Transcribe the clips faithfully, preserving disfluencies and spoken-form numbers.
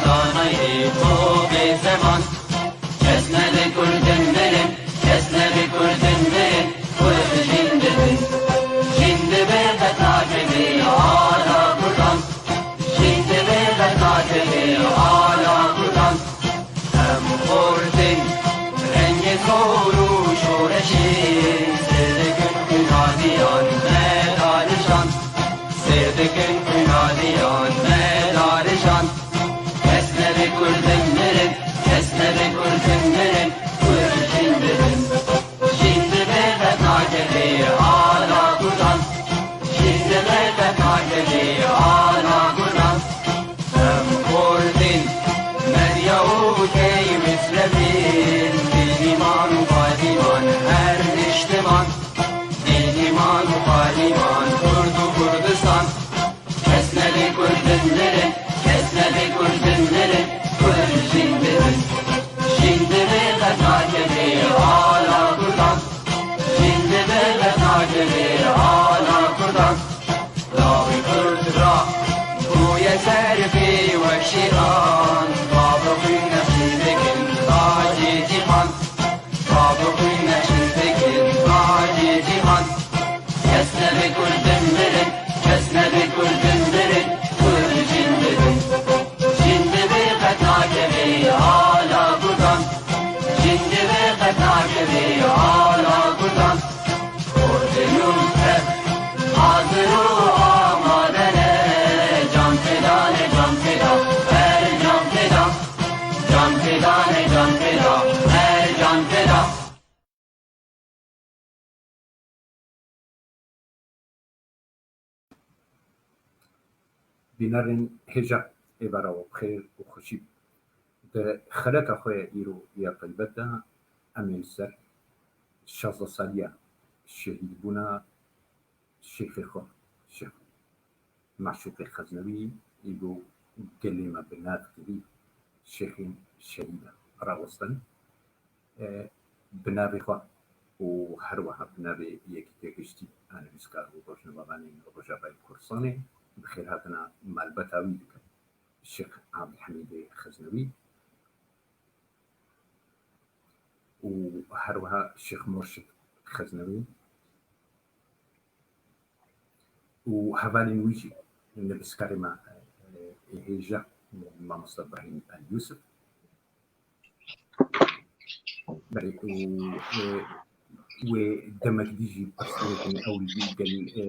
Danayê çavê zeman. Kes nebe kurdin mirin, kes nebe kurdin mirin, kurd jîn dibin. Jîn dibe qet nakeve ala kurdan. Jîn dibe qet nakeve ala kurdan. Em xortin rengê zor û şoreşê, sêr dikin xwînaliyan me darişan. Sêr dikin xwînaliyan me darişan. Kes nebe kurdin mirin, kes nebe kurdin mirin, kurd jîn dibin. Jîn dibe qet nakeve ala kurdan. Jîn dibe qet nakeve ala kurdan. Em kurdin, Medya û Key Misrefîn, Dîlîman û Badîman, her niştiman. Dîlîman û Badîman, Kurd û Kurdistan. Kes nebe kurdin mirin, kes nebe kurdin mirin, kurd jîn dibin. Jîn dibe qet nakeve ala kurdan. Jîn dibe qet nakeve ala kurdan. Lawê kurd ra bûye serfê wek şêran. Bavê xwîn nexşî dikin tacê cîhan. Bavê xwîn nexşî dikin tacê cîhan. Kes nebe kurdin mirin, kes nebe kurdin mirin, kurd jîn dibin. Jîn dibe qet nakeve ala kurdan. Jîn dibe qet nakeve ala kurdan. Kurdê nû tev hazir û amade ne. Can feda ne, can feda, her can feda. Can feda ne, can feda, her can feda. Bînerên hêja, êvara we bi xêr û xweşî. Di xeleka xwe ya îro ya taybet de em ê li ser şazdeh saliya şehîdbûna şêxê xwe, Şêx Meşûqê Xeznewî, îro gelê me bi nav kirî Şêxên Şehîd e, rawestin. E, bi navê xwe û her wiha bi navê Yekîtiya Giştî a Nivîskar û Rojnamevanên Rojavayê Kurdistanê bi xêrhatina malbata wî dikim, Şêx Abdulhemîdê Xeznewî û her wiha Şêx Murşid Xeznewî û hevalên wî jî, nivîskarê me, e, hêja, Mamosta Brahîm El Yûsif. Belê, û, e, wê demek dî jî pirsgirêkên ew jî gel, e,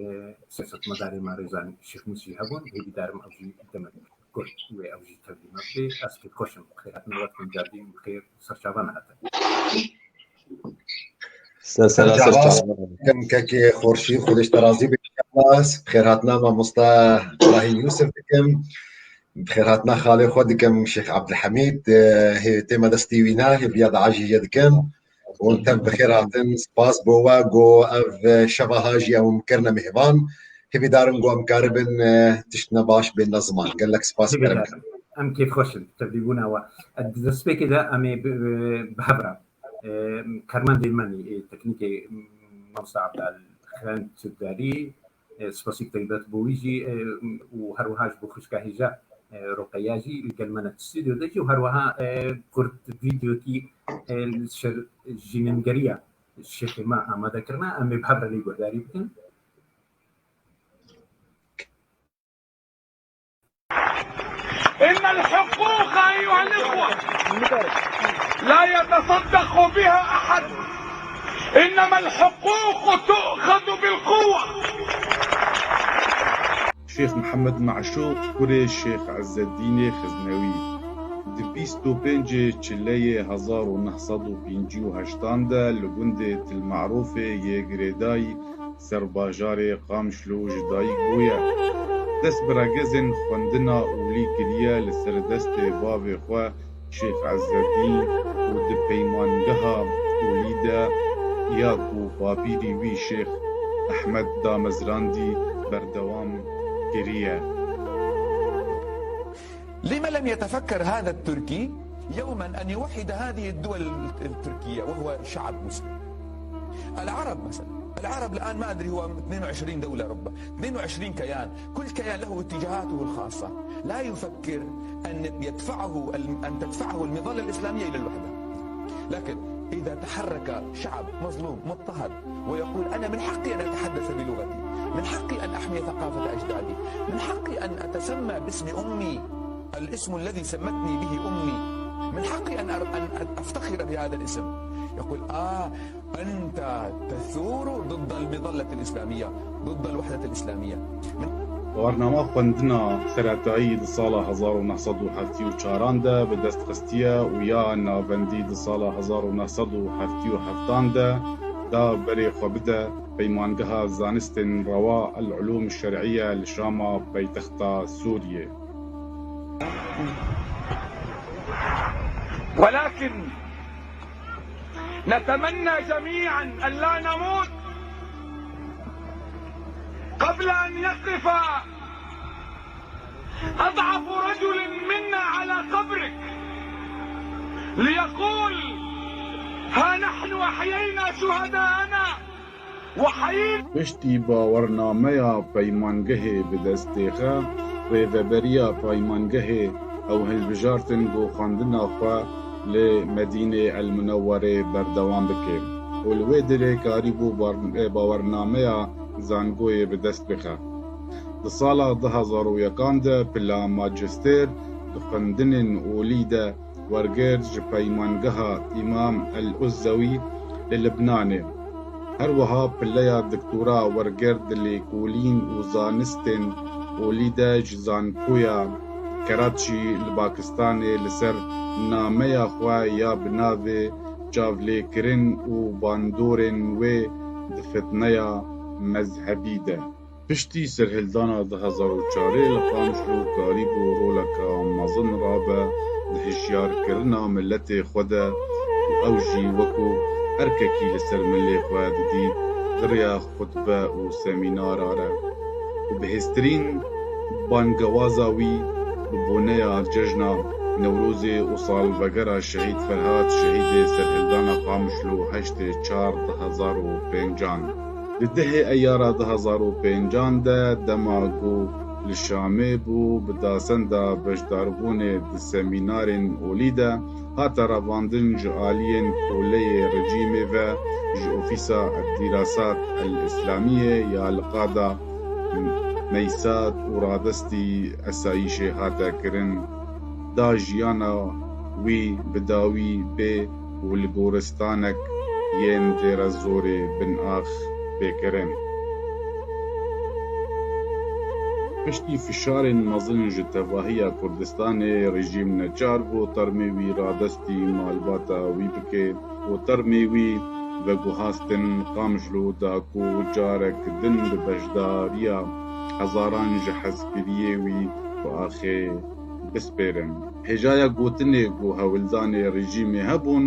siyasetmedarê me rêzan Şêx Mûs jî hebûn, hêvîdarim ew jî demek kurt wê ew jî tevlî me bidê. Ez kêfxweş im, bi xêr hatin, we dikim, cardî bi xêr serçava me hatin. Ser sera, ser çava. Kekê Xorşîd, Xwedê ji te razî be inşallah. Bi xêrhatina mamosta Brahîm Yûsif dikim. Bi xêrhatina xalê xwe dikim Şêx Abdulhemîd. Hê tê me destî wîna, hêviya duayê jê dikim. Hûn tev bi xêr hatin. Spas bo we ku ev şeva ha jî em kirine mêvan. Hêvîdar in ku em karibin tiştine baş bêne ziman. Gelek spas, kerem. Hêvîdar in. Em kêfxweş in bi tevlîbûna we. Di destpêkê de em ê bi, bi hev re, e, karmendên me, e, teknîkê, Mamosta Abdal Xen Çivdarî, e, spasî taybet bo wî jî, e, û her wiha ji bo xwişka hêja, e, Roqeya jî li gel me ne stûdyo de jî û her wiha, e, kurt vîdeokî, e, li ser jînengeriya şêxê me amade kirine, em ê bi hev re lê guhdarî bikin. إن الحقوق أيها الإخوة لا يتصدق بها أحد، إنما الحقوق تؤخذ بالقوة. Şêx Mihemed Meşûq, kurê Şêx Ezzeddînê Xiznewî, di bîst û pêncê Çileyê hezar û neh sed û pêncî û heştan de li gundê Til Merûfê yê girêdayî ser bajarê Qamişlo ji dayik bûye. Dest bi regezên xwendina olî kiriye, li ser destê bavê xwe Şêx Ezzeddîn û di peymangeha olî de ya ku bapîrî wî Şêx Ehmed damezrandî berdewam kiriye. لم لم يتفكر هذا التركي يوما أن يوحد هذه الدول التركية وهو شعب مسلم؟ العرب مثلا، العرب الآن ما أدري هو اثنين وعشرين دولة ربما، اثنين وعشرين كيان، كل كيان له اتجاهاته الخاصة، لا يفكر أن يدفعه الم-، أن تدفعه المظلة الإسلامية إلى الوحدة. لكن إذا تحرك شعب مظلوم مضطهد ويقول: "أنا من حقي أن أتحدث بلغتي، من حقي أن أحمي ثقافة أجدادي، من حقي أن أتسمى باسم أمي، الاسم الذي سمتني به أمي، من حقي أن أر-، أن أفتخر بهذا الاسم"، يقول: "آه، أنت تثور ضد المظلة الإسلامية، ضد الوحدة الإسلامية." من Barnama xwendina seretayî di sala hezar û neh sed û heftê û çaran de bi dest xistiye û ya navendî di sala hezar û neh sed û heftê û heftan de da berê xwe bide Peymangeha Zanistên Rewa El Ulûm Şer'iye li Şama paytexta Sûriyê. ولكن نتمنى جميعا أن لا نموت قبل أن يقف أضعف رجل منا على قبرك ليقول: "ها نحن أحيينا شهداءنا وحيينا". Piştî bawernameya peymangehê bi dest têxe, rêveberiya peymangehê ew hilbijartin ku xwendina xwe li Medînê El Munewwerê berdewam bike û li wê dilê karîbû bar-, bawernameya zangoyê bi dest bixe. Di sala du hezar û yekan de pila majistêr di xwendinên olî de wergirt ji Peymangeha Îmam El Uzzewî li Libnanê. Her wiha pileya doktora wergirt di lêkolîn û zanistên olî de ji zankoya Keraçî li Pakistanê li ser nameya xwe ya bi navê Çavlêkirin û bandorên wê di fitneya mezhebî de. Piştî serhildana du hezar û çarê li Qamişlo karîbû roleke mezin rabe di hişyarkirina miletê xwe de û ew jî wekû erkekî li ser milê xwe didît di rêya xutbe û semînara re û bihêztirîn bangewaza wî bi boneya cejna Newrozê û salvegera Şehîd Ferhat, şehîdê serhildana Qamişlo heştê çar du hezar û pêncan. Di dehê Eyara du hezar û pêncan de dema ku li Şamê bû, bi dasenda beşdarbûnê di semînarên olî de hate revandin ji aliyên koleyê rejîmê ve ji Ofîsa Dîrasat El-Îslamiyê ya li qada Meysat û radestî esayîşê hate kirin. Da jiyana wî bi dawî bê û li goristanek yên dêrezorê binax bê kirin. Piştî fişarên mezin ji tevahiya Kurdistanê, rejîm neçar bû termê wî radestî malbata wî bike û termê wî veguhastin Qamişlo da ku carek din bi beşdariya hezaran ji hezkiriyê wî bi axê bispêrin. Hêjaya gotinê ku hewldanê rejîmê hebûn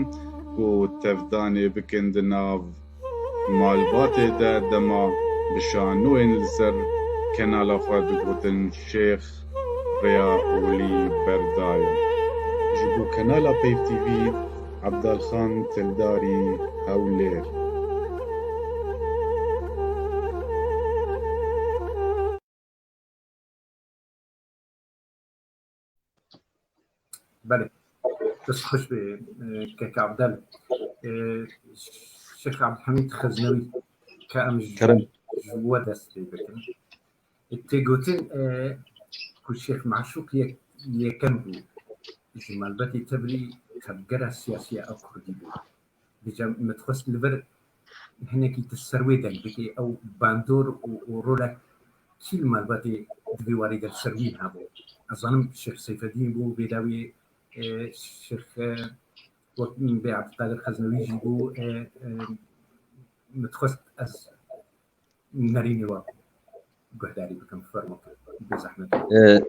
ku tevdanê bikin di nav malbatê de dema bi şanoyên li ser kenala xwe digotin Şêx rêya olî berdaye. Ji bo Kenala Peyv T V, Ebdalxan Tildarî, Hewlêr. Belê. Dest xweş be, e, kek Abdel. E, Şêx Abdulhamîd Xeznewî, ke em ji, Kerem. Ji we dest pê bikin. Tê gotin, e, ku Şêx Maşûq yek-, yekem bû. Ji malbatê tevlî tevgera siyasî ya Kurdî bû. Vêca min dixwest li vir hinekî tu ser wê deng bikê, ew bandor û, û rolek kî li malbatê di vê warî de li ser wî hebû. Ez zanim Şêx Seyfedîn bû, vê dawî, e, Şêx, e, wek bê Abdulkadir Xeznewî jî bû, e, e, min dixwest ez nerînê we guhdarî bikim, fermo, bê zehmet. E,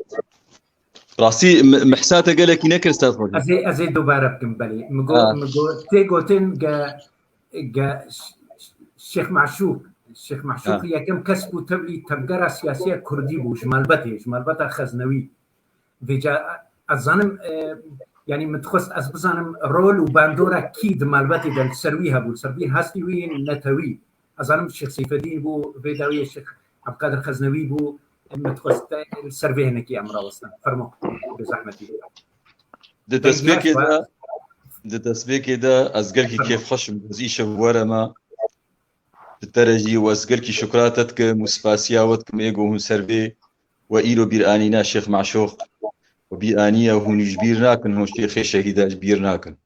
rastî mi-, mihsa te gelekî nekir, Stad Xweş. Ez ê, ez ê dobare bikim, belê. Min got, Ha. Min got, tê gotin ge, ge Ş-, Ş-, Şêx Maşûq, Şêx Maşûq Ha. Yekem kes bû tevlî tevgera siyasiya Kurdî bû, ji malbetê, ji malbeta Xeznewî. Vêca ez zanim, e, yanî min dixwest ez bizanim rol û bandora kî di malbetê de li ser wî hebû, li ser vî hestî wî netewî. Ez zanim Şêx Seyfedîn bû, vê dawiyê Şêx Ebdulkadir Xeznewî bû, min dixwest te li ser vê hinekî em rawestin. Fermo, bê zehmetî. Di destpêkê de, di destpêkê de ez gelkî kêfxweş im, ez îşev were me. Ji te re jî û ez gelkî şukra te dikim û spasiya we dikim ê ku hûn ser vê we îro bîr anîne Şêx Meşûq. We bîr aniye, hûn ji bîr nakin, hûn Şêxê Şehîda ji bîr nakin.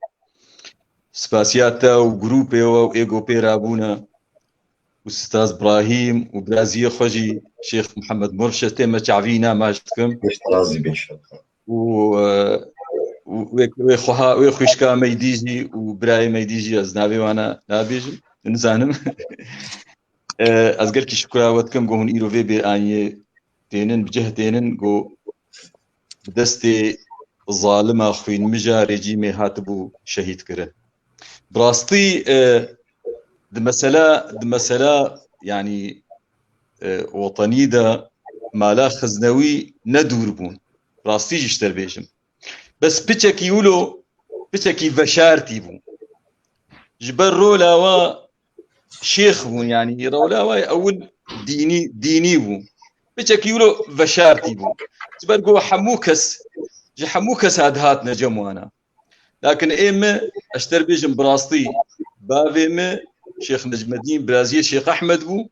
Spasiya te û grûpê we û ê ku pê rabûne û Staz Brahîm û biraziyê xwe jî Şêx Mihemed Murşid tê me çavî namaş dikim. Pişt razî bê inşallah. û, e, û wê, wê xweha, wê xwişka me dî jî û birayê me dî jî ez navê wana nabêjim, nizanim. E, ez gelkî şukra we dikim ku hûn îro vê bêaniyê tênin, bi cih tênin ku bi destê zalima xwînmija rejîmê hatibû şehîd kirin. Bi rastî, e, di mesela, di mesela, yanî, e, wetenî de mala Xiznewî ne dûr bûn. Rastî jî ji te bêjim. Bes piçekî wilo, piçekî veşartî bû. Ji ber rola wa şêx bûn, yanî rola wa ewil dînî, dînî bû. Piçekî wilo veşartî bû. Ji ber ku hemû kes, ji hemû kesa dihatine cem wana. Lakin ê me, ez ji te bêjim bi rastî, bavê me Şêx Necmedîn, biraziyê Şêx Ehmed bû.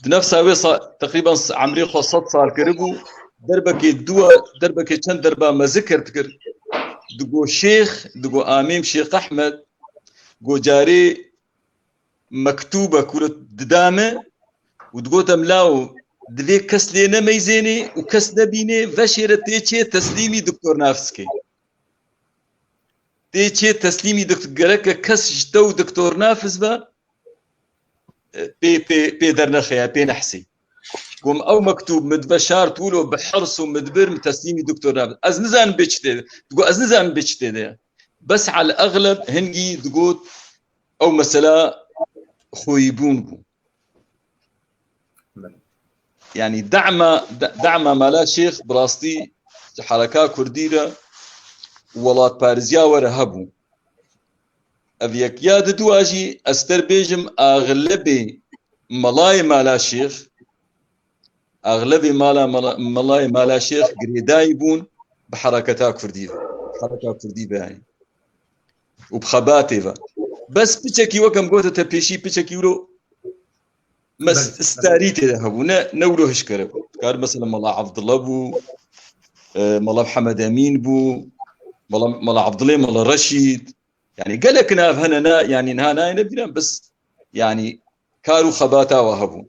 Di nefsa wê sa-, teqrîben s-, emrê xwe sed sal kiribû. Derbekê dua, derbekê çend derba mezin kir dikir. Digo Şêx, digo amêm Şêx Ehmed, go carê mektûbek wilo dida me û digote, mila, û divê kes lê nemeyzênê û kes nebînê, veşêre tê çê teslîmî Doktor Nafiz kê. Tê çê teslîmî Doktor, gereke kes ji te û Doktor Nafiz be, e, pê, pê, pê dernexeya, pê nehsî. Gom ew mektûb min diveşart wilo bi hirs û min dibir min teslîmî Doktor Nafiz. Ez nizanim bê çi tê de. Digo ez nizanim bê çi tê de. Bes al exleb hingî digot ew mesela xweyîbûn bû. Yanî dema, de-, dema mala Şêx bi rastî ji hereka kurdî re û welatparêziya we re hebû. Ev yek ya di dua jî ez te bêjim, axlebê melayê mala Şêx, axlebê mala, mala, melayê mala Şêx girêdayî bûn bi hereketa kurdî ve, hereka kurdî ve yanî. Û bi xebatê ve. Bes piçekî, wek em gote te pêşî, piçekî wilo mes-, Belê. Starî tê de hebû, ne, ne wilo hişkere bû. Kar mesela Mala Abdullah bû, e, Mala Mihemed Emîn bû, Mala, Mala Abdulê, Mala Reşîd. Yanî gelek nav hene, na, yanî niha nayêne bîran, bes yanî kar û xebata wa hebû.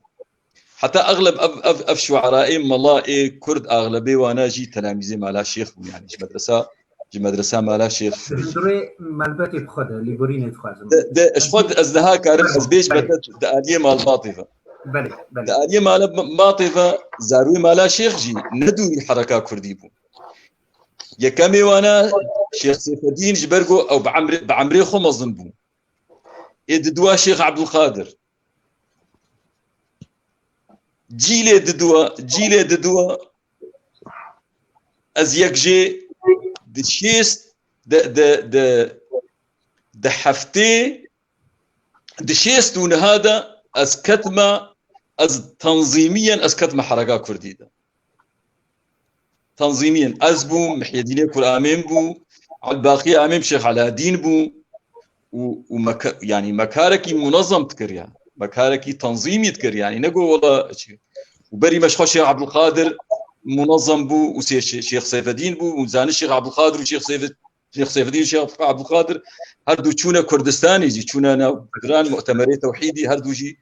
Heta exleb ev, ev, ev şueraê mela ê kurd, axlebê wana jî telamîzê mala Şêx bûn, yanî ji medresa, ji medresa mala Şêx. Di hundirê malbatê bi xwe de lêborînê dixwazim. De, de, ji xwe ez niha karim ez bêj Belê. Bete di aliyê malbatê ve. Belê, belê. Di aliyê malbatê ve zarûyê mala Şêx jî ne dûrî hereka kurdî bû. Yekemê wana Şêx Seyfedîn, ji ber ku ew bi emrê, bi emrê xwe mezin bû. Ê di dua Şêx Abdulkadir. Cîlê di dua, cîlê di dua. Ez yek jê di şêst, de, de, de, de heftê, di şêst û niha de ez ketime, ez tenzîmiyen, ez ketime hereka kurdî de. Tenzîmiyen ez bûm, Mihyedînê Kur Amêm bû, Elbaqî Amêm Şêx Eladîn bû û, û meka-, yanî mekarekî munezem dikir ya. Mekarekî tenzîmî dikir yanî. Ne got wela çi. Û berî me ji xwe Şêx Ebdulqadir munezem bû û sê-, Şê-, Şêx Seyfedîn bû û zanin Şêx Ebdulqadir û Şêx Seyfed-, Şêx Seyfedîn û Şêx Ebdulqadir her du çûne Kurdistanê jî, çûne nav giran mutemerê tewhîdî, her du jî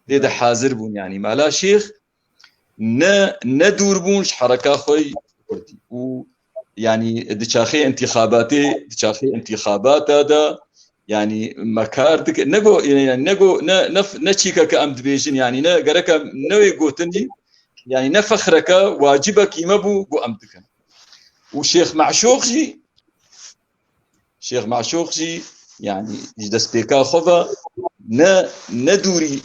tê de hazir bûn yanî. Mala Şêx ne, ne dûr bûn ji hereka xwe yî kurdî. Û yanî di çaxê întîxabatê, di çaxê întîxabata de yanî me kar dike, ne go, yanî ne go, ne, ne, ne çîkeke em dibêjin, yanî ne gereke ne wê gotin jî, yanî ne fexreke wacibekî me bû, go em dikin. Û Şêx Meşûq jî, Şêx Meşûq jî, yanî ji destpêka xwe ve ne, ne dûrî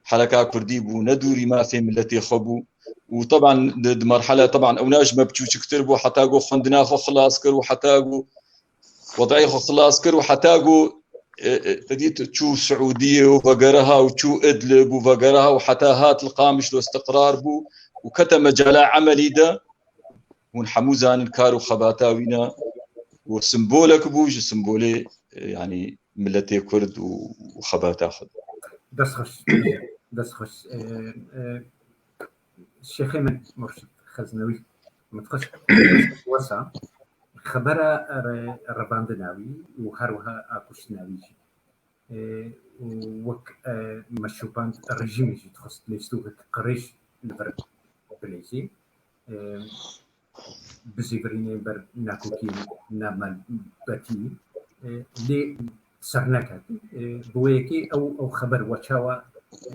hereka kurdî bû, ne dûrî mafê miletê xwe bû. Û teban di, di merhele, teban ewna ji me biçûçiktir bû, heta ku xwendina xwe xilas kir û heta ku wedayê xwe xilas kir û heta ku e, e, te dît çû Siûdiyê û vegeriha û çû Idlib û vegeriha û heta hat li Qamişlo istiqrar bû û kete mecala emelî de. Hûn hemû zanin kar û xebata wî ne û simbolek bû ji simbolê, e, yanî miletê Kurd û, û xebata xwe de. Dest xweş, dest xweş. E, e, Şêxê min Murşid Xeznewî, min dixwest wesa xebera re-, revandina wî û her wiha akuştina wî jî. E, û wek, e, meşûban rejîmê jî dixwest lêstûvek qirêj li vir bilêzî. E, bizîvirînê ber nakokî, namelbetî, e, lê serneket. E, bi wê yekê ew, ew xeber we çawa, e,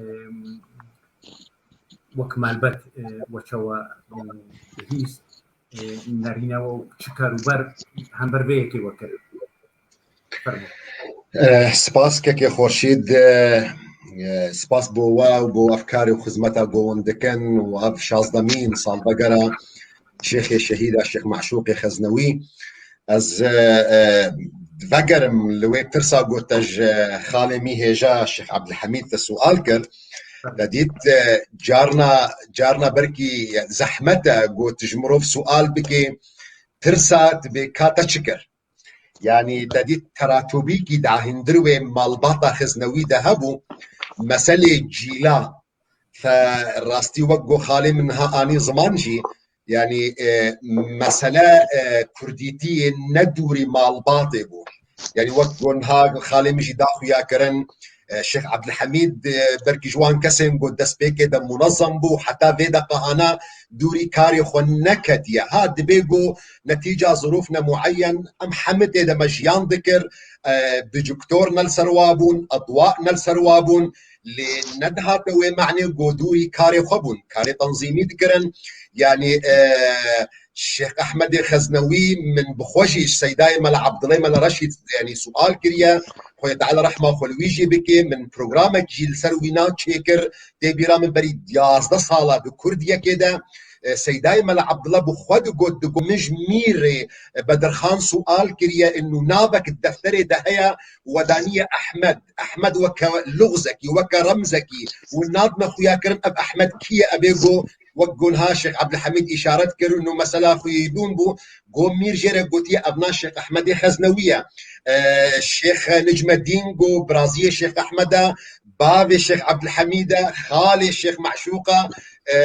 wek malbet, e, we çawa, e, bihîst, e, nerîne we û çi kar û ber hember vê yekê we kir? Fermo. Eh, spas kekê Xurşîd, eh, eh, spas bo we û bo ev karê û xizmeta ku hûn dikin û ev şazdemîn salvegera Şêxê Şehîda Şêx Meşûqê Xeznewî. Ez, eh, eh, vegerim li wê pirsa ku te ji xalê mî hêja Şêx Ebdilhemîd te sual kir. Te dît, eh, carna, carna belkî zehmet e ku tu ji mirov sual bikî, pirsa dibê ka te çi kir? Yanî te dît teratûbîkî dahîndir wê malbata Xeznewî de hebû, meselê cîla, fe rastî wek ku xalê min niha anî ziman jî, yanî, e, mesele, e, kurdîtiyê ne dûrî malbatê bû. Yanî wek ku niha xalê min jî da xuya kirin, e, Şêx Ebdilhemîd, e, belkî ji wan kesên ku destpêkê de munezem bû, heta vê deqa hana dûrî karê xwe neketiye. Ha, dibê ku netîca zirûf ne mueyen, em hemî tê de me jiyan dikir, e, bi doktor ne li ser wa bûn, edwa ne li ser wa bûn, lê nedihate wê manê ku dûrî karê xwe bûn, karê tenzîmî dikirin. Yanî, e, Şêx Ehmedê Xeznewî min bi xwe jî ji Seydayê Mela Ebdilê Mela Reşîd, yanî sual kiriye. Xwedê Teala rehma xwe li wî jî bike. Min programek jî li ser wîna çêkir. Tê bîra min berî yazdeh sala di Kurdiyekê de, e, Seydayê Mela Ebdila bi xwe digot, digot, min ji Mîrê, e, Bedirxan sual kiriye, inu navek di defterê de heye, we daniye Ehmed. Ehmed weke luxzekî, weke remzekî, win nadime xuya kirin, ev Ehmed kî ye? Ebê go, wek go niha Şêx Ebdilhemîd îşaret kir, û mesela xuyîdûn bû, go Mîr jê re gotiye, ev na Şêx Ehmedê Xeznewî ye. E, Şêx Nicmedîn go biraziyê Şêx Ehmed e, bavê Şêx Ebdilhemîd e, xalê Şêx Meşûq e, e,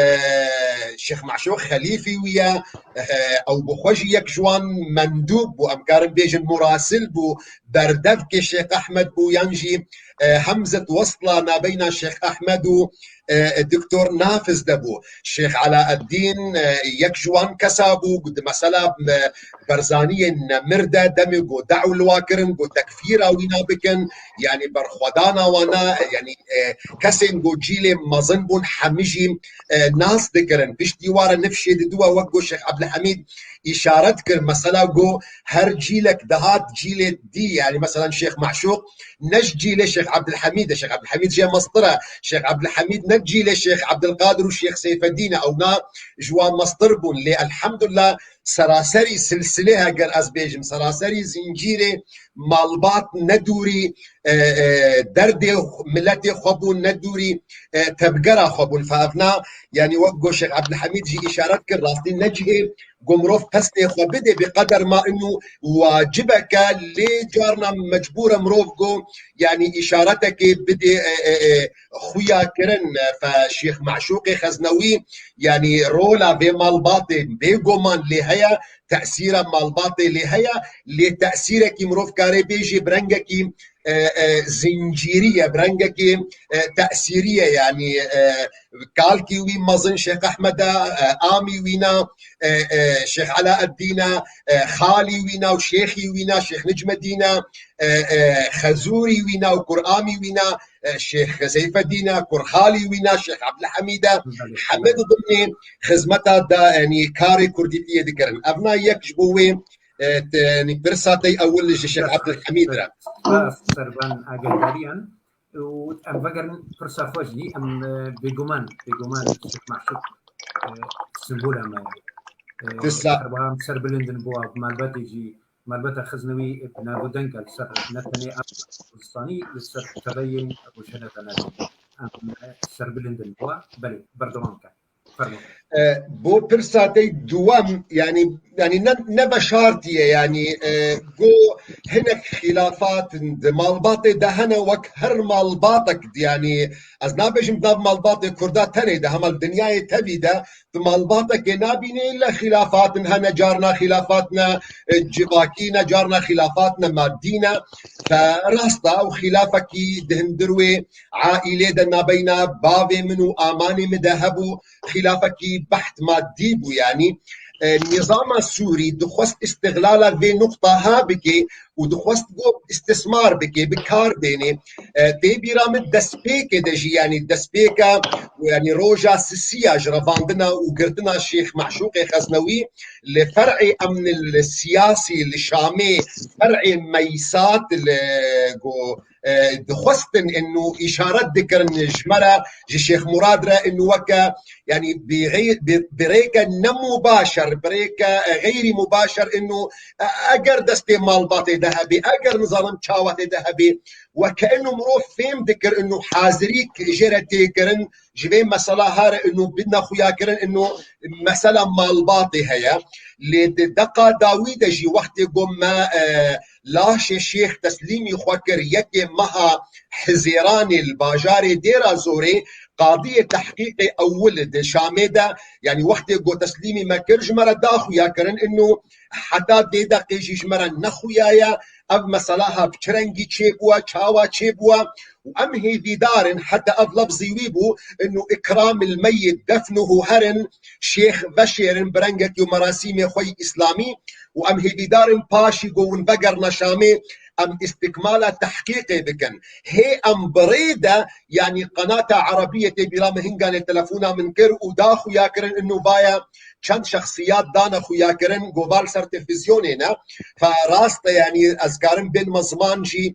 Şêx Meşûq xelîfî wî ye, e, ew bi xwe jî yek ji wan mendûb bû, em karin bêjin murasil bû, berdevkê Şêx Ehmed bû, yan jî, e, hemzet wesla nabeyna Şêx Ehmed û, e, Doktor Nafiz de bû. Şêx Elaeddîn, e, yek ji wan kesa bû, di mesela, e, Berzaniyên Nemir de demê ku dew li wa kirin, ku tekfîra wîna bikin, yanî berxwedana wana, yanî, e, kesên ku cîlê mezin bûn, hemî jî, e, nas dikirin. Piştî wa re nifşê didiwe, wek ku Şêx Ebdilhemîd îşaret kir, mesela ku her cîlek dihat cîlê dî, yanî mesela Şêx Meşûq ne ji cîlê Şêx Ebdilhemîd e, Şêx Ebdilhemîd jê mestir e, Şêx Ebdilhemîd ne cîlê Şêx Ebdilqadir û Şêx Seyfedîn e, ew na ji wan mestir bûn. Lê elhamdulillah seraserî silsilê, heger ez bêjim, seraserî zincîrê malbat ne dûrî, e, e, derdê miletê xwe bûn, ne dûrî, e, tevgera xwe bûn. Fe ev na, yanî wek go Şêx Ebdilhemîd jî îşaret kir, rastî ne cihê go mirov pestê xwe bidê, bi qeder ma inu wacibeke, lê carna mecbûr e mirov go, yanî îşaretekê bidê, e, e, e, xuya kirin, e, fe Şêx Meşûqê Xeznewî, yanî rola vê malbatê bêguman lê heye, tesîra malbatê lê heye, lê tesîrekî mirov karê bêjê bi rengekî, e, e, zincîrî ye, bi rengekî, e, tesîrî ye, yanî, e, kalkî wî mezin Şêx Ehmed e, e, amî wîna, e, e, Şêx Elaeddîn e, e, xalî wîna û şêxî wîna Şêx Nicmedîn e, e, e, Xezûrî wîna û kuramî wîna, e, Şêx Seyfedîn e, kurxalî wîna Şêx Ebdilhemîd e, hemî di dimnê xizmeta da, yanî karê kurdîtiyê dikirin. Ev na yek ji bo wê, e, te, yanî pirsa te ewil ji Şêx Ebdilhemîd re. Spas, servan agahdarî. Û em vegerin pirsa xwe jî, em, e, bêguman, bêguman Şêx Meşûq, e, simbola me ye. E, Tisa- her wiha em serbilind in bo ev malbatê jî, Malbata Xeznewî bi nav û deng e li ser ne tenê Kurdistanî, li ser teveyên rojhene de ne. Em serbilind in bi we. Belê, berdewam ke. Fermo. E, bo pirsa te duwem, yani, yani ne, ne veşartiye, yani, e, go hinek xilafat di malbatê de hene, wek her malbatek, yani, ez nabêjim nav malbatê Kurda tenê de, hema li dinyayê tevî de, di malbatekê nabînê le xilafatin hene, carna xilafatna, e, civakî ne, carna xilafatna madî ne. Fe rast e, ew xilafekî di hundir wê aîlê de nabeyna bavê min û amanê min de hebû, xilafekî beht madî bû, yanî, e, nîzama Sûrî dixwest îstixlala vê nuqta ha bike û dixwest go îstismar bike, bi kar bêne. E, tê bîra min destpêkê de jî, yanî destpêka, yanî roja sisiya ji revandina û girtina Şêx Meşûqê Xeznewî li fer'ê emnil siyasî li Şamê, fer'ê Meysat li go, e, dixwestin inu îşaret dikirin ji me re, ji Şêx Murad re inu weke, yanî bi xey-, bi, bi rêke ne mubaşer, bi rêke, e, xeyrî mubaşer inu, e, eger destê malbatê de hebê, eger nizanim çawa tê de hebê, weke inu mirov fêm dikir inu hazirî jê re tê kirin, ji vê mesela ha re inu bidine xuyakirin inu mesela malbatê heye. Lê di deqa dawî de jî wextê go me, e, laşê şêx teslîmî xwe kir yekê meha Hizêranê li bajarê Dêra Zorê, qadiyê tehqîqê ewil di Şamê de, yanî wextê go teslîmî me kir, ji me re da xuya kirin inu heta vê deqê jî ji me re nexuyaye, ev mesela ha bi çi rengî çêbûye, çawa çêbûye û em hêvîdar in, heta ev lefzî wî bû, inu ikramil meyyit defnuhu, herin şêx veşêrin bi rengekî û merasîmê xwe yî îslamî û em hêvîdar in paşî go hûn vegerine Şamê, em îstikmala tehqîqê bikin. Hê em bi rê de, yanî qenata Erebiyê tê bîra min hinganê telefona min kir û da xuya kirin inu vaya çend şexsiyat dane xuya kirin, go va li ser televîzyonê ne. Fe rast e, yanî ez karim bên me ziman jî,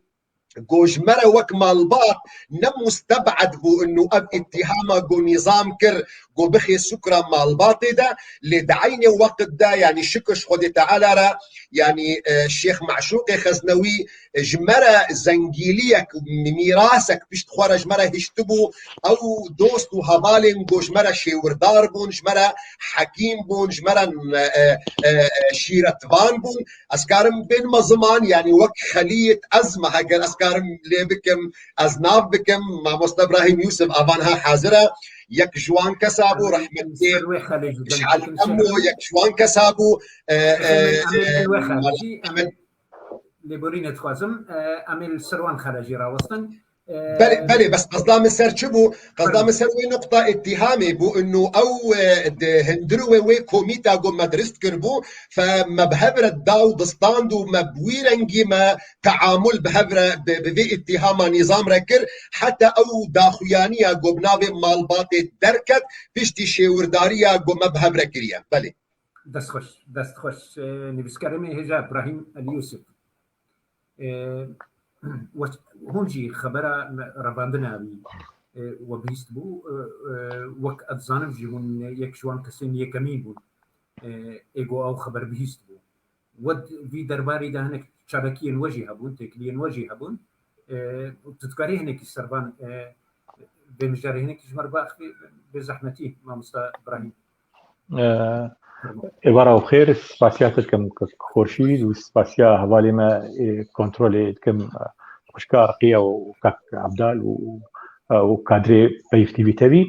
go ji me re wek malbat ne musteb'ed bû inu ev îttihama go nîzam kir, go bixê sukra malbatê de, lê di eynê weqt de, yanî şikir ji Xwedê Teala re, yanî, e, Şêx Meşûqê Xeznewî ji me re zengîliyek, mîrasek pişt xwe re ji me re hiştibû, ew dost û hevalên go ji me re şêwirdar bûn, ji me re hekîm bûn, ji me re, e, e, e, şîretvan bûn. Ez karim bên me ziman, yanî wek xelît ez me, heger ez karim lê bikim, ez nav bikim, Mamoste Ibrahîm Yûsif, avan ha hazir e, yek ji wan kesa bû, rehmetê Ser wê xelê ji Şal Emo, yek ji wan kesa bû, e, e, Em ê, em ê e, wê xelejî, em ê lêborînê dixwazim, e, em ê li ser wan xelejî rawestin. E, Belê, belê, bes qezda min ser çi bû? Qezda Belê. min ser wê nuqta ittihamê bû, inu ew, e, di hundir wê wê komîta go me dirist kiribû, fe me bi hev re da û distand û me bi wî rengî me teamul bi hev re, bi, bi vê ittihama nîzam re kir, heta ew daxuyaniya go bi navê malbatê derket, piştî şêwirdariya go me bi hev re kiriye. Belê. Dest xweş, dest xweş. E, nivîskarê me hêja Ibrahîm El Yûsif. E, we-, hûn jî xebera me-, revandina wî, e, we bihîst bû. E, e, wek ez zanim jî hûn yek ji wan kesên yekemîn bûn. E, ê go ew xeber bihîst bû. We di vî derbarî de hinek çalakiyên we jî hebûn, têkiliyên we jî hebûn. E, û tu dikarî hinekî ser van, e, vê mijarê hinekî ji me re biaxivî, bê zehmetî, mamosta Ibrahîm. E, Êvara xêr, spasiya te dikim Xurşîd û spasiya hevalê me, e, kontrolê dikim, e, xwişka Riqiya û kak Ebdal û, e, û kadrê Peyv T V tevî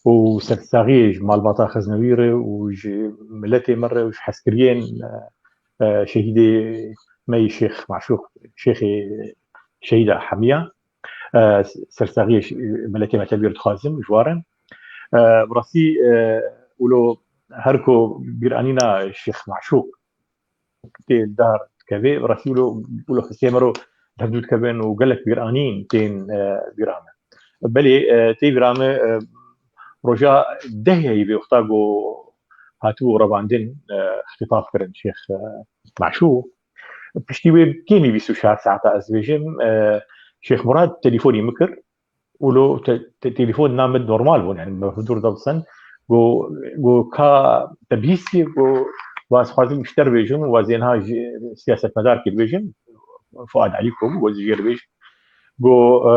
û sersaxiyê ji malbata Xeznewî re û ji miletê me re û ji hezkiriyên, e, e, şehîdê me yî Şêx Maşûq, Şêxê Şehîda Hemiya. E, sersaxiyê ş-, miletê me tevî re dixwazim ji wan re. E, bi rastî, e, wilo her ku bîranîna Şêx Maşûq tê li dar dikeve, bi rastî wilo, wilo xistê me ro hevdû dikevin û gelek bîranîn tên, e, bîra me. Belê, e, tê bîra me, e, roja dehê yê vê wexta ku hatibû revandin, e, îxtîtaf kirin Şêx, e, Maşûq. Piştî wê kêmî bîst û çar saeta ez dibêjim, e, Şêx Murad telîfonî min kir. Wilo te-, te-, telîfon na min normal bûn, yani me huzur da bisin. Go, go ka te bihîstiye, go Wa ez xwazim ji te re bêjim û wa zênha ji siyasetmedarkî bêjim, Fuad Elî ku bû, got jê re bêjim. Got, e,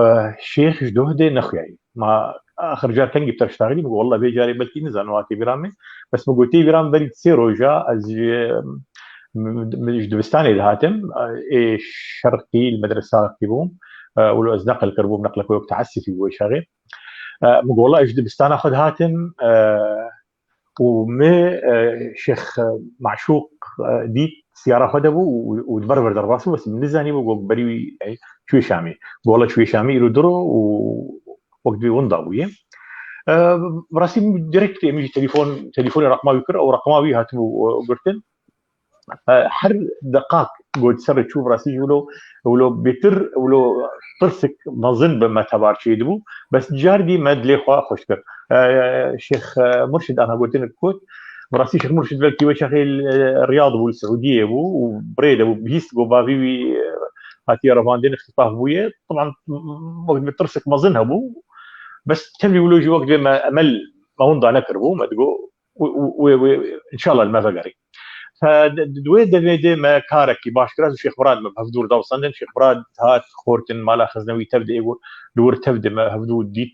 Şêx ji Duhdê nexuyayî. Ma axir car kengî bi te re ştaxilî, min got, "Wallah vê carê belkî nizanim, wa tê bîra min." Bes min got, "Tê bîra min berî sê roja ez ji, min, min ji dibistanê dihatim, ê şerqî li medresa bûm, e, wilo ez neqil kiribûm, neqlek wek teessifî bû wê çaxê." E, min got, "Wallah ez ji dibistana xwe dihatim, e, û min, e, Şêx Maşûq, e, dît, siyara xwe de bû û, û di ber vir de rivastibû, bes min nizanîbû, got, berî wî, ey, çûyê Şamê." Gola çûyê Şamê îro diro û wek divê winda bûye. E, bi rastî direkt min jî telefon, telefonê reqma wî kir, ew reqma wî hatibû, e, girtin. E, her deqak got ser çû, bi rastî jî wilo, wilo bêtir, wilo tirsik mezin bi me tebar çêdibû. Bes car dî me dilê xwe xweş kir. E, Şêx, e, Murşid ana gotinek got, bi rastî Şêx Murşid belkî wê çaxê li, e, Riyad bû, li Siûdiyê bû û bi rê de bû, bihîst got bavî wî, e, hatiye revandin, îxtîtaf bûye. Taban, wek bi tirsik mezin hebû. Bes tevî wilo jî wek divê me emel me winda nekiribû, me digot, wê, wê, wê, wê, înşallah li me vegerî. Fe di, di wê demê de me karekî baş kir, ez û Şêx Murad me bi hevdû re da wesandin. Şêx Murad hat xortin mala xizne wî tev de, êgo li wir tev de me hevdû dît.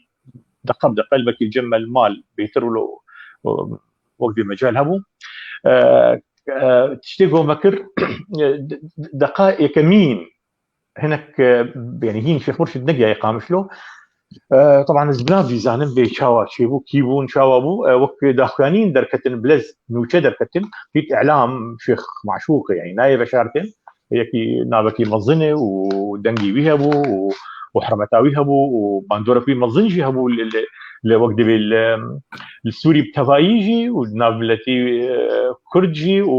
Deqe bi deqe, belkî cem me li mal bêtir wilo, wek vê mecal hebû. E, e, tiştê ku me kir, de-, de-, deqa yekemîn hinek, e, yanî hîn Şêx Murşid negiyaye Qamişlo. E, taban ez bi nav vî zanim vê çawa çêbû, kî bûn, çawa bû. E, wek daxuyanîn derketin, bilez nûçe derketin, dît îlam Şêx Maşûq e, yanî nayê veşartin. Yekî navekî mezin e û dengî wî hebû û, û hurmeta wî hebû û bandorek wî mezin jî hebû li, li, li wek divê li, li Sûrî bi tevayî jî û di nav miletî, e, Kurd jî û,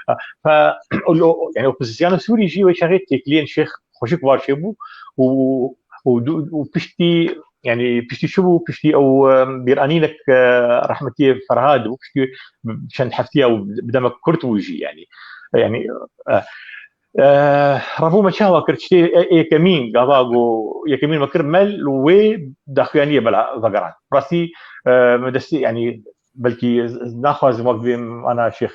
e, fe, o, o, yanî opozîsyona Sûrî jî wê çaxê têkiliyên Şêx xweşik var çêbû û, û, û piştî, yanî piştî çi bû? Piştî ew, e, bîranînek, e, rehmetiyê Ferhad bû, piştî çend heftiya û bi demek kurt bû jî, yanî, yanî, e, e, revû me çawa kir, tiştê, e, yekemîn, gava got, yekemîn me kir mel û wê daxuyaniyê bela vegerand. Rastî, e, me destî, yanî, belkî ez, ez naxwazim wek bêm ana Şêx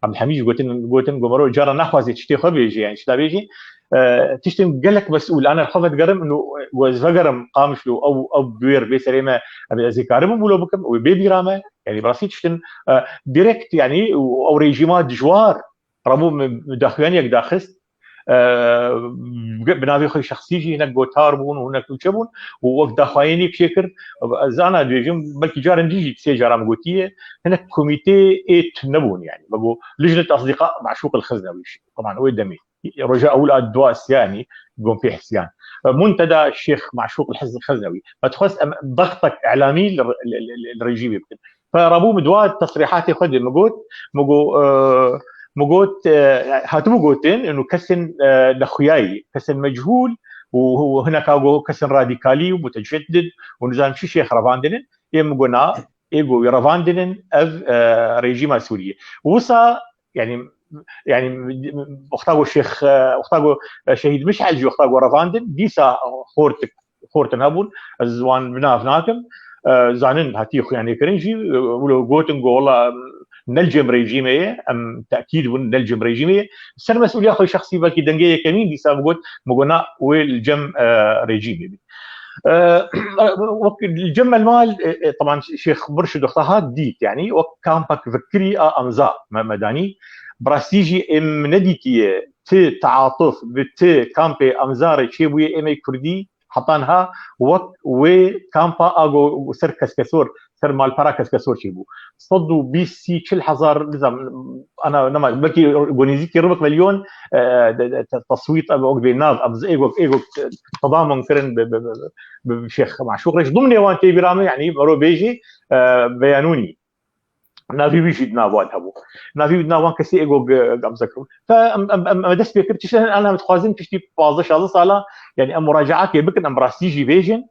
Abdulhamîd jî gotin, gotin, got mero cara naxwazê tiştê xwe bêjê, yanî tişta bêjî. E, tiştên gelek mesûl, ana xwe vedigerim, û, û ez vegerim Qamişlo, ew, ew bi wê re bê serê me, em, ez ê karibim wilo bikim, wê bê bîra me, yanî bi rastî tiştin, e, direkt, yanî, û ew rejîma dijwar, rabû me, me daxuyaniyek daxist, e, bi navê xwe şexsî jî hinek gotar bûn û hinek nûçe bûn û wek daxuyaniyek çêkir, ez ana dibêjim, belkî carên din jî sê cara min gotiye, hinek komîtê ê tune bûn, yanî. Me got, Lijnet Asdîqa Maşûq el Xiznewî, teban wê demê. Roja ewil a dua siyanî, gon pê hisiyan. Munteda Şêx Maşûq el Xiz-, Xiznewî. Me dixwest em dextek îlamî li, li, li, li, li rejîmê bikin. Fe rabû min dua tesrîhatê xwe de min got, min got, e, min got, e, hatibû gotin, û kesên, e, nexuyayî, kesên mechûl û, û hineka got kesên radîkalî û muteceddid û nizam çi şêx revandinin, ê min got na, ê got wî revandinin ev, e, rejîma Sûriyê. Wisa, yanî, yanî, wexta got Şêx, e, wexta got, e, Şehîd Miş'el jî wexta got revandin, dîsa xortik xortin hebûn, ez wan bi nav nakim. E, zanin hatiye xuyanê kirin jî, e, wilo gotin, got, "Wela, em ne li cem rejîmê ye, em tekîd bûn, ne li cem rejîmê ye." Ser mesûliya xwe şexsî belkî dengê yekemîn dîsa bigot, min got, "Na, wê li cem, e, rejîmê bî." E, wek li cem me li mal, e, e, teban Şêx Murşid wexta hat dît, yanî wek kampek fikirî a emza me, me danî. Bi rastî jî ê min nedîtiye ti teatuf bi ti kampê emza re çêbûye ê me kurdî, heta niha wek wê kampa a go ser Keskesor, ser malpera Keskesor çêbû. Sed û bîst, sî, çil hezar, nizam, ana, nema, belkî go nêzîkî ribik milyon, e, de, de, te-, teswît, em, wek bê nav, em, ê go, ê go, e, tedamun kirin bi, bi, bi, bi, bi Şêx Maşûq Reş. Dimnê wan tê bîra min, yanî, mero bêjî, e, Beyanûnî. Navî wî jî di nav wan hebû. Navî wî di nav wan kesî êgo ge-, gamze kiribû. Fe em, em, em, em dest pê kir, tiştên ana em dixwazin piştî pazdeh şazdeh sala, yanî em muracaatê bikin, em bi rastî jî bêjin.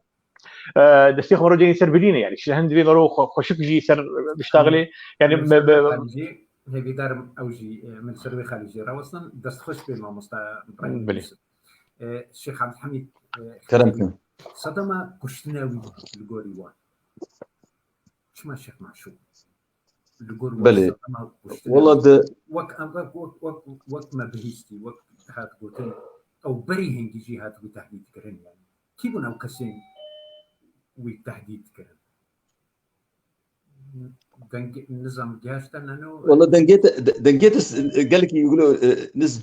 E, destê xwe ro cengê ser bidîne, yanî tiştên hin divê mero xwe-, xweşik jî ser biştaxilê. Yanî Min me, ser me, vê xalî jî, hêvîdarim ew jî, e, min ser vê xalî jî rawestin. Dest xweş bê mamosta Îbrahîm Belê. Yusuf. E, Şêx Abdulhamîd, e, Kerem kin. Sedema kuştina wî li gorî wan. Çima Şêx Maşûq? Li gor we Belê. sedema kuştina Wela wî. de Wek em, wek, wek, wek, wek me bihîstî, wek hat gotin, ew berî hingî jî hatibû tehdîdkirin yani. Kî bûn ew kesên wî tehdîd kirin? Dengê, nizam gihişte neno? Wela dengê te, de-, dengê te s-, gelekî gulo, e, niz-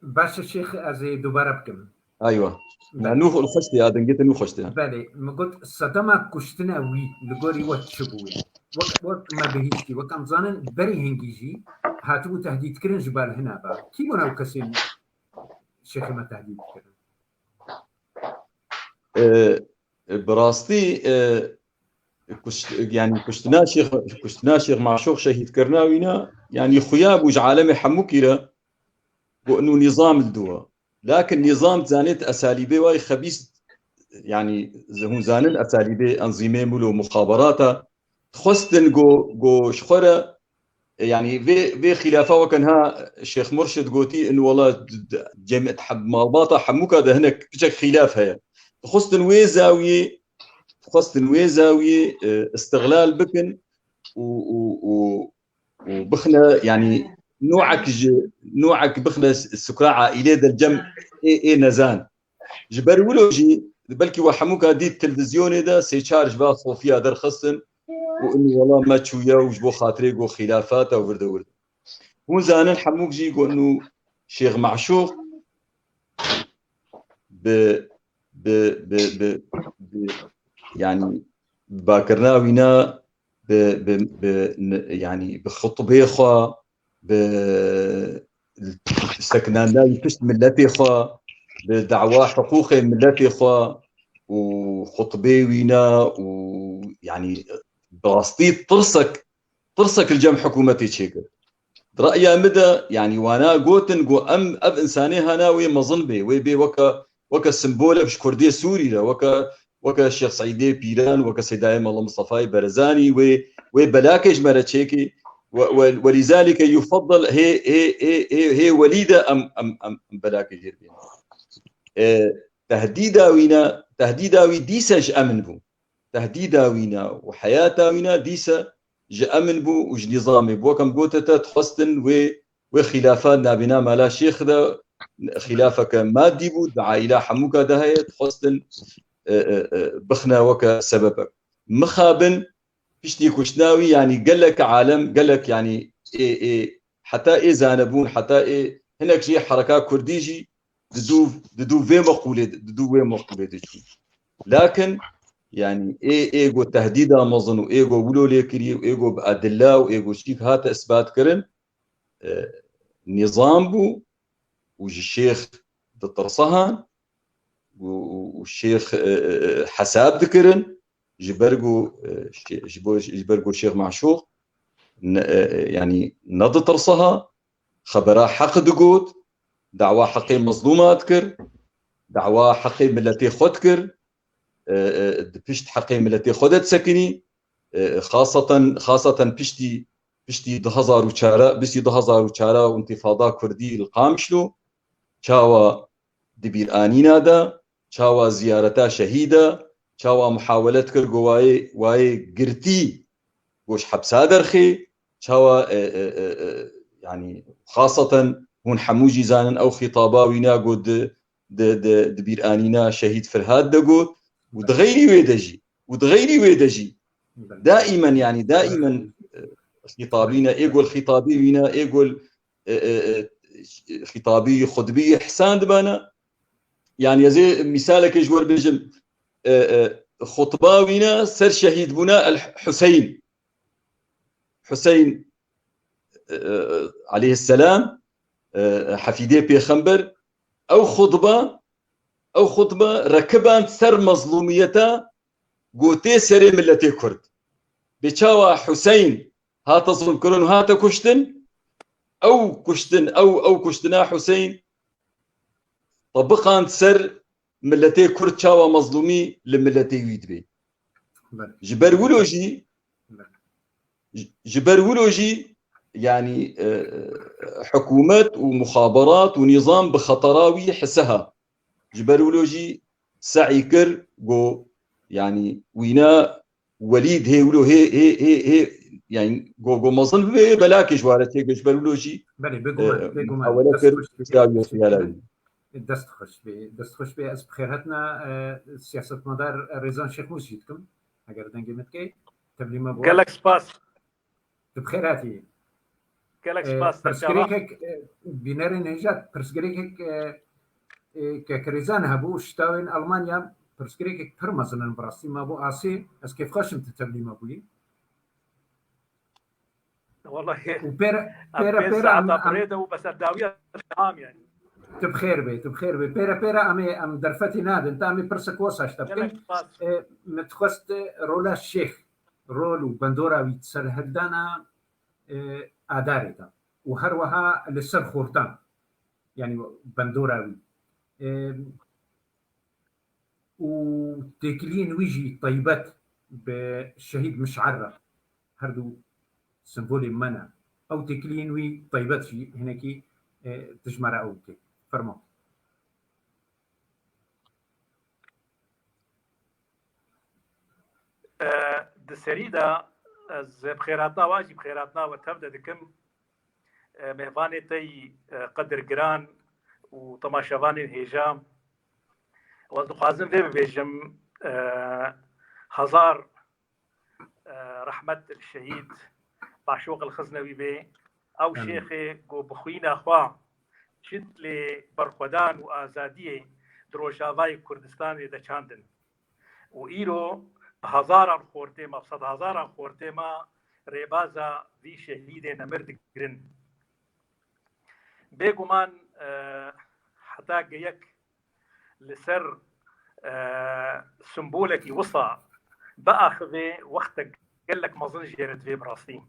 Baş e Şêx, ez ê dubare bikim. Aywa. Belê. Na nû xweşte ya, dengê te nû xweşte ya. Belê, min got sedema kuştina wî li gorî we çi bûye? Wek, wek me bihîstî, wek em zanin berî hingî jî hatibû tehdîdkirin ji ber hina ve. Kî bûn ew kesên Şêxê me tehdîd kirin? E, e, bi rastî, e, kuş-, yani kuştina Şêx, kuştina Şêx Maşûq, şehîdkirina wîna, yani xuya bû ji alemê hemûkî re, ku inu nîzam li dû e. Lakin nîzam zanê di esalîbê wayî xebîs, yani hûn zanin esalîbê enzîmê mûl û muxaberata, dixwestin ku, ku ji xwe re, e, yani vê, vê xîlafa weke niha Şêx Murşid gotî, in wela d-, d-, cem-, malbata hemûka de hinek piçek xîlaf heye. Dixwestin wê zawiyê, dixwestin wê zawiyê, e, îstixlal bikin û, û, û, û bixine, yani nûek ji, nûek bixine sukra aîlê de cem ê, ê nezan. Ji ber wilo jî, belkî we hemûka dît televîzyonê de sê çar ji va sofiya derxistin û in wela me çûye û ji bo xatirê ku xîlafat e û vir de wir de. Hûn zanin hemûk jî ku inu Şêx Maşûq bi, bi, bi, bi, bi, yani, bi bakirina wîna, bi, bi, bi, n-, yani, bi xutbê xwe, bi sekinandayî pişt miletê xwe, bi dawa hiqûqê miletê xwe û xutbê wîna û, yani, bi rastî tirsek, tirsek li cem hikûmetê çêkir. Di reya min de, yani, wana gotin ku em, ev insanê hana wê mezin bê, wê bê weke, weke simbolek ji Kurdê Sûrî re, weke, weke Şêx Seîdê Pîran, weke Seydayê Mela Mistefayê Berezanî, wê, wê belakê ji me re çêkê. We, we, welîzalîke yufeddel hê, hê, hê, hê, hê welî de em, em, em, em belakê jêr bêne. E, tehdîda wîna, tehdîda wî dîse ji emin bû. Tehdîda wîna û heyata wîna dîse ji emin bû û ji nîzamê bû. Wek em gote te, dixwestin wê, wê xîlafa nabîna mala şêx de, xîlafeke madî bû, di aîla hemûka de heye, dixwestin, e, e, e, bixine weke sebebek. Mixabin piştî kuştina wî, yanî gelek alem, gelek, yanî ê, ê, heta ê zanebûn, heta ê hinek jî hereka kurdî jî di dû, di dû vê meqûlê, di dû wê meqûlê diçûn. Lakin, yanî ê, ê go tehdîda mezin û ê go wilo lê kirî û ê go bi edilla û ê go çîk hate isbat kirin, e, nîzam bû û ji şêx ditirsihan û, û, û şêx, e, e, e, hesab dikirin, ji ber ku, e, şê-, ji bo, ji ber ku Şêx Maşûq ne, e, e, yanî neditirsiha, xebera heq digot, dawa heqê mezlûma dikir, dawa heqê miletê xwe dikir, e, e, di pişt heqê miletê xwe de disekinî, e, xaseten, xaseten piştî, piştî du hezar û çar, piştî du hezar û çar û întifada kurdî li Qamişlo, çawa di bîranîna de, çawa ziyareta şehîda, çawa muhawele dikir ku wayê, wayê girtî ku ji hepsa derxê, çawa, e, e, e, e, yanî xaseten hûn hemû jî zanin ew xîtaba wîna ku di, di, di, di bîranîna şehîd Firhat de got û di xeyrî wê de jî, û di xeyrî wê de jî daimen, yanî daimen, e, xîtabî ne, ê gol xîtabî wîna, ê gol, e, e, e, xîtabî xutbî ihsan dibana. Yanî ez ê mîsalekê ji we bêjim, e, e, xutba wîna ser şehîdbûna El Huseyn. Huseyn, e, e, aleyhisselam, e, hefîdê pêxember, ew xutba, ew xutba rekiband ser mezlûmiyeta gotê serê miletê Kurd. Bê çawa Huseyn hate zilmkirin û hate kuştin, ew kuştin, ew, ew kuştina Huseyn tebiqand ser miletê Kurd, çawa mezlûmî li miletê wî dibê. Belê. Ji ber wilo jî, Belê. ji, ji ber wilo jî, yanî, e, hikûmet û muxaberat û nîzam bi xetera wî hisiha. Ji ber wilo jî se'î kir, got, yanî, wîna Welîd hê wilo hê, hê, hê, hê Yani go, go mezin bê belakê ji ware têkil ji ber wilo jî, Belê, bêguman, e, bêguman. hewele Dest kir, xweş bê. pişta wî xiyala wî. Dest xweş bê, dest xweş bê. Ez bi xêrhatina, e, siyasetmedar Rêzan Şêxmûs jî dikim. Eger dengê min dikey, tevlî me bû. Gelek spas. Tu bi xêr hatî. Gelek E, spas. Serçava. Pirsgirêkek, e, bînerên hêja, pirsgirêkek, e, e, kek Rêzan hebû, ji tawên Almanya, pirsgirêkek pir mezin in bi rastî. Ma bû asê, ez kêfxweş im tu tevlî me bûyî. Wallahi Û pêre, em pêre, pênc pêre saeta em, em, birê de û bes ev dawiya tam yani. Tu bi xêr bê, tu bi xêr bê. Pêre, pêre em ê, em derfetî nadin. Te em ê pirsek wisa ji te bikin. Gelek spas. E, min dixwest, e, rola Şêx, rol û bendora wî di serhildana, e, Adarê de. Û her wiha li ser xortan. Yani bendora wî. E, û têkiliyên wî jî taybet bi Şehîd Miş'al re. Her du sembolên me ne. Ew têkiliyên wî taybet jî hinekî, e, tu ji me re ew bike. Fermo. E, di serî de ez bi xêrhatina we jî bi xêrhatina we tev de dikim. E, mêvanê te yî, e, qedirgiran û temaşevanên hêja. Ez dixwazim vê bibêjim, e, hezar, e, rehmet li şehîd Maşûq el Xiznewî bê. Ew Amîn. Şêxê ku bi xwîna xwe çit lê berxwedan û azadiyê di Rojavayê Kurdistanê de çandin. Û îro bi hezaran xortê me, bi sedhezaran xortê me rêbaza vî şehîdê nemir digirin. Bêguman, e, heta geyek li ser, e, simbolekî wisa biaxivê, wextek gelek mezin jê re divê bi rastî.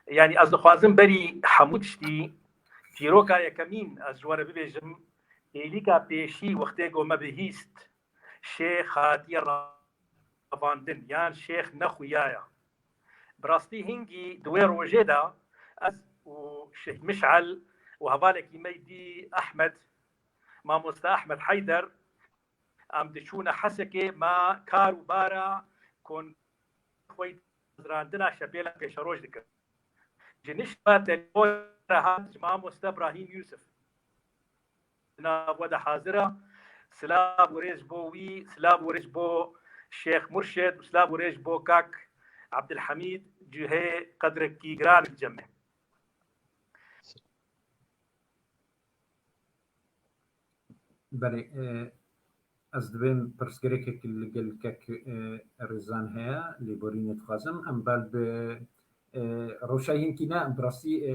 Yani ez dixwazim berî hemû tiştî çîroka yekemîn ez ji we re bibêjim, êlîka pêşî wextê ku me bihîst, Şêx hatiye revandin, yan Şêx nexuya ye. Bi rastî hingî di wê rojê de ez û Şêx Miş'al û hevalekî me dî Ehmed, mamoste Ehmed Heyder, em diçûne Hesekê, me kar û bara kon xwe dizrandina şepêla pêşeroj dikir. Ji nişta telefon re hat ji mamoste Brahîm Yûsif. Di nav we de hazir e. Silav û rêz ji bo wî, silav û rêz ji bo Şêx Murşid û silav û rêz ji bo kak Abdulhamîd, cihê qedrekî giran li cem me. Belê, e, ez dibêm pirsgirêkek li gel kek, e, Rêzan heye, lêborînê dixwazim. Em bal bi, e, rewşa hinkî ne, em bi rastî, e,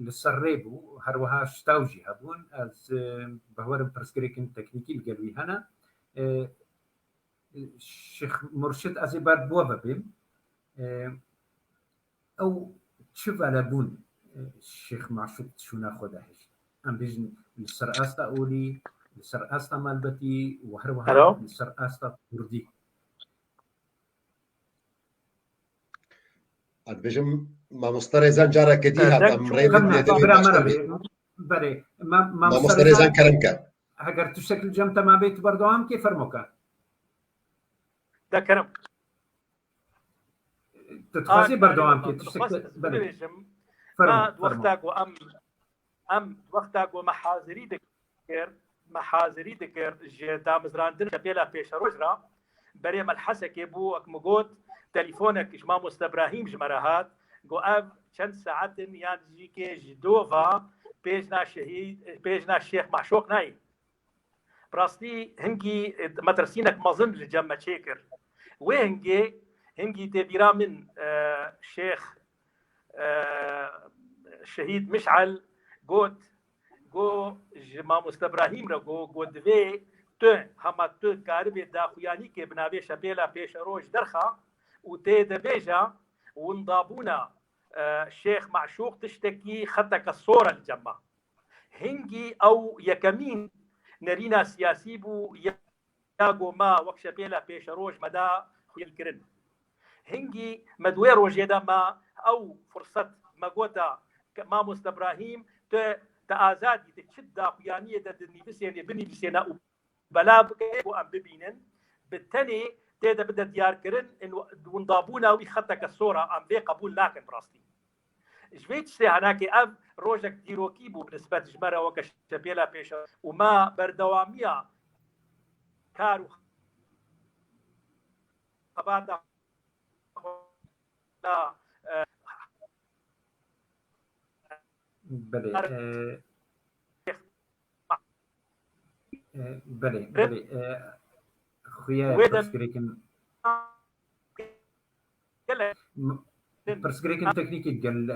li ser rê bû, her wiha ştaw jî hebûn. Ez, e, bawerim pirsgirêkin teknîkî li gel wî hene. E, Şêx Murşid, ez ê ber bi we ve bêm. E, ew çi velebûn, e, Şêx Maşûq di şûna xwe de hişt? Em bêjin li ser asta olî, li ser asta malbetî û her wiha Hello? Li ser asta kurdî. Ez dibêjim, mamoste Rêzan careke dî E, hat, deng em çok rê Tamam, bidin, bira me re dê bê. Belê, ma-, mamoste Mamoste Rêzan Rêzan, kerem ke. Heger tiştek li cem te mabe, tu berdewam ke, fermo ke. De kerem. Tu dixwazî Aa, berdewam eyvallah. ke, tiştek Dixwaz te, ez belê. Bibêjim, Fermo, ma di fermo. wexta ku em, em di wexta ku me hazirî dikir, me hazirî dikir ji damizrandin şepêla pêşeroj re, berê me li Hesekê bû, wek min got, telefonek ji mamoste Brahîm ji me re hat, got ev çend saet in yan jî ke ji dova pêjna şehîd, pêjna Şêx Maşûq nayê. Bi rastî hingî, e, metirsînek mezin li cem me çêkir. Wê hingê, hingî tê bîra min, e, Şêx, e, Şehîd Miş'al got, got ji mamoste Brahîm re got, got divê tu, hema tu karibê daxuyanîkê bi navê şepêla pêşeroj derxa û tê de bêje, windabûna, e, Şêx Maşûq tiştekî xeteke sor e li cem me. Hingî ew yekemîn nerîna siyasî bû ya ku me wek şepêla pêşeroj me da xuyelkirin. Hingî me di wê rojê de me ew firset me gota, ke mamoste Brahîm, tu, tu azad î, tu çi daxuyaniyê de dinivîsênê, binivîsêne û belav bike ku em bibînin, bi tenê tê de bide diyarkirin, in-, windabûna wî xeteke sor a, em vê qebûl nakin bi rastî. Ji vê tiştê henekê ev rojek dîrokî bû bi nisbet ji me re weke şepêla pêşe û me berdewamiya kar û xebata xwe da, e, Belê. E, e, belê, belê. E, xuya wê de pirsgirêkin, gelek m-, pirsgirêkin teknîkî gel, e,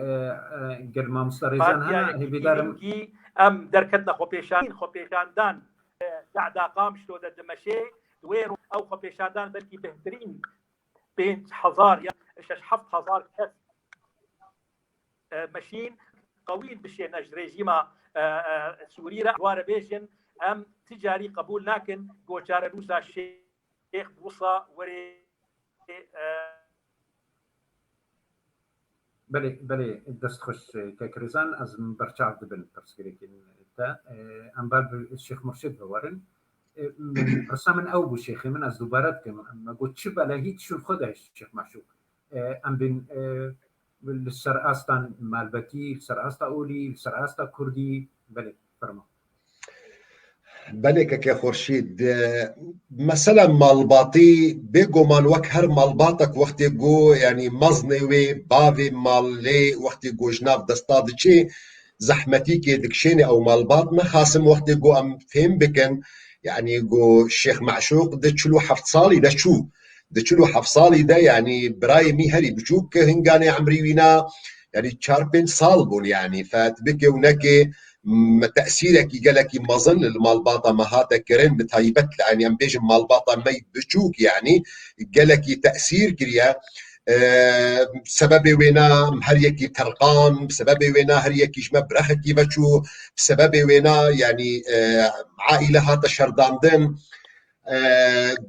e, gel mamosta Rêzan hene, hêvîdarim. Em derketine xwepêşan, xwepêşandan, e, Şehda Qamişlo de dimeşê, wê ro-, ew xwepêşandan belkî bêhtirîn pênc hezar ya şeş heft hezar kes, e, meşîn qewîn bişêne ji rejîma, e, e, Sûrî re. Ware bêjin, em ti carî qebûl nakin ku çarenûsa Şêx Musa were, e, Belê, belê, dest xweş, e, kek Rêzan, ez min berçav dibin pirsgirêkên te. E, em ber bi Şêx Murşid biwerin. E, min, pirsa min ew bû, şêxê min, ez dubare dikim. Me got çi bela hîç şûn xwe de Şêx Meşûq. E, em bên, e, li ser asta malbatî, li ser asta olî, li ser asta kurdî, belê, fermo. Belê keke Xurşîd, e, mesela malbatî, bêguman wek her malbatek wextê ku, yanî mezinê wê, bavê malê wextê ku ji nav desta diçê, zehmetîkê dikişêne ew malbat. Nexasim wextê ku em fêm bikin, yanî ku Şêx Meşûq di çil û heft salî de çû. Di çil û heft salî de, yanî birayê min herî biçûk hinganê emrî wîna, yanî çar pênc sal bûn, yanî fe dibike û neke, m-, tesîrekî gelekî mezin li malbata me hate kirin, bi taybet, yanî em bêjin malbata me biçûk, yanî gelekî tesîr kiriye. E, sebebê wêna her yekî terqan, sebebê wêna her yekî ji me birexekî veçû, sebebê wêna, yanî, e, aîle hate şerdandin. E,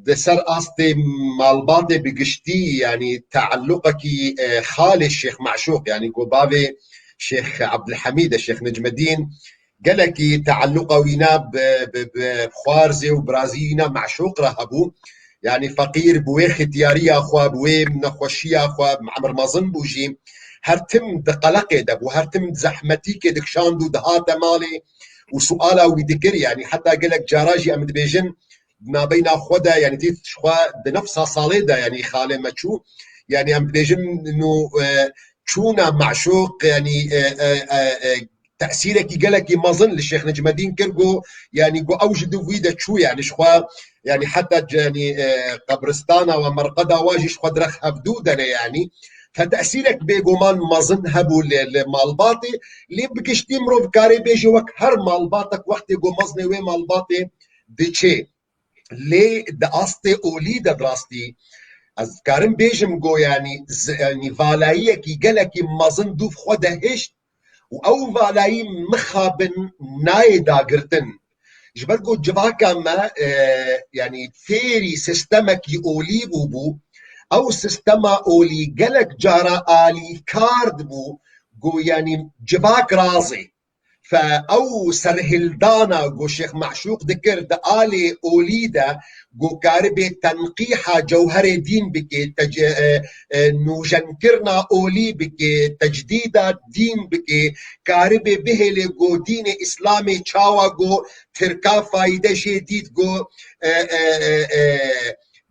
di ser astê malbatê bi giştî, yanî tealluqekî, e, xalê Şêx Meşûq, yanî ku bavê Şêx Ebdulhemîd e, Şêx Necmedîn, gelekî tealluqa wîna bi, bi, bi xwarzê û birazî wîna Meşûq re hebû. Yanî feqîr bi wê xetiyariya xwe, bi wê nexweşiya xwe, emir mezin bû jî, her tim di qeleqê de bû, her tim di zehmetîkê dikişand û dihate malê û suala wî dikir, yanî heta gelek cara jî em dibêjin, di nabeyna xwe de, yanî dît ji xwe di nefsa salê de, yanî xalê me çû. Yanî em dibêjin nû, e, çûna Meşûq, yanî, e, e, e, e, tesîrekî gelekî mezin li Şêx Necmedîn kir, got, yanî got ew ji di wî de çû, yanî ji xwe, yanî heta c-, yanî, e, qebristana we, merqeda we jî ji xwe dirêj hevdû de ne, yanî. Fe tesîrek bêguman mezin hebû li, li malbatê, lê bi giştî mirov karê bêje wek her malbatek wextê ku mezinê wê malbatê diçê. Lê di astê olî de bi rastî ez dikarim bêjim ku yanî z-, yanî valayiyekî gelekî mezin dûv xwe de hişt û ew valayî mixabin nayê dagirtin. Ji ber ku civaka me, e, yanî fêrî sistemekî olî bûbû, ew sistema olî gelek cara alîkar dibû ku yanî civak razê. Fe ew serhildana ku Şêx Meşûq dikir di alê olî de, ku karibê tenqîha cewherê dîn bike, tec-, e, e, nûjenkirina olî bike, tecdîda dîn bike, karibê bihêle ku dînê Îslamê çawa ku Tirka fayde jê dît ku, e, e, e, e,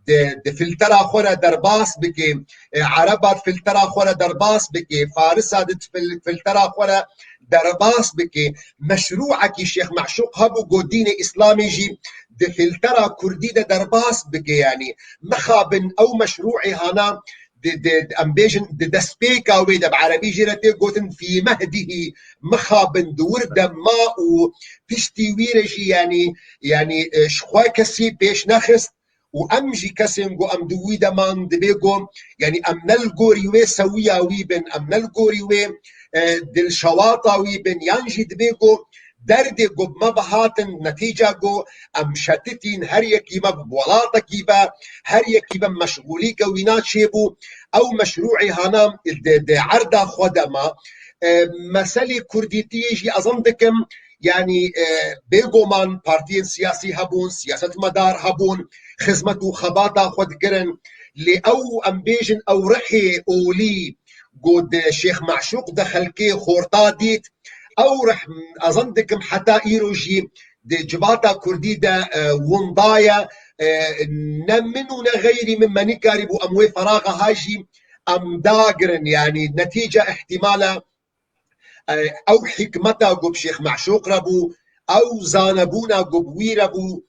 di, di filtera xwe re derbas bike, e, Ereba di filtera xwe re derbas bike, Farisa di fil-, filtera xwe re derbas bike. Meşrûekî Şêx Meşûq hebû ku dînê Îslamê jî di filtera Kurdî de derbas bike, yanî mixabin ew meşrûê hana di, di, em bêjin di destpêka wê de bi erebî jê re tê gotin fî mehdihî, mixabin di wir de ma û piştî wî re jî, yanî, yanî, e, ji xwe kesî pêş nexist. Û em jî kesên ku em di wî de man dibê ku, yanî em ne li gorî wê sewiya wî bin, em ne li gorî wê, e, dilşewata wî bin, yan jî dibê ku derdê ku bi me ve hatin, netîca ku em şetitîn, her yekî me bi welatekî ve, her yekî ve meşxûlîke wîna çêbû, ew meşrûê hana di, di erda xwe de ma, e, meselê kurdîtiyê jî ez him dikim, Yanî, e, bêguman partiyên siyasî hebûn, siyasetmedar hebûn, xizmet û xebata xwe dikirin. Lê ew, em bêjin, ew rihê olî ku di Şêx Meşûq de xelkê xorta dît, ew rih, ez zan dikim, heta îro jî di civata kurdî de, e, winda ye, e, ne min û ne xeyrî min me nikarîbû em wê feraxa ha jî em dagirin, yanî netîca ihtimala, e, ew hikmeta ku bi Şêx Meşûq re bû, ew zanebûna ku bi wî re bû,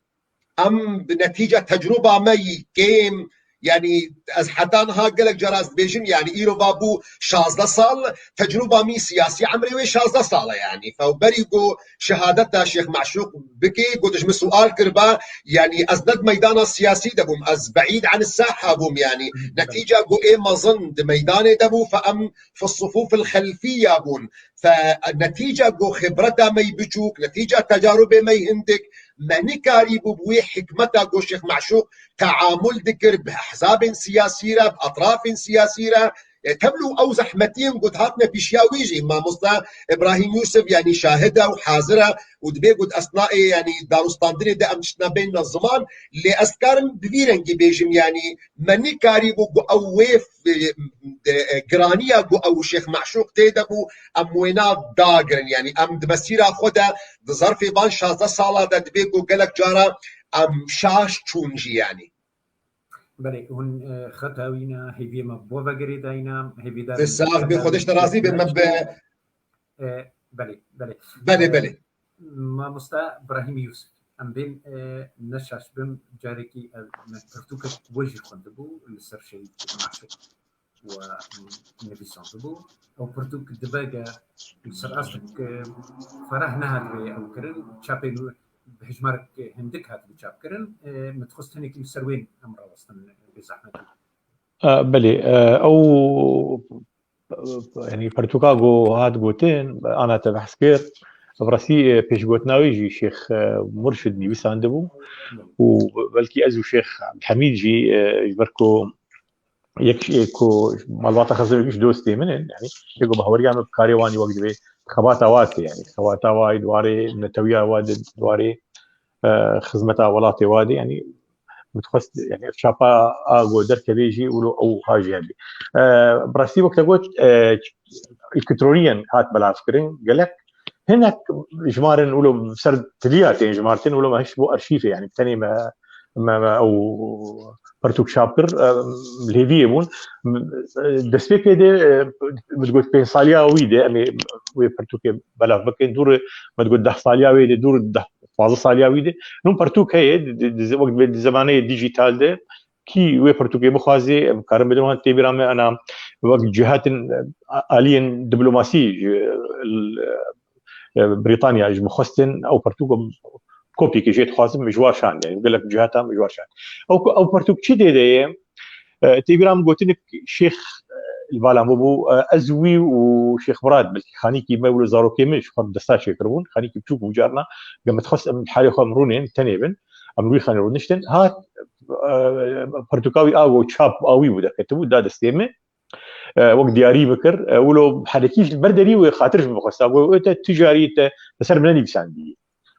em bi netîca tecrûba me yî kêm, yanî ez heta niha gelek cara ez dibêjim, yanî îro va bû şazdeh sal, tecrûba min siyasî emrê wê şazdeh sal e, yanî. Fe berî ku şehadeta Şêx Meşûq bikê, ku tu ji min sual kiriba, yanî ez ne di meydana siyasî de bûm, ez beîd an saha bûm, yanî. Netîca ku ê mezin di meydanê de bû, fe em fi sufûf el xelfî ya bûn. Fe netîca ku xibreta me yî biçûk, netîca tecarubê me yî hindik, me nikarîbû bi wê hikmeta ku Şêx Meşûq teamul dikir bi ehzabên siyasî re, bi etrafên siyasî re. E, tevlû ew zehmetiyên ku dihatine pêşiya wî jî, mamosta Îbrahîm Yûsif, yanî şahid e û hazir e û dibê ku di esnayê, yanî danûstandinê de em tiştine bênine ziman, lê ez dikarim bi vî rengî bêjim, yanî me nikarîbû ku ew wê, e, e, giraniya ku ew Şêx Meşûq tê de bû, em wêna dagirin. Yanî em di mesîra xwe de, di zerfê van şazdeh sala de dibê ku gelek cara em şaş çûn jî, yanî. Belê, hûn, e, xeta wî ne, hêviyê me bo ve girêdayî ne, hêvîdar Sax bê, Xwedê ji te razî be, me be. E, belê, belê. Belê, E, belê. Mamosta Brahîm Yûsif, em bên, e, ne şaş bim, carekî ev me pirtûkek we jî xwendibû li ser Şehîd Meşûq we nivîsandibû. Ew pirtûk dibe ge li ser astek, e, ferah nehat wê ew kirin, çapên wê bi hejmarek hindik hatibû çapkirin. E, min dixwest hinekî li ser wê em rawestin bê zehmet. E, belê, e, ew, e, yanî pirtûka ku hat gotin, ana te behs kir, bi rastî, e, pêşgotina wê jî Şêx, e, Murşid nivîsandibû û belkî ez û Şêx Abdulhamîd jî, e, ji ber ku yek, e, ku malbata Xezirê ji dostê min in, yanî yek ku baweriya min bi karê wan wek divê xebata wa tê, yanî xebata wa di warê netewiya wa de, di warê, e, xizmeta welatê wa de, yanî min dixwest, yanî ev çapa a ku derkevê jî wilo ew ha jî hebî. E, bi rastî wek te got, e, îlkitronî yên hat belavkirin gelek. Hinek jimarin wilo ser tiliya tên jimartin, wilo me hiş bo arşîvê, yanî tenê me, me, me ew pirtûk çap kir, e, li hêviyê bûn. E, destpêkê de, e, min digot pênc saliya wî de, em ê wê pirtûkê belav bikin. Dûr min digot deh saliya wê de, dûr deh, pazdeh saliya wî de. Nû pirtûk heye, di, di, di, wek di zemanê dîjîtal de, kî wê pirtûkê bixwazê, em karin bidin wan. Tê bîra me, ana wek cihatin, e, aliyên diplomasî, e, l-, e, Brîtanya ji min xwestin ew pirtûk, kopyekê jê dixwazim, min ji wan şand, yanî gelek cihata min ji wan şand. Ew, ew pirtûk çi tê de ye? E, tê bîra min gotinik Şêx, e, li bala min bû, e, ez wî û Şêx Mirad, belkî xanîkî me wilo zarokê min ji xwe bi desta çêkiribûn, xanîkî biçûk bû carna, ge min dixwest em li halê xwe em rûnên, tenê bin, em li wî xanî rûniştin, hat, e, pirtûka wî a wo çap a wî bû derketibû, da destê min. E, wek diyarî bikir, e, wilo henekî ji ber derî wê xatir ji min bixwesta, got, "Wê te tu carî te, te ser min nenivîsandî."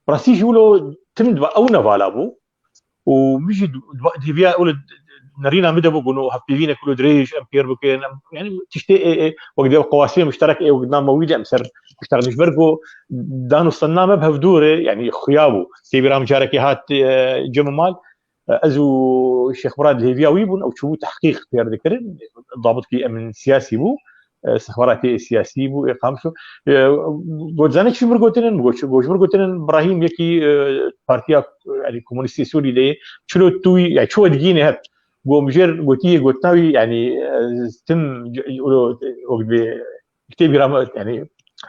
Bi rastî jî wilo tim diba ew nevala bû û min jî diba, diba, hêviya wilo nerîna min de bû, got, "No, hevpeyvînek wilo dirêj em pêr bikin, em, yanî tiştê ê, ê, wek dê qewasiyê muşterek ê wek nama wî de em ser muşterek." Ji ber ku dan û standina me bi hevdû re, yanî xuya bû. Tê bîra min carekê hat, e, cem û mal, ez û Şêx Mirad li hêviya wî bûn, ew çûbû tehqîq pêr dikirin, dabitkî emin siyasî bû, e, sexweratê siyasî bû, ê qamişo. E, got, zanî çi ji mir gotinin? Got, got, ji mir gotinin, Brahîm yekî, e, partiya, yanî komunîstê Sûrî de ye, çilo tu wî, yanî çi we digîne hev? Got, mijêr gotiyê gotina wî, yanî, e, tim, o, o, Tê bîra me, yanî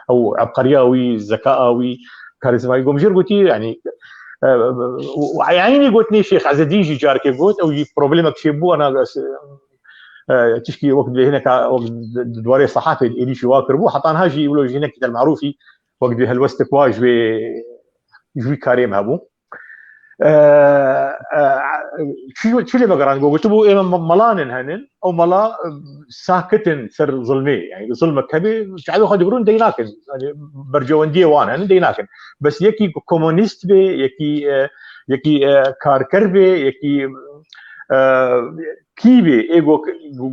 ew ebqeriya wî, zekaa wî, karîzmayî, got, mijêr gotî, yanî, e, û eynî gotinê Şêx Ezedîn jî carekê got, ew jî problemek çêbû, ana, e, tişkî wek di hineka, wek di, di warê sehafê êrîşî wa kiribû, heta niha jî wilo jî hinekî Tel Marûfî wek di helwestek wa ji wê, ji wî karê me hebû. e, e, çi, çi lê vegeran, go gotibû, ême me-, melanin henin, ew mela, e, sakit in ser zulmê, yani zulmek hebe, çavê xwe digurûn dey nakin, yani bercewendiyê wan henin dey nakin. Bes yekî komunîst bê, yekî, e, yekî, e, karker bê, yekî, e, kî bê, ê go,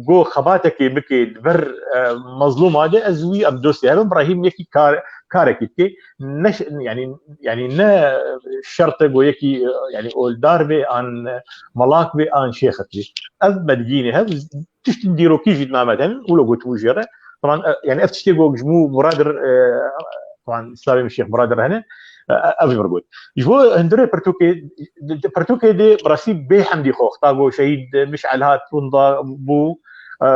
go xebatekê bike di ber, e, mezlûma de, ez wî em dostê hev in, Brahîm yekî kar, karekî dike. Ne ş-, yani, yani ne şert e go yekî, e, yani oldar bê, an melak bê, an şêxek bê. Ev medgînê hev, tiştên dîrokî jî di me de henin, wilo gotibû jê re. Taban, e, yani ev tiştê go ji bo birader, e, taban, slavê min Şêx Birader hene, e, e, ev ji min got. Ji bo hundirê pirtûkê, di, di pirtûkê de bi rastî bê hemdî xwe, wexta go şehîd Mişel hat winda bû, e,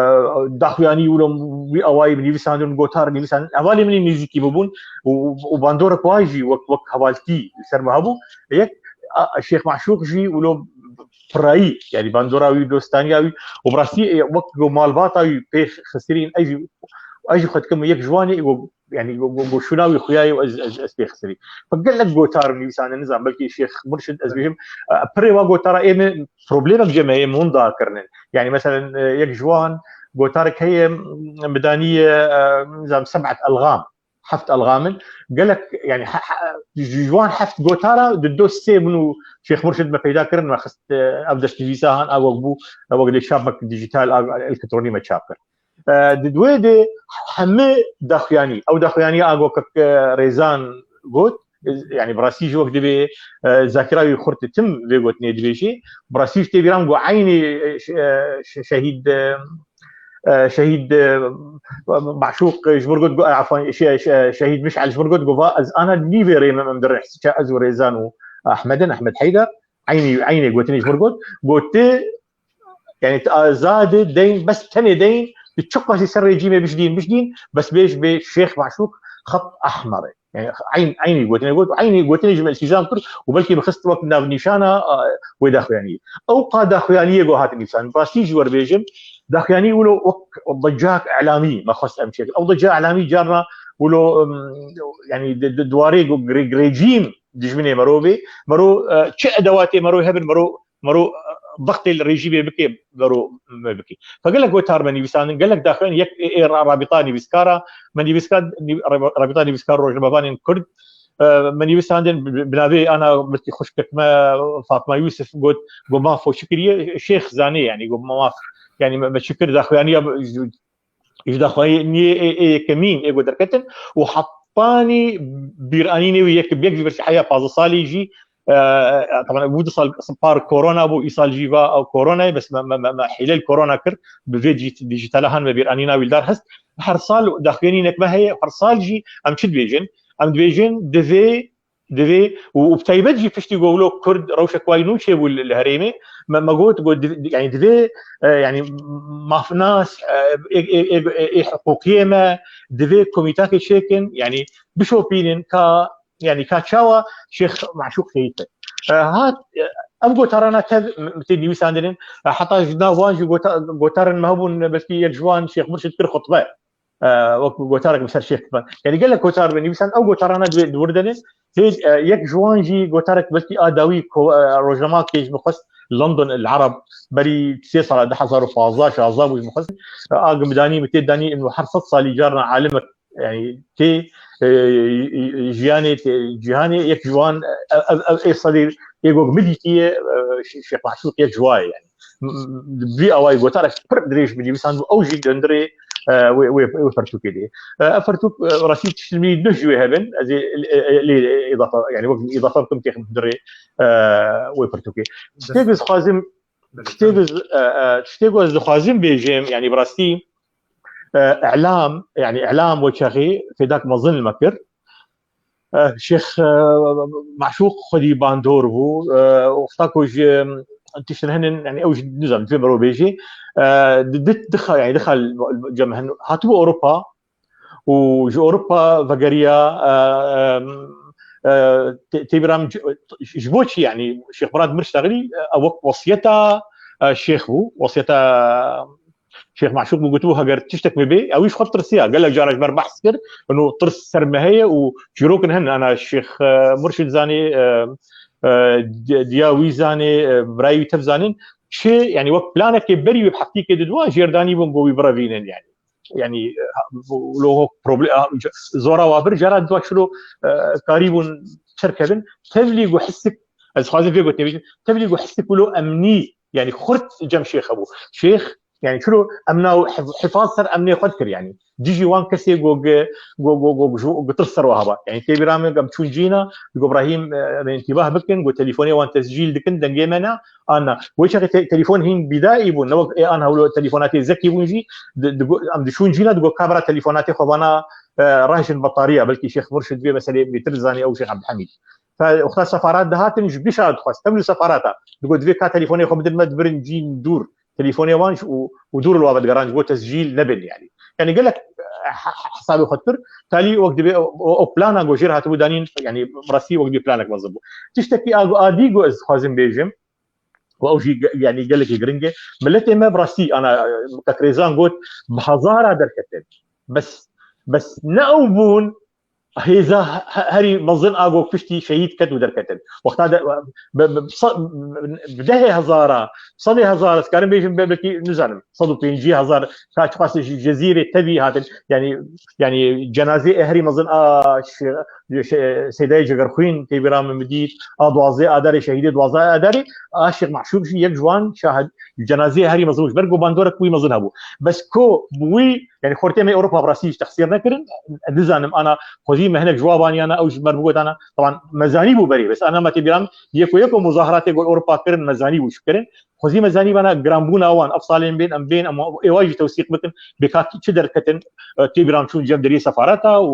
daxuyanî wilo wî awayî bi nivîsandin, gotar nivîsandin. Hevalê min ê nêzîkî min bûn û, û bandorek wa jî wek, wek hevaltî li ser me hebû. Yek, a, Şêx Maşûq jî wilo pirayî, yani bandora wî, dostaniya wî û bi rastî, e, wek go malbata wî pê xistirîn, ez jî, ez jî xwe dikim yek ji wan ê, go, yani go, go, go şûna wî xuya ye û ez, ez, ez pê xistirî. Xwe gelek gotar nivîsandin, nizam, belkî Şêx Murşid, ez bêjim, e, pirê wa gotara ê min problemek cem heye, min da kirinin. Yani meselen, e, yek ji wan gotarek heye, m-, midanî ye, e, nizam, seb'et elxam. Heft elxam in. Gelek, yani, he-, he-, ji, ji wan heft gotara di do sê min û Şêx Murşid me peyda kirin, me xist, e, ev destnivîsa han, a wek bû, e, wek lê çapmek dijital, a elektronî me çap kir. E, di duwê de hemî daxuyanî, ew daxuyanî a go kek, e, Rêzan got, e, yani, bi rastî jî wek dibê, e, zakira wî xurt tim vê gotinê dibêjê, bi rastî jî tê bîra min go eynî, e, ş-, e, ş-, şehîd, e, e, şehîd, e, Maşûq ji min got, go-, afwan, şe-, şe-, şehîd Mişel ji min got, go va ez ana nîvê rê me em dirin, ça ez û Rêzan û Ahmedin, Ahmed Heyder, eynî, eynê gotinê ji min got, got, yani, tu azad e, deyn, bes tenê deyn, tu çiqasî ser rejîmê bijdîn, bijdîn, bes bêj bê Şêx Maşûq xet ehmer e. Yani, eyn-, eynî gotinê got, eynî gotinê ji me îltîzam kir û belkî min xist wek navnîşana, a, wê daxuyaniyê. Ew qa daxuyaniyê go hat nivîsan. Rastî ji we re bêjim, daxuyanî wilo wek dicak îlamî me xwest em çêkin. Ew dica îlamî carna wilo, em, yani, di, di, di warê go gre-, rejîm dijminê mero bê. Mero, e, çi edewatê mero hebin, mero mero, e, dixtê li rejîmê bike, mero me bike. Xwe gelek gotar me nivîsandin, gelek daxuyan yek ê, ê ra-, rabîta nivîskara, me nivîskar, nîv-, ra-, rabîta nivîskar rojnamevanên Kurd, e, me nivîsandin bi, bi navê ana belkî xwişkek me Fatma Yusuf got, go mafo çi kiriye, Şêx zanê, yani go maf, yani me, me çi kir daxuyaniya ji daxuyaniyê ê, ê yekemîn ê ku derketin û hetanî bîranînê wî yek bi yek jî berî heya pazdeh salî jî, e, e, taban bu du sal par korona bû, îsal jî va ew korona ye, bes me, me, me, me hîlel korona kir, bi vê dij-, dijitala han me bîranîna wî li dar hest. Her sal daxuyanînek me heye, her sal jî em çi dibêjin? Em dibêjin divê divê û, û bi taybet jî piştî ku wilo Kurd rewşek wayî nû çêbû li, li herêmê, me, me got, got, div-, yani divê, e, yani mafnas, e, ê, ê, ê, ê, ê hiqûqiyê me, divê komîtakê çêkin, yani bişopînin ka, yani ka çawa Şêx Maşûq şehîd be. E, hat, e, ev gotarana tev m-, tê nivîsandinin, e, heta ji nav wan jî gota-, gotarin me hebûn, belkî yek ji wan Şêx Murşid kir xutbe. E, wek gotarek bi ser Şêx Kutban. Yani gelek gotar bi nivîsan, ew gotarana di, di wir de ne. Hê, e, yek ji wan jî gotarek belkî a dawî ko-, e, rojnamakê ji min xwest London El Arab berî sê sala du hezar û pazdeh şazdeh bû ji min xwest. E, a gimdanî min tê danî inu her sed salî carna alimek, yani tê, e, jiyanê, tê, cîhanê yek ji wan, e, ev, ev, ev ê sedî ê gog min dîtiye, e, Şê-, Şêx Maşûq yek ji wa ye yani. M-, m-, bi vî awayî gotarek pir dirêj bi nivîsand û ew jî di hundirê, e, wê, wê, wê pertûkê de. E, ev pertûk, e, rastî tiştên min duh ji wê hebin. Ez ê, e, e, lê îdafe, yani wek îdafe bikim têxim hundirê, e, wê pertûkê. Tiştê ku ez dixwazim, tiştê ku ez, e, e, tiştê ku ez dixwazim bêjim, yani bi rastî, e, îlam, yani îlam wek çaxê fêdak mezin li me kir. E, Şêx, e, Maşûq xwedî bandor bû, e, wexta ku ji, em, tiştin hinin, yani ew jî nizam, divê mero bêjî, e, di, di, dixa, yani dixa cem hin, hatibû Ewropa û ji Ewropa vegeriya, e, em, e, tê-, têbîra min ji, ji bo çi, yani Şêx Murad Mirştaxlî, e, ew wek wesiyeta, e, Şêx bû, wesiyeta Şêx Maşûq bû, gotibû, heger tiştek bibe, ew jî xwe tirsiya. Gelek cara ji me re behs kir, ino tirs ser me heye û çîrokin hene, ana Şêx, e, Murşid Zanî, e, e, di- diya wî zanê, e, birayê wî tev zanin, çi, yani wek planekê berî wê bi heftîkê di dua jêrdanî bûn ku wî birevînin yani. Yani, e, lo problem, zora wa bir, cara dua çilo, e, karî bûn çerkevin. Tevlî ku hisik, ez xwazim vê gotinê bêjim, tevlî ku hisik wilo emnî, yani xurt cem şêx hebû. Şêx, yani çilo emna û hif- hifaz ser emnê xwe dikir yani. Dijî wan kesê ku gi- ku ku ku ku ku tirs ser wa heba. Yani tê bîra min em çûn cîna, digo Ibrahîm, e, em întîbah bikin, ku telefon wan tescîl dikin, dengê me ne, an na. Wê çaxê te- telefon hîn bîdaî bûn, ne wek ê an hewlo telefonatê zekî bûn jî, di- digo- em diçûn cîna, digo kamera telefonatê xwe vana, e, rehşin betariya, belkî Şêx Murşid vê meselê bêtir dizanî ew Şêx Ebdihemîd. Fe wexta sefarat dihatin ji bîşa dixwest, tevlî sefarata. Digo divê ka telefonê xwe bidin me, dibirin cîn dûr. Telefonê wan ji û, û dûr li wa vedigeran ji bo tescîl nebin yani. Yani gelek, eh, he- he- hesabê xwe kir. Talî wek dibê o, o, o plana ku jêr hatibû danîn, yani rastî wek dibê planek mezin bû. Tiştekî a- adî ku ez dixwazim bêjim, û ew jî ge- yani gelekî giring e. Miletê me bi rastî ana, eh, kek Rêzan got, bi hezara derketin. Bes, bes ne ew bûn, hêza he- herî mezin a ku piştî şehîd ket û derketin. Wexta de, bi, bi, bi, sa- bi dehê hezara, sedê hezara, ez karim bêjim, be- belkî nizanim, sed û pêncî hezar, ka çiqas ji Cezîrê tevî hatin, yani, yani cenazê e herî mezin a şi- şi- Seydayê Cegerxwîn tê bîra min bidît, a duwazdeh Adarê, şehîdê duwazdeh Adarê, a Şêx Maşûk jî yek ji wan şahid, cenazê e herî mezin bû. Ji ber ku bandorek wî mezin hebû. Bes ku bi wî, yani xortê me Ewropa bi rastî ji tehsîr nekirin, nizanim ana xwezî me hinek ji wa vaniyana, ew ji me bigotana, taban me zanî bû berê, bes ana me tê bîra min, yeko yeko muzaharatê ku Ewropa kirin, me zanî bû çi kirin. Xwezî me zanî bana giranbûna wan, ev salên bên, em bên, em êwa jî tewsîq bikin, bêka çi derketin, e, tê bîra min çûn cem deriyê sefareta û,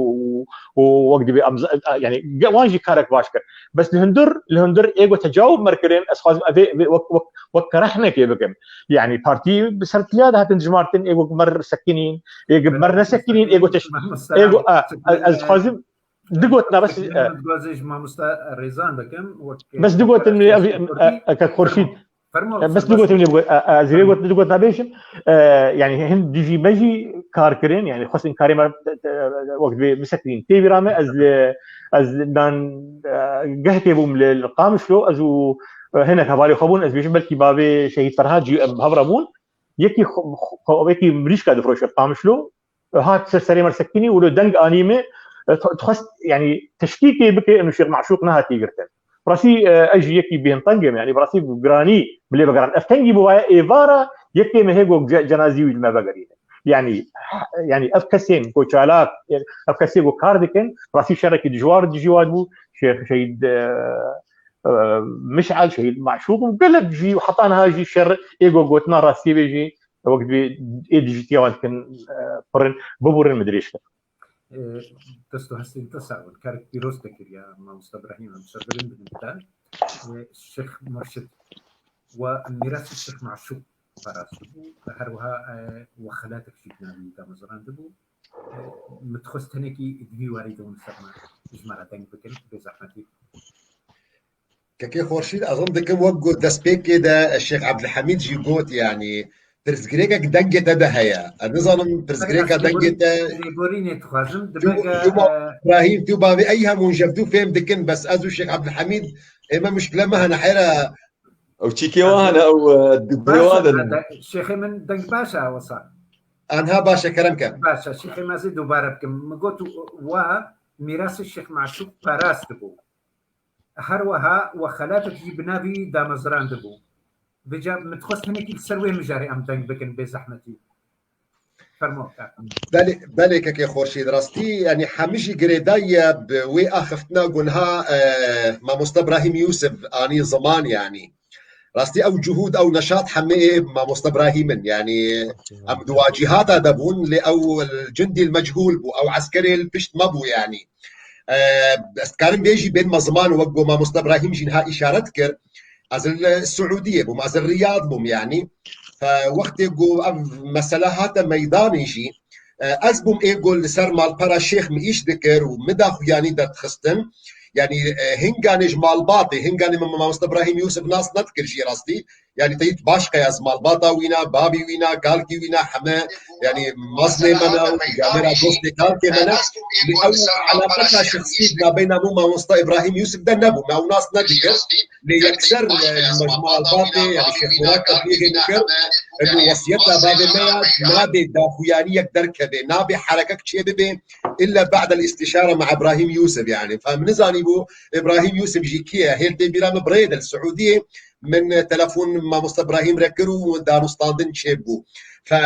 û, û wek dibê em z- e, yani ge- wan jî karek baş kir. Bes li hundir, li hundir ê ku tecawub me kirin, ez xwazim evê, evê wek, wek, wek kerehnekê bikim. Yani partî bi sertiliya de hatin dijmartin, ê ku mer sekinîn, ê ku mer nesekinîn, ê ku teş-, ê ku, e, e, ez xwazim du gotina bes, e, Dixwazim ji mamosta Rêzan bikim. Bes du gotin lê ev, e, e, kek Xurşîd. Fermo, e, bes du gotin lê, e, e, ez rê got, du gotina bêjim. E, yani hin dijî me jî kar kirin, yani xwestin karê me, e, e, wek dibê bisekinîn. Tê bîra me ez li, ez li nan, e, gehkê bûm li, li Qamişlo, ez û, e, hinek hevalê xwe bûn, ez bêjim belkî bavê Şehîd Ferhad jî em hevre bûn. Yekî xwe, xwe, xwe, yekî mirîşka difroşe Qamişlo, hat ser serê me sekinî û li deng anî me, e, t- dixwest, yani, teşkîkê bike, em Şêx Maşûq nehatî girtin. Rastî, e, ez jî yekî bêhn teng im, yani, bi rastî bi giranî bi lê vegeran. Ev tengî bû, vaye êvara yekê mehê ku ce- cenazî wî li me vegerîne. Yani, yani, ev kesên ku çalak, ev kesê ku kar dikin, rastî şerekî dijwar dijî wan bû, Şêx Şehîd, e, e, Mişal, Şehîd Maşûq û gelek jî, heta niha jî şer ê ku gotina rastî bê jî, wek dibê ê dijîtiya wan dikin, e, pirin, biburin min dirêj kir. E, dest û hestên te sax bin. Karek pîroz te kiriya, mamosta Ibrahîm, em ser bilind bin te. E, Şêx Murşid we mîrasî Şêx Maşûq parast bû. Her wiha, e, we xelatek jî bi navî damezrandibû. E, min dixwest tenekî di vî warî de hûn ser me, ji me re deng bikin, bê zehmetî. Kekê Xorşîd, ez him dikim wek got destpêkê de Şêx Ebdilhemîd jî got, yanî pirsgirêkek dengê te de heye. Ez nizanim pirsgirêka dengê te. Lêborînê dixwazim. Dibê Îbrahîm, tu bavê ey hemûn jev tu fêm dikin, bes ez û Şêx Ebdilhemîd ê me muşkile me hene hêra. Ew çîkê wa hene, ew, e, di birê wa de ne. Şêxê min deng baş e wesa. Anha baş e, kerem ke. Baş e, Şêxê me zî dubare bikim. Min got wa mîrasê Şêx Maşûq parast bû. Her wiha we xelatek jî bi navî damezrandibû. Vêca min dixwest hinekî li ser wê mijarê em deng bikin bê zehmetî. Fermo, kak. Belê, belê kekê Xorşîd, rastî, yanî hemî jî girêdayî ye bi wê axiftina ku niha, e, mamoste Ibrahîm Yûsif anî ziman, yanî. Rastî ew cuhûd, ew neşat hemê ê mamoste Ibrahîm in, yanî em di wacîhata de bûn, lê ew cindî li mechûl bû, ew eskerê li pişt me bû, yanî. E, ez dikarim bêjî bên me ziman, wek ku mamoste Ibrahîm jî niha îşaret kir, ez li Siûdiyê bûm, ez li Riyad bûm, yanî. Fe wextê ku ev mesele hate meydanê jî, e, ez bûm ê ku li ser malpera şêx min îş dikir û min daxuyanî derdixistin. Yanî, e, hinganê ji malbatê, hinganê min mamoste Ibrahîm Yûsif nas nedikir jî rastî. Yani te yî baş qey ez malbata wîna, babî wîna, kalkî wîna, heme yani maznê me ne û camêra dostê kalkê me ne. Li ew eleqeta şexsî di nabeyna min û mamosta Îbrahîm Yûsif de nebû. Me ew nas nedikir. Lê yekser, e, malbatê, yani Şêx Murad Qedriyê dikir. Eno wesiyeta bavê me ya nabê daxuyaniyek derkeve, nabê herekek çê bibe, illa ba'del istişare ma Îbrahîm Yûsif yani. Fem nizanî bû Îbrahîm Yûsif jî kî ye? Hêl tê bîra min birêd el Siûdiyê. Min telefon mamosta Îbrahîm re kir û danûstandin çêbû. Fe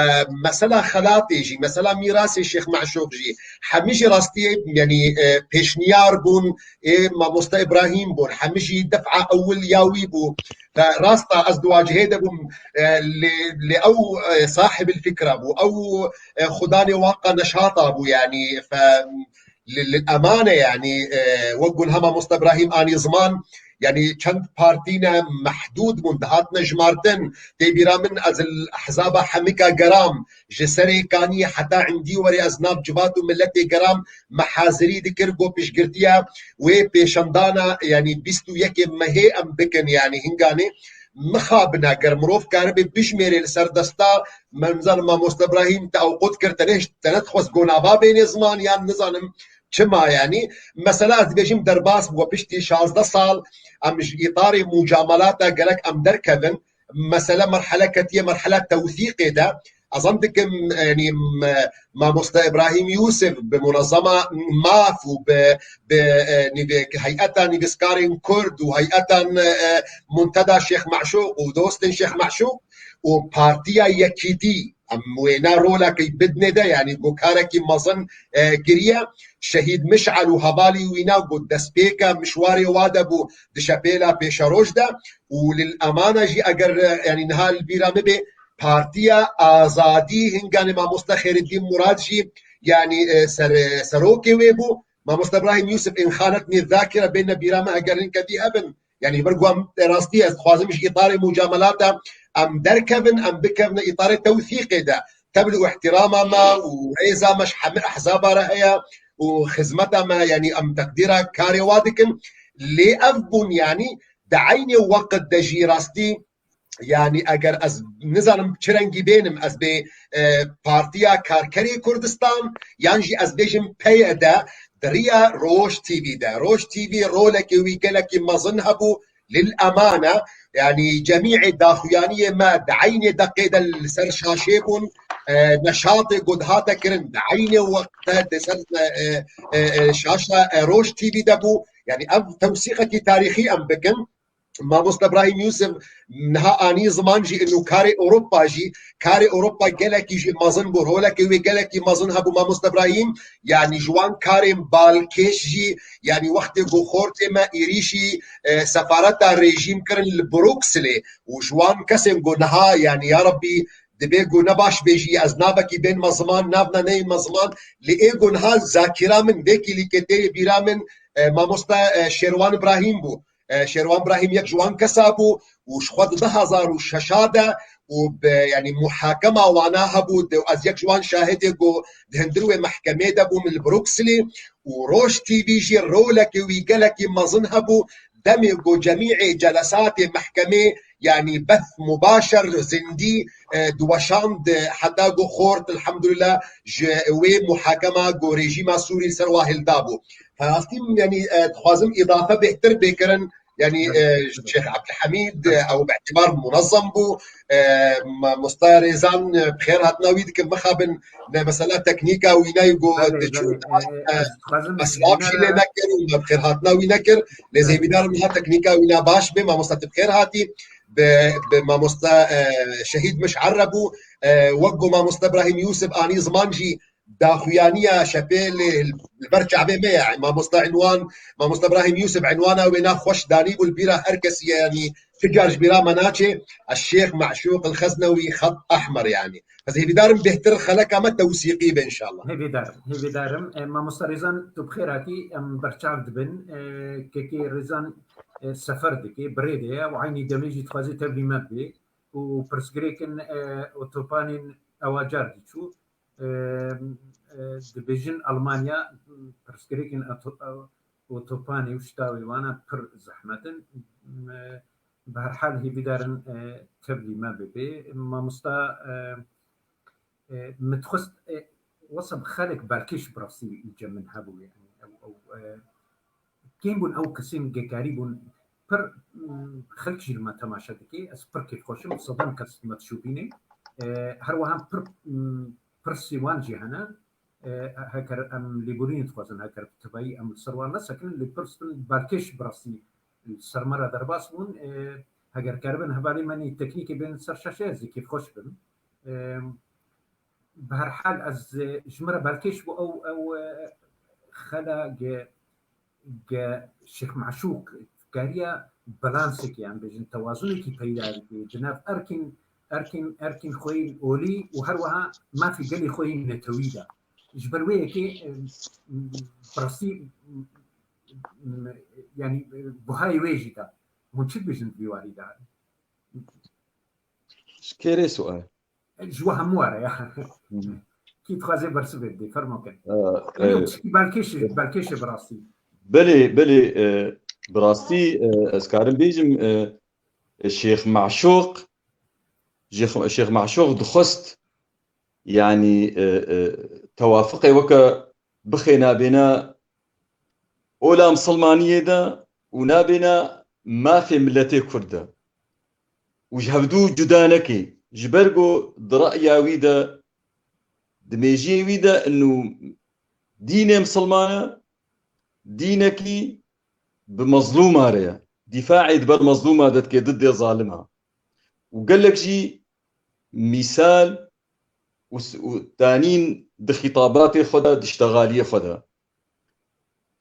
mesela xelatê jî, mesela mîrasê Şêx Meşûq jî, hemî jî rastiyê, yani, e, pêşniyar bûn, ê mamosta Îbrahîm bûn, hemî jî def'a ewil ya wî bû. Fe rasta ez di wacihê de bûm, e, lê, lê ew, e, sahibul fikra bû, ew, e, xudanê waqa neşata bû, yani, fe, li, li emane, yani, e, wek gunha mamosta Îbrahîm anî ziman, yani, çend partî ne mehdûd bûn, dihatine jimartin. Tê bîra min ez li ehzaba hemika geram, ji serê kaniyê heta indî werê ez nav civat û miletê geram me hazirî dikir, got piştgirtiya wê pêşandana, yani, bîst û yekê mehê em bikin, yani, hinganê mixabine, ger mirov karibe bijmêrê li ser desta, me nizanim mamoste Îbrahîm te ew qut kir, te ne, te nedixwest gonava bênê ziman, yan nizanim çima, yani. Mesela ez dibêjim derbas bû, piştî şazdeh sal em ji îtarê mucamelata gerek em derkevin, mesele merhele ketiye merhela tewsîqê de. Ez zan dikim, yani, m-, mamoste Îbrahîm Yûsif bi munezema maf û bi, bi, e, nîvê-, heyeta nivîskarên Kurd û heyeta, e, Munteda Şêx Meşûq û dostên Şêx Meşûq û Partiya Yekîtî, em wêna rolekî bidinê de, yani, ku karekî mezin, e, kiriye. Şehîd Miş'el û hevalî wîna ku destpêka mişwarê wa de bû di şepêla pêşeroj de û lil emana jî eger, e, yani, niha li bîra min bê, Partiya Azadî hinganê mamoste Xêreddîn Murad jî, yani, e, ser-, serokê wê bû. Mamoste Îbrahîm Yûsif, in xanetnî zâkira, bêne bîra me eger hinkevî hebin. Yani, ber ku em, e, rastî ez dixwazim ji îtarê mucamelata em derkevin, em bikevine îtarê tewsîqê de. Tevlî û ihtirama me û rêza me ji hemî ehzaba re heye û xizmeta me, yani, em teqdîra karê wa dikin. Lê ev bûn, yani, di eynê weqt de jî rastî Yani eger ez nizanim çi rengî bênim, ez bê, e, Partiya Karkerê Kurdistan, yan jî ez bêjim P Y D, di riya Roj T V de. Roj T V rolekê wî gelekî mezin hebû, lil emane, yani cemîê daxuyaniyê me di eynê deqê de li ser şaşê bûn, e, neşatê ku dihate kirin, di eynê wexte di ser, e, e, e, şaşa, e, Roj T V de bû. Yani ev tewsîqekî tarîxî em bikin. Mamoste Îbrahîm Yûsif niha anî ziman jî, inu karê Ewropa jî, karê Ewropa gelekî jî mezin bû, rolekê wê gelekî mezin hebû Mamoste Îbrahîm, yanî ji wan karên balkêş jî, yanî wextê ku xortê me êrîşî, e, sefareta rejîm kirin li Brukselê û ji wan kesên ku niha, yanî ya Rebbî, dibê ku ne baş bê jî, ez navekî bênme ziman, navna neyme ziman, lê ê ku niha zakîra min, vê kîlîkê tê bîra min, e, Mamoste, e, Şêrwan Îbrahîm bû. E, Şêrwan Îbrahîm yek ji wan kesa bû û ji xwe di du hezar û şeş de û bi, yanî muhakema wana hebû, de, ez yek ji wan şahidê ku di hundir wê mehkemê de bûm li Brukselê û Roj T V jî rolekê wî gelekî mezin hebû, demê ku cemîê celesatê mehkemê, yanî beth mubaşer, zindî, e, diweşand, heta ku xort, elhamdulillah, ji wê muhakema ku rejîma Sûrî li ser wa hilda bû. Rastî, yanî, e, dixwazim îdafe bêhtir bê kirin, yanî, e, Şêx Ebdulhemîd, e, ew bi îtibar munezem bû, e, ma-, Musta Rêzan, e, bi xêr hatina wî dikim, mixabin, ne, mesela teknîka wî nayê ku diçû, e, e, ez dixwazim, e, silav jî lê nekir û me bi xêr hatina wî nekir, lê ez hêvîdar im niha teknîka wî na baş bê, mamosta tu bi xêr hatî, bi, bi mamosta, e, Şehîd Miş'el re bû, e, wek ku mamosta Îbrahîm Yûsif anî ziman jî, daxuyaniya şepê li, li ber çavê me ye. Mamosta Înwan, Mamosta Îbrahîm Yûsif Înwana wê na xweş danî bû li bîra her kesî ye, yanî tu car ji bîra me naçe, ez Şêx Meşûq el Xeznewî, xet ehmer yanî. Ez hêvîdar im bêhtir xeleka me tewsîqî be înşallah. Hêvîdar im, hêvîdar im. E, Mamosta Rêzan, tu bi xêr hatî, em berçav dibin. E, kekê Rêzan, e, sefer dike, birê de ye û eynî demê jî dixwaze tevlî me bê û pirsgirêkin, e, otopanên ewa car diçû. Em, e, dibêjin Almanya pirsgirêkên ato-, e, otopanê û ştawê wana pir zehmet in. Em, e, Bi her hal hêvîdarin, e, tevlî me bibe. Mamosta, e, e, min dixwest, e, wesa bi xelek belkêş bi rastî li cem min hebû, yani, ew, ew, e, kêm bûn ew kesên gekarî bûn, pir, mm, xelk jî li me temaşe dike, ez pir kêfxweş im, sedem kes me dişopîne. E, her wiha pir, mm, pirsê wan jî hene. E, heker em lêborînê dixwazin, heker bi tevayî em li ser wan nesekinin, lê pirs bin belkêş bi rastî li ser me re derbas bûn. E, heger keribin hevalê me nê teknîkê bên ser şaşe, ez ê kêfxweş bim. E, bi her hal ez, e, ji min re belkêş bû ew, ew, e, xela ge, ge Şêx Meşûq kariya balansekê, em bêjin tewazunekî peyda bike di nav erkên, erkên, erkên xwe yên olî û her wiha mafê gelê xwe yên netewî de. Ji ber wê yekê, e, bi rastî, m, yani, e, buhayê wê jî de. Hûn çi dibêjin di vî warî de? Ji kê rê sual? Ji we hemû were ya. Hı hı. Kî dixwaze bersivê bidê, fermo kin. Ee, Yok, e, tişkî belkêşê, belkêşê bi rastî. Belê, belê, e, bi rastî, e, ez karim bêjim, e, e, Şêx Meşûq, Şêx, Şêx Meşûq dixwest, yanî, e, e, tewafiqê weke bixê nabêna ola misilmaniyê de û nabêna mafê miletê Kurd de. Û ji hevdû cuda neke. Ji ber ku di re'ya wî de, di mêjiyê wî de inu dînê misilman e, dînekî bi mezlûma re ye. Dîfaê di ber mezlûma de dike, didê zalima. Û gelek jî mîsal û s-, û tanîn di xîtabatê xwe de, di ştexaliyê xwe de.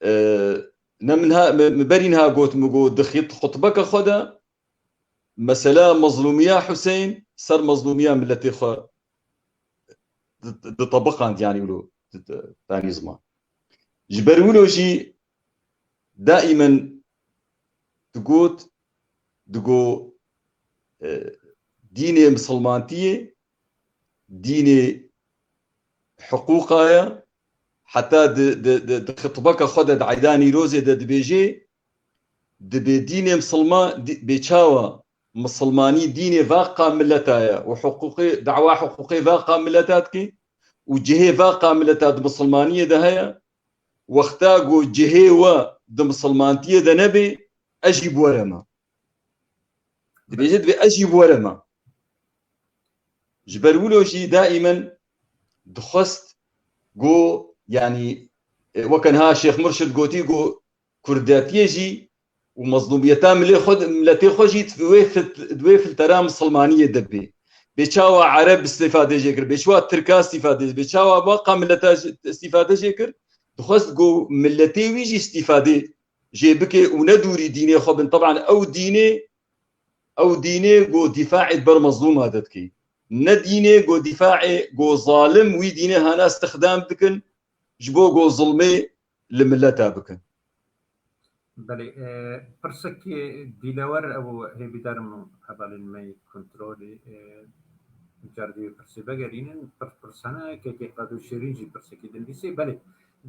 E, ne min ha, min, min berî niha got, min got, di xît-, xutbeke xwe de, mesela mezlûmiya Huseyîn ser mezlûmiya miletê xwe di, di, ditebiqand, yanî wilo di, di, tanî ziman. Ji ber wilo jî daîmen digot, digot, e, dînê misilmantiyê dînê hiqûqa ye. Heta di, di, di, di xitbeke xwe de, di eyda Nîrozê de dibêjê, dibê dînê misilman, di, bê çawa misilmanî dînê vaqa mileta ye û hiqûqê, dawa hiqûqê vaqa mileta dike û cihê vaqa mileta di misilmaniyê de heye, wexta ku cihê we di misilmantiyê de nebe, ez jî bi we re me. Dibêje, dibê ez jî bi we re me. Ji ber wilo jî daîmen dixwest ku, yanî, e, weke niha Şêx Murşid gotî ku kurdiyetiyê jî û mezlûmiyeta milê xwe, miletê xwe jî di wê fit-, di wê filtera misilmaniyê de bê. Bê çawa Ereb îstîfade jê kir, bê çawa Tirka îstîfade, bê çawa vaqa mileta jî îstîfade jê kir, dixwest ku miletê wî jî îstîfade jê bike û ne dûrî dînê xwe bin. Teban ew dînê, ew dînê ku dîfaê ber mezlûma de dike. Ne dînê ku dîfaê ku zalim wî dînê hana stixdam dikin, ji bo ku zilmê li mileta bikin. Belê, e, pirsek, e, dîlewer ew hêvîdarim hevalên me yê kontrolê, e, car dê pirsê vegerînin, pir-, pirs hene, kekê Qado Şêrîn jî pirsekî dinivîsê. Belê,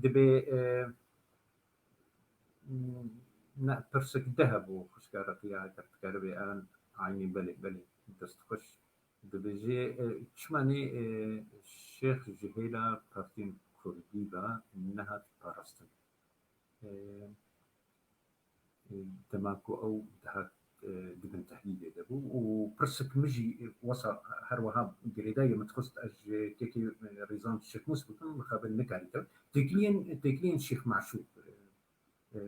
dibê, e, ne, pirsek de hebû, xwişka Reqiya, eger dikaribê an aynî, belê, belê, dest xweş. Dibêje, e, çima nê, e, Şêx ji hêla partiyên Kurdî ve nehat parastin? E, e, dema ku ew dihat, e, di bin tehdîdê de bû û pirsek min jî, e, wesa her wiha girêdayî, min dixwest ez ji kekê, e, Rîzan Şikmûs bikim, mixabin nikarî te. Têkiliyên, têkiliyên Şêx Meşûq, e, e,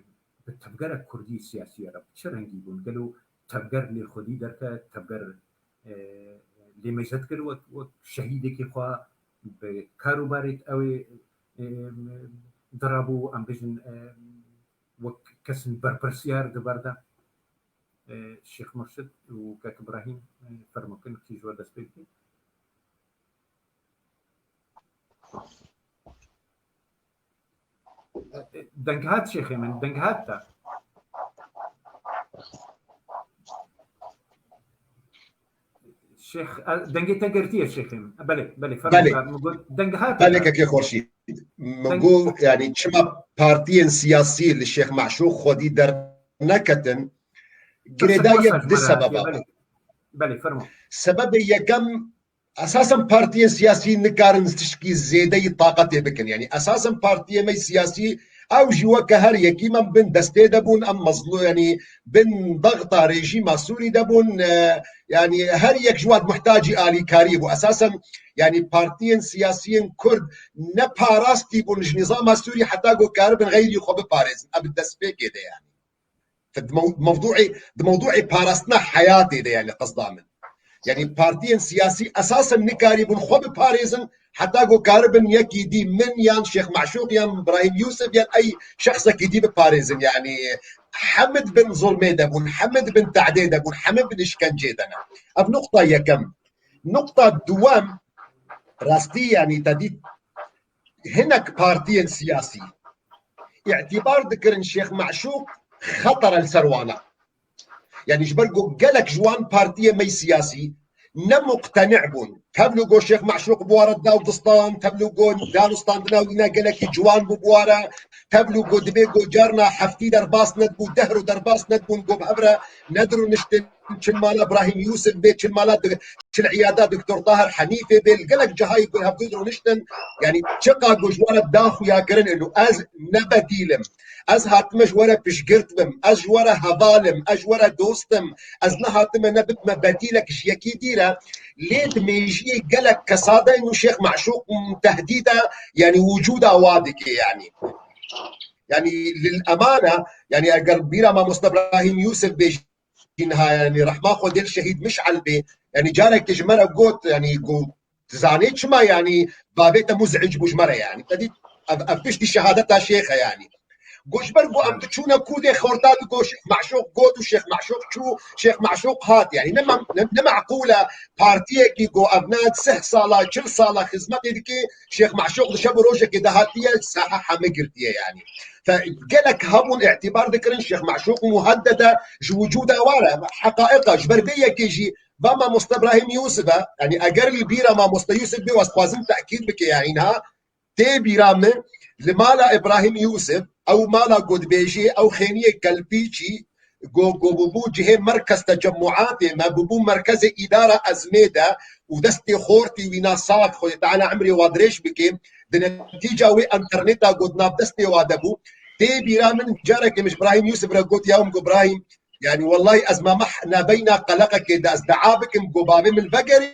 bi tevgera kurdî siyasî re bi çi rengî bûn? Gelo tevger lê xwedî derket, tevger, e, lê mêze dikir wek, wek şehîdekî xwe, bi kar û barê ew ê, e, dirabû, em bêjin, e, wek kesên berpirsiyar di ber de? E, Şêx Murşid û Kek Ibrahîm, e, fermo kin, kî ji we dest pê bike? Deng hat şêxê min, deng hat te. Şêx, e, dengê te girtiye şêxê min. Belê, belê, fermo. Belê. Min got, deng hat te. Belê, kekê Xurşîd. Min got, yani, çima partiyên siyasî li Şêx Meşûq xwedî derneketin, Girêdayî bi du sebeba. Belê, belê, fermo. Sebebê yekem, esasen partiyên siyasî nikarin tişkî zêdeyî taqetê bikin. Yanî esasen partiyê me siyasî ew jî weke her yekî me bin destê de bûn, em mezlû, yanî bin dexta rejîma Sûrî de bûn. E, yanî her yek ji wan muhtacî alîkarî bû. Esasen yanî partiyên siyasiyên Kurd ne parastî bûn ji nîzama Sûrî heta ku karibin xeyrî xwe biparêzin. Ev destpêkê de yanî. Di mew-, mewdûê, di mewdûê parastina heyatê de, yanî qesda min. Yanî partiyên siyasî esasen nikarîbûn xwe biparêzin, heta ku karibin yekî dî min yan Şêx Meşûq yan Brahîm Yûsif yan ey şexsekî dî biparêzin. Yanî hemid bin zulmê de bûn, hemid bin tehdê de bûn, hemid bin işkencê de ne. Ev nuqta yekem. Nuqta duwem, rastî yanî te dît hinek partiyên siyasî îtibar dikirin Şêx Meşûq xetera li ser wan e. Yanî ji ber ku gelek ji wan partiyê me siyasî ne muqteni bûn. Tevlû ku Şêx Meşûq bi wara da û distan, tevlû ku dan û standina wî ne gelekî ciwan bû bi wara, tevlû ku dibê ku carna heftî derbas nedibû, deh rû derbas nedibûn ku bi hev re nedirûniştin, çil mala Brahîm Yûsif bê, çil mala di-, çil îyada Doktor Tahir Henîfê bê, li gelek cihayî ku hevdû dirûniştin, yanî çiqa ku ji we re da xuya kirin û ez ne bedîl im. Ez hatime ji we re piştgirt bim, ez ji we re heval im, ez ji we re dost im, ez nehatime ne bibime bedîlek ji yekî dî re, lê di mêjiyê gelek kesa de û Şêx Meşûq tehdîda, yanî wicûda wa dike yanî. Yanî lil emane, yanî eger bîra mamoste Brahîm Yûsif bê jî niha, yanî rehma Xwedê li şehîd Miş'el bê, yanî carekê ji me re got, yanî got, dizanê çima, yanî bavê te muz'ic bû ji me re, yanî te dît ev, ev piştî şehadeta şêx e yanî. Got ji ber ku em diçûne kûdê xorta digot Şêx Meşûq got û Şêx Meşûq çû, Şêx Meşûq hat, yanî ne mem-, ne, ne meqûl e partiyekî ku ev ne sih sala, çil sala xizmetê dike, Şêx Meşûq di şev û rojekê de hatiye, saha hemî girtiye yanî. Fe gelek hebûn îtibar dikirin Şêx Meşûq muheddede ji wicûda wa re. Heqaîqa ji ber vê yekê jî va mamoste Brahîm Yûsif e. Yanî eger li bîra mamoste Yûsif bê, ez dixwazim tekîd bike yanî niha tê bîra min li mala Îbrahîm Yûsif, ew mala ku dibêjê ew xêniyê Kelpîçî, ku, ku bûbû cihê merkez tecemmuatê me, bûbû merkezê îdara ezmê de û destê xortî wîna sax, Xwedê Teala emrê wa dirêj bike, di netîca wê enterneta ku di nav destê wa de bû, tê bîra min carekê min ji Brahîm Yûsif re got, ya min got, Brahîm, yanî wellahî ez mameh nabeyna qeleqekê de, ez dua bikim ku bavê min vegerê,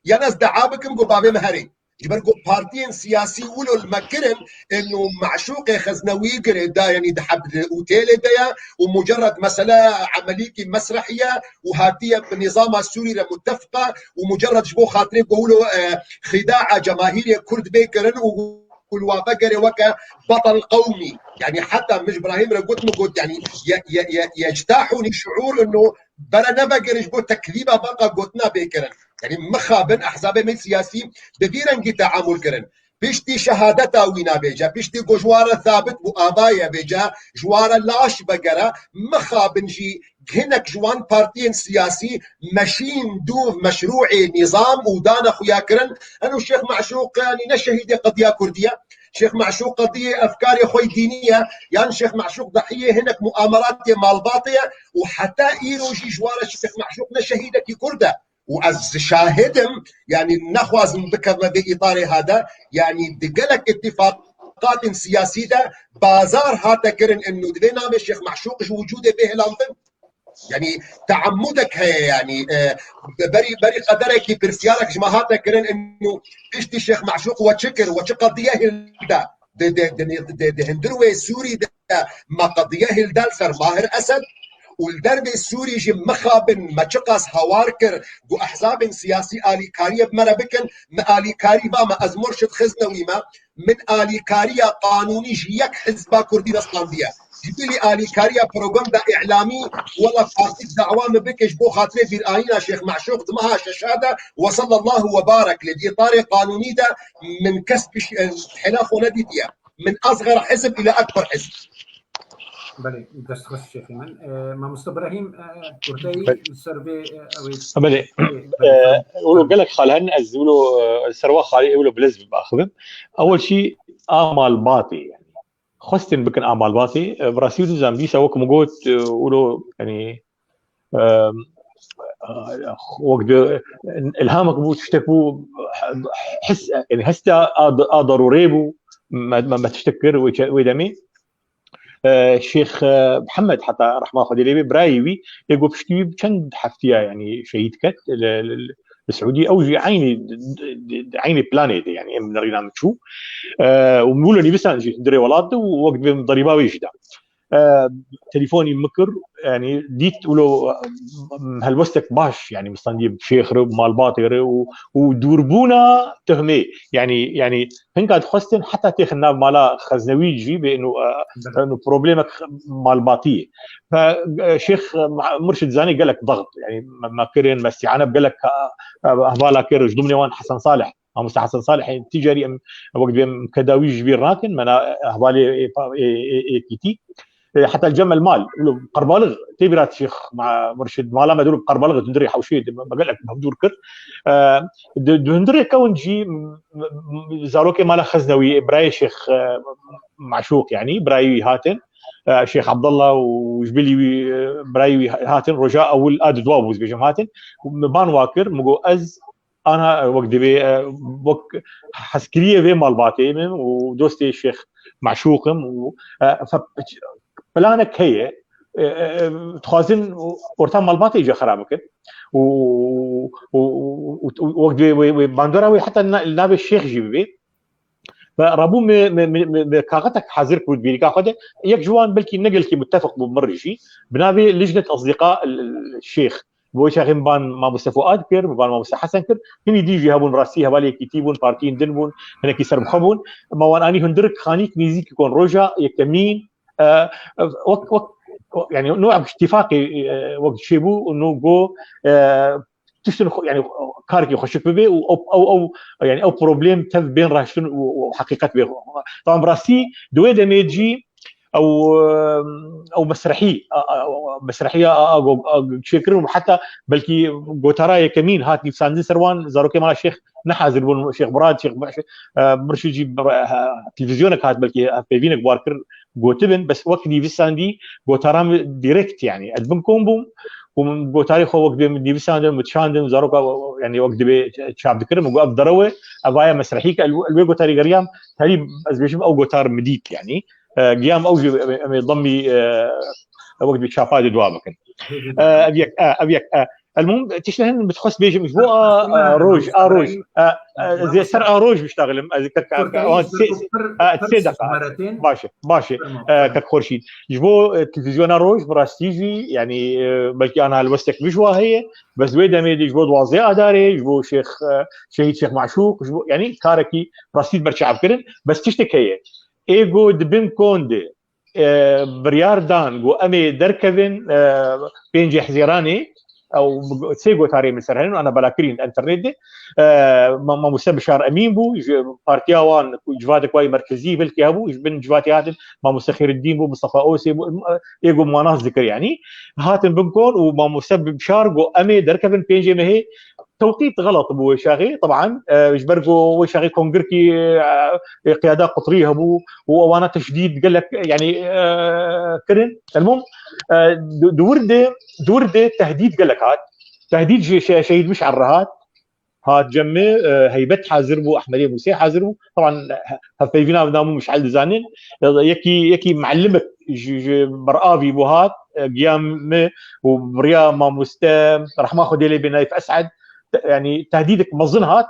yan ez dua bikim ku bavê min herê. Ji ber ku partiyên siyasî wilo li me kirin, eno Meşûqê xeznewî girê da, yanî di heb di otêlê de ye û mucerred mesele emelîkî mesrehî ye û hatiye bi nîzama Sûrî re mutefiq e û mucerred ji bo xatirê ku wilo, e, xîdaa cemahîrê Kurd bê kirin û, û li wa vegerê weke betel qewmî. Yanî heta min ji Brahîm re got, min got, yanî ye-, ye-, ye-, yectahûnî şuûr eno bere nevegerin ji bo tekzîba beqa gotina bê kirin. Yanî mixabin ehzabê me siyasî bi vî rengî teamûl kirin. Piştî şehadeta wîna bêje, piştî ku ji wa re thabit bû, ava ye bêje, ji wa re laş vegere, mixabin jî hinek ji wan partiyên siyasî meşîn dûv meşrûê nîzam û dane xuya kirin. Eno Şêx Meşûq, yanî ne şehîdê qediya Kurdî ye. Şêx Meşûq qediyê efkarê xwe yê dînî ye, yan Şêx Meşûq dehiyê hinek muameratê malbatê ye û heta îro jî ji wa re Şêx Meşûq ne şehîdekî Kurd e. Û ez şahid im, yanî nexwazim bikevime vê îtarê hade, yanî di gelek îtîfaqatên siyasî de bazar hate kirin, eno divê navê Şêx Meşûq ji wicûdê bê hilandin. Yanî teammudek heye, yanî, e, berî, berî qederekî pirsiyarek ji me hate kirin, eno piştî Şêx Meşûq we çi kir, we çi qediye hilda? Di, di, di, di, di hundir wê Sûrî de me qediye hilda li ser Mahir Esed û li dervê Sûrî jî mixabin me çiqas hawar kir ku ehzabên siyasî alîkariyê bi me re bikin, me alîkarî va me ez murşid xiznewî me, min alîkariya qanûnî ji yek hizba kurdî de standiye. Ji bilî alîkariya propaganda îlamî, wela partîk dawa min bike ji bo xatirê bîrayîna Şêx Meşûq di meha şeşa de, we sallallahu we barek, lê di îtarê qanûnî de min kes piş-, e, hela xwe nedîtiye. Min asxer hizb îla ekber hizb. Belê, dest xweş şêxê min. E, mamoste Brahîm, e, kurteyî Belê. Li ser vê, e, ew ê Belê. Belê, E, belê, wilo gelek xal herin, ez wilo, e, ser wa xalê wilo bilez biaxivim. Ewel şî a malbatê, yanî. xwestin bikin a malbatê. E, bi rastî dizam dîsa wek min got, e, wilo, yanî, e, wek di, ilhamek bû, tiştek bû, his, yanî hesta a, a darûrê bû, me, me, me tiştek kir wê çe-, wê demê. E, Şêx, e, Mihemed, heta rehma Xwedê lê bê, birayê wî, ê got piştî wî çend heftiya, yanî şehîd ket li, li, li Siûdî, ew jî eynî, di, di, di eynî planê de, yanî em nirîna min çû. E, û min wilo nivîsan jî hundirê welat de û wek dibê min derîba wê jî da. E, telefonî min kir, yanî dît wilo, e, helwestek baş, yanî min standî şêx re, malbatê re û, û dûrbûna tuhmê, yanî, yanî hinka dixwestin heta têxin nav mala xeznewî jî bê ino, e, ino problemek malbatî ye. Fe, e, Şêx, e, Murşid Zanî gelek daxt, yanî me, me kirin, me îstîane bi gelek, e, e, hevala kir, ji dimnê wan Hesen Salih, Mamoste Hesen Salih, tîcarî em wek dibê em kedawî ji bîr nakin, mena hevalê ê, ê, ê, ê kîtî. E, heta li cem el mal, wilo qerbalix, tê bîra Şêx Ma-, Murşid, mala me dûr qerbalix, hundirê hewşê de me gelek hevdûr kir. E, di, di hundirê kewin jî, m-, m-, zarokê mala Xeznewî, birayê Şêx, e, Maşûq, yanî birayê wî hatin, e, Şêx Abdullah û ji bilî wî, e, birayê wî hatin, roja ewil a didwa bû, dibêjim hatin, û min ban wa kir, min got ez ana, e, wek divê, e, wek hezkiriyê vê malbatê min û dostê Şêx Maşûq im û, e, fe-, planek heye, e, e, e, dixwazin orta malbatê jî xera bikin û, û, û, û, û wek divê wê, wê bandora wê heta na-, li navê Şêx jî bibê. Ve rabû me, me, me, me, me kaxetek hazir kir bîrîka xwe de. Yek ji wan belkî ne gelkî mutefeq bû min re jî. Bi navê Lijnet Asdîqa Şêx. Bo çaxê min ban Mamoste Fuad kir, min ban Mamoste Hesen kir. Hinî dî jî hebûn, rastî hevalê yekîtî bûn, partiyên din bûn, hinekî serbixwe bûn. Ma wan anî hundirik xanîk nêzîkî kon roja yekemîn, e, wek, wek, yanî, nû îtîfaqê, e, wek çêbû, nû go, e, tiştin xwe, yanî, karekî xweşik bibe û ew, ew, ew, yanî, ew problem tev bên raştin û, û heqîqet bê. Tamam, bi rastî, di wê demê jî ew, ew mesrehî, a, a, mesrehiya, a, a, go-, a, çêkirin û heta belkî gotara yekemîn hat nivîsandin ser wan, zarokê mala Şêx nehazir bûn, Şêx Murad, Şêx, e, Murşid jî, e, televîzyonek hat, belkî hevpeyvînek bar kir, gotibin, bes wek nivîsandî, gotara min direkt, yanî, ez bin kom bûm, û min gotarê xwe wek dibê min nivîsandin, min dişandin, zaroka, yanî, wek dibê çap dikirin, min got, ev derew e, ev aya mesrehî ke, el, el wê gotarî geriyam, terî ez bêjim, ew gotar min dît, yanî, e, giyam ew jî em ê, em ê demmî, e, wek dibê çapa de dua bikin. E, ev yek, e, ev yek, e, Elmûm, tiştê hin min dixwest bêjim, ji bo a, a roj, a roj, a, a, ez ê ser a roj biştaxilim, ez ê kek, a, wan sê, a, sê deqa. Baş e, baş e, e, kek Xurşîd. Ji bo, e, televîzyona roj, bi rastî jî, yanî, e, belkî ana helwestek min ji wa heye, bes wê demê de ji bo duwazdeh Adarê, ji bo Şêx, e, Şehîd Şêx Maşûq, ji bo, yanî karekî rastî berçav kirin, bes tiştek heye. Ê go di bin kon de, e, biryar dan, got, em ê derkevin, e, pêncê Hezîranê, ew sê gotarê min ser henin, ana bela kirîn internetê. E, ma-, Mamoste Bişar Emîn bû, ji partiya wan, civadek wayî merkezî belkî hebû, ji bin civatê hatin, Mamoste Xêriddîn bû, Mustafa Osê bû, ê got, wan nas dikir, yanî. Hatin bin kon û Mamoste Bişar got, em ê derkevin pêncê mehê, tewqît xelet bû wê çaxê, teban, e, ji ber ku wê çaxê kongirkî, e, e, qiyada qutrî hebû û ewana teşdîd gelek, yanî, e, kirin. Elmûm, e, di, di wir de, di wir de tehdîd gelek hat. Tehdîd ji şe-, Şehîd Miş'el re hat. Hat cem me, e, Heybet hazir bû, Ehmedê Mûsê hazir bû. Teban, he-, hevpeyvîna nav û Miş'el dizanin. E, yekî, yekî muallimek ji, ji ber avî bû hat, e, giya me û biriya mamoste, rehma Xwedê lê bê, Naif Es'ed, te-, yanî tehdîdek mezin hat,